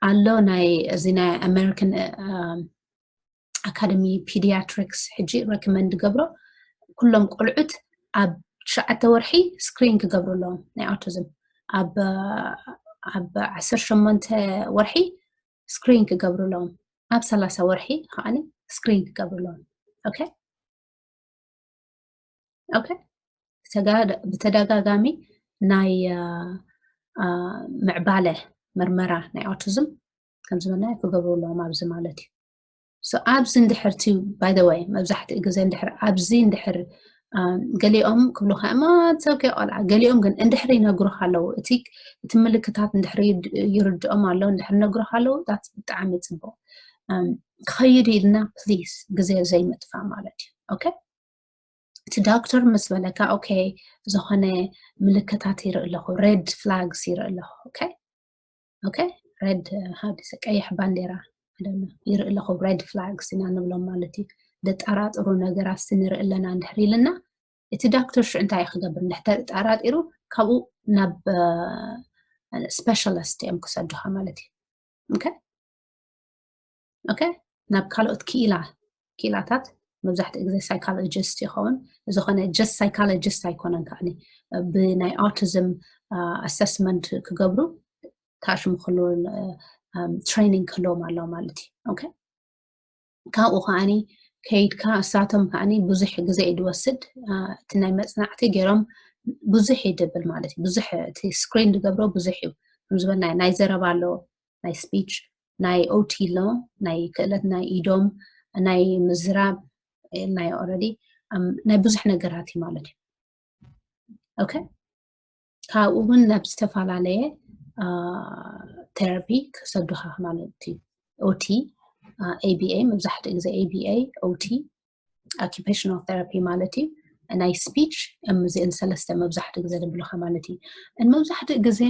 ኣሎ ናይ እዚ ናይ American Academy Pediatrics ሕጂ recommend ገብሮ ኩሎም ቆልዑት ኣብ ትሽዓተ ወርሒ screen ክገብሩ ኣለዎም ናይ autism ኣብ ኣብ ዓሰርተ ሸሞንተ ወርሒ screen ክገብሩ ኣለዎም ኣብ ሰላሳ ወርሒ ከዓኒ screen ክገብሩ ኣለዎም። Okay okay ብተደጋጋሚ ናይ ምዕባለ መርመራ ናይ autism ከም ዝበልና ክገብሩ ኣለዎም ኣብዚ ማለት እዩ። So ኣብዚ እንድሕር ቲ by the way መብዛሕትኡ ግዜ እንድሕር ኣብዚ እንድሕር ገሊኦም ክብሉካ እማ okay ቆልዓ ገሊኦም ግን እንድሕር ይነግሩካ ኣለዉ እቲ እቲ ምልክታት እንድሕር ይርድኦም ኣሎ እንድሕር ይነግሩካ ኣለዉ that's ብጣዕሚ ፅቡቅ። ክኸይድ ኢልና please ግዜ ዘይምጥፋእ ማለት እዩ። Okay እቲ ዶክተር ምስ በለካ okay ዝኾነ ምልክታት ይርኢ ኣለኹ red flags ይርኢ ኣለኹ okay okay red ቀይሕ ባንዴራ ይርኢ ኣለኹ red flags ኢና ንብሎም ማለት እዩ። ዘጠራጥሩ ነገራት ንርኢ ኣለና እንድሕር ኢልና እቲ ዶክተር ሽዑ እንታይ ክገብር እንድሕር ተጠራጢሩ ካብኡ ናብ specialist እዮም ክሰዱኻ ማለት እዩ። Okay okay ናብ ካልኦት ክኢላ ክኢላታት መብዛሕትኡ ግዜ psychologist ይኸውን። ዝኾነ just psychologist ኣይኮነን ከዓኒ ብናይ autism assessment ክገብሩ ታሽሙ ክሉ training ክህልዎም ኣለዎ ማለት እዩ። Okay ካብኡ ከዓኒ ከይድካ እሳቶም ከዓኒ ብዙሕ ግዜ እዩ ዝወስድ። እቲ ናይ መፅናዕቲ ገይሮም ብዙሕ እዩ ድብል ማለት እዩ። ብዙሕ እቲ screen ዝገብሮ ብዙሕ እዩ። ከም ዝበልና ናይ ዘረባ ኣሎ ናይ speech ናይ OT ኣሎ ናይ ክእለት ናይ ኢዶም ናይ ምዝራብ ኢልናዮ already ናይ ብዙሕ ነገራት እዩ ማለት እዩ። Okay ካብኡ እውን ናብ ዝተፈላለየ therapy ክሰዱኻ ማለት እዩ። OT ABA መብዛሕትኡ ግዜ ABA OT occupational therapy ማለት እዩ። ናይ speech እዚአን ሰለስተ መብዛሕትኡ ግዜ ዝብሉኻ ማለት እዩ። መብዛሕትኡ ግዜ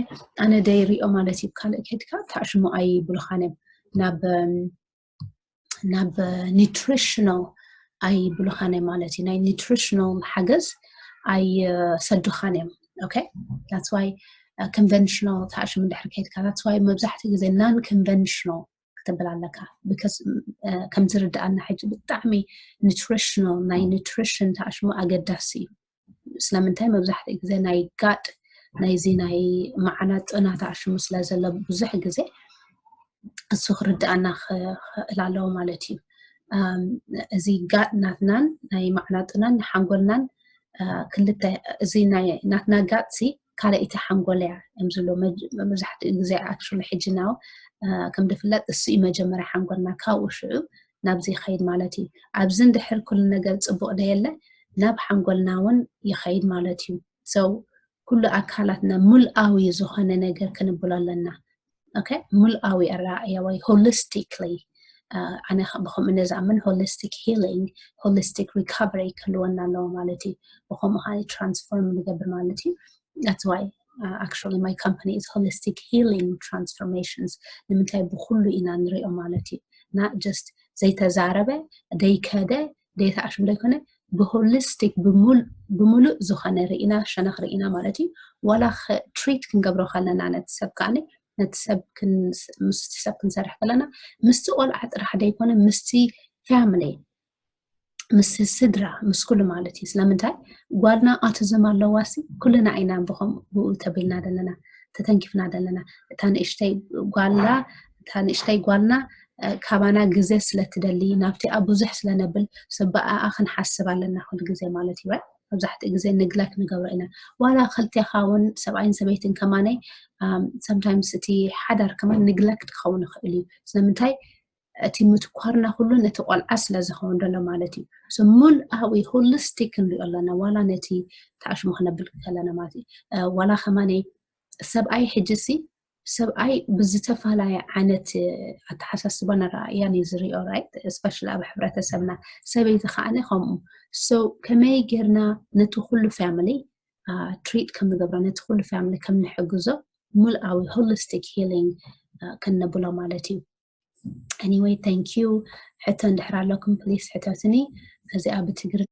ኣነ ደይሪኦ ማለት እዩ ካልእ ከድካ ታሽሙ ኣይብሉኻን እዮም ናብ ናብ nutritional ኣይብሉኻን እዮም ማለት እዩ። ናይ nutritional ሓገዝ ኣይሰዱኻን እዮም። Okay that's why conventional ታሽሙ እንድሕር ከድካ that's why መብዛሕትኡ ግዜ non conventional ክትብል ኣለካ። Because ከም ዝርድኣና ሕጂ ብጣዕሚ nutritional ናይ nutrition ታሽሙ ኣገዳሲ እዩ። ስለምንታይ መብዛሕትኡ ግዜ ናይ gut ናይዚ ናይ መዓናጥና ተኣሽሙ ስለ ዘሎ ብዙሕ ግዜ እሱ ክርድኣና ክኽእል ኣለዎ ማለት እዩ። እዚ ጋት ናትናን ናይ መዓናጥናን ሓንጎልናን ክልተ፣ እዚ ናይ ናትና ጋት ሲ ካልኣይቲ ሓንጎል እያ እዮም ዝብሉ መብዛሕትኡ ግዜ። ኣክቹሊ ሕጂ ናው ከም ዝፍለጥ እሱ እዩ መጀመርያ ሓንጎልና፣ ካብኡ ሽዑ ናብዚ ይኸይድ ማለት እዩ። ኣብዚ እንድሕር ኩሉ ነገር ፅቡቕ ደየለ ናብ ሓንጎልና እውን ይኸይድ ማለት እዩ። ሰው ኩሉ ኣካላትና ሙልኣዊ ዝኾነ ነገር ክንብሎ ኣለና። ኦኬ፣ ሙልኣዊ ኣረኣእያ ወይ ሆሊስቲክሊ፣ ኣነ ብኸምኡ እነ ዝኣምን፣ ሆሊስቲክ ሂሊንግ፣ ሆሊስቲክ ሪካቨሪ ክህልወና ኣለዎ ማለት እዩ። ብኸምኡ ከዓ ትራንስፎርም ንገብር ማለት እዩ። That's why actually my company is Holistic Healing Transformations። ንምንታይ ብኩሉ ኢና ንሪኦ ማለት እዩ። Not just ዘይተዛረበ፣ ደይከደ፣ ደይተኣሽም ዘይኮነ ብሆሊስቲክ ብምሉእ ዝኾነ ርኢና ሸነኽ ርኢና ማለት እዩ። ዋላ ትሪት ክንገብሮ ከለና ነቲ ሰብ ከዓኒ ነቲ ሰብ ምስ ሰብ ክንሰርሕ ከለና ምስቲ ቆልዓ ጥራሕ ደይኮነ ምስቲ ፋሚሊ ምስ ስድራ ምስ ኩሉ ማለት እዩ። ስለምንታይ ጓልና ኣቲዝም ኣለዋ ሲ ኩልና ኢና ብኸም ብኡ ተቢልና ዘለና ተተንኪፍና ዘለና። እታ ንእሽተይ ጓልና እታ ንእሽተይ ጓልና ካባና ግዜ ስለትደሊ ናብቲኣ ብዙሕ ስለነብል ሰብኣኣ ክንሓስብ ኣለና ኩሉ ግዜ ማለት እዩ። መብዛሕትኡ ግዜ ንግለክት ንገብሮ ኢና። ዋላ ክልቴኻ እውን ሰብኣይን ሰበይትን ከማነይ sometimes እቲ ሓዳር ከማን ንግለክት ክኸውን ይኽእል እዩ። ስለምንታይ እቲ ምትኳርና ኩሉ ነቲ ቆልዓ ስለ ዝኸውን ዘሎ ማለት እዩ። ሙልኣዊ ሆሊስቲክ ክንሪኦ ኣለና ዋላ ነቲ ተኣሽሙ ክነብል ከለና ማለት እዩ። ዋላ ከማነይ ሰብኣይ ሕጂ ሲ ሰብኣይ ብዝተፈላለየ ዓይነት ኣተሓሳስባን ኣረኣእያን እዩ ዝሪኦ፣ ራይት? ስፔሻሊ ኣብ ሕብረተሰብና። ሰበይቲ ከዓነ ከምኡ። ሶ ከመይ ጌርና ነቲ ኩሉ ፋሚሊ ትሪት ከም ንገብሮ፣ ነቲ ኩሉ ፋሚሊ ከም ንሕግዞ ሙልኣዊ ሆሊስቲክ ሂሊንግ ከነብሎ ማለት እዩ። Anyway, thank you። ሕቶ እንድሕር ኣለኩም ፕሊስ ሕተትኒ። እዚኣ ብትግርኛ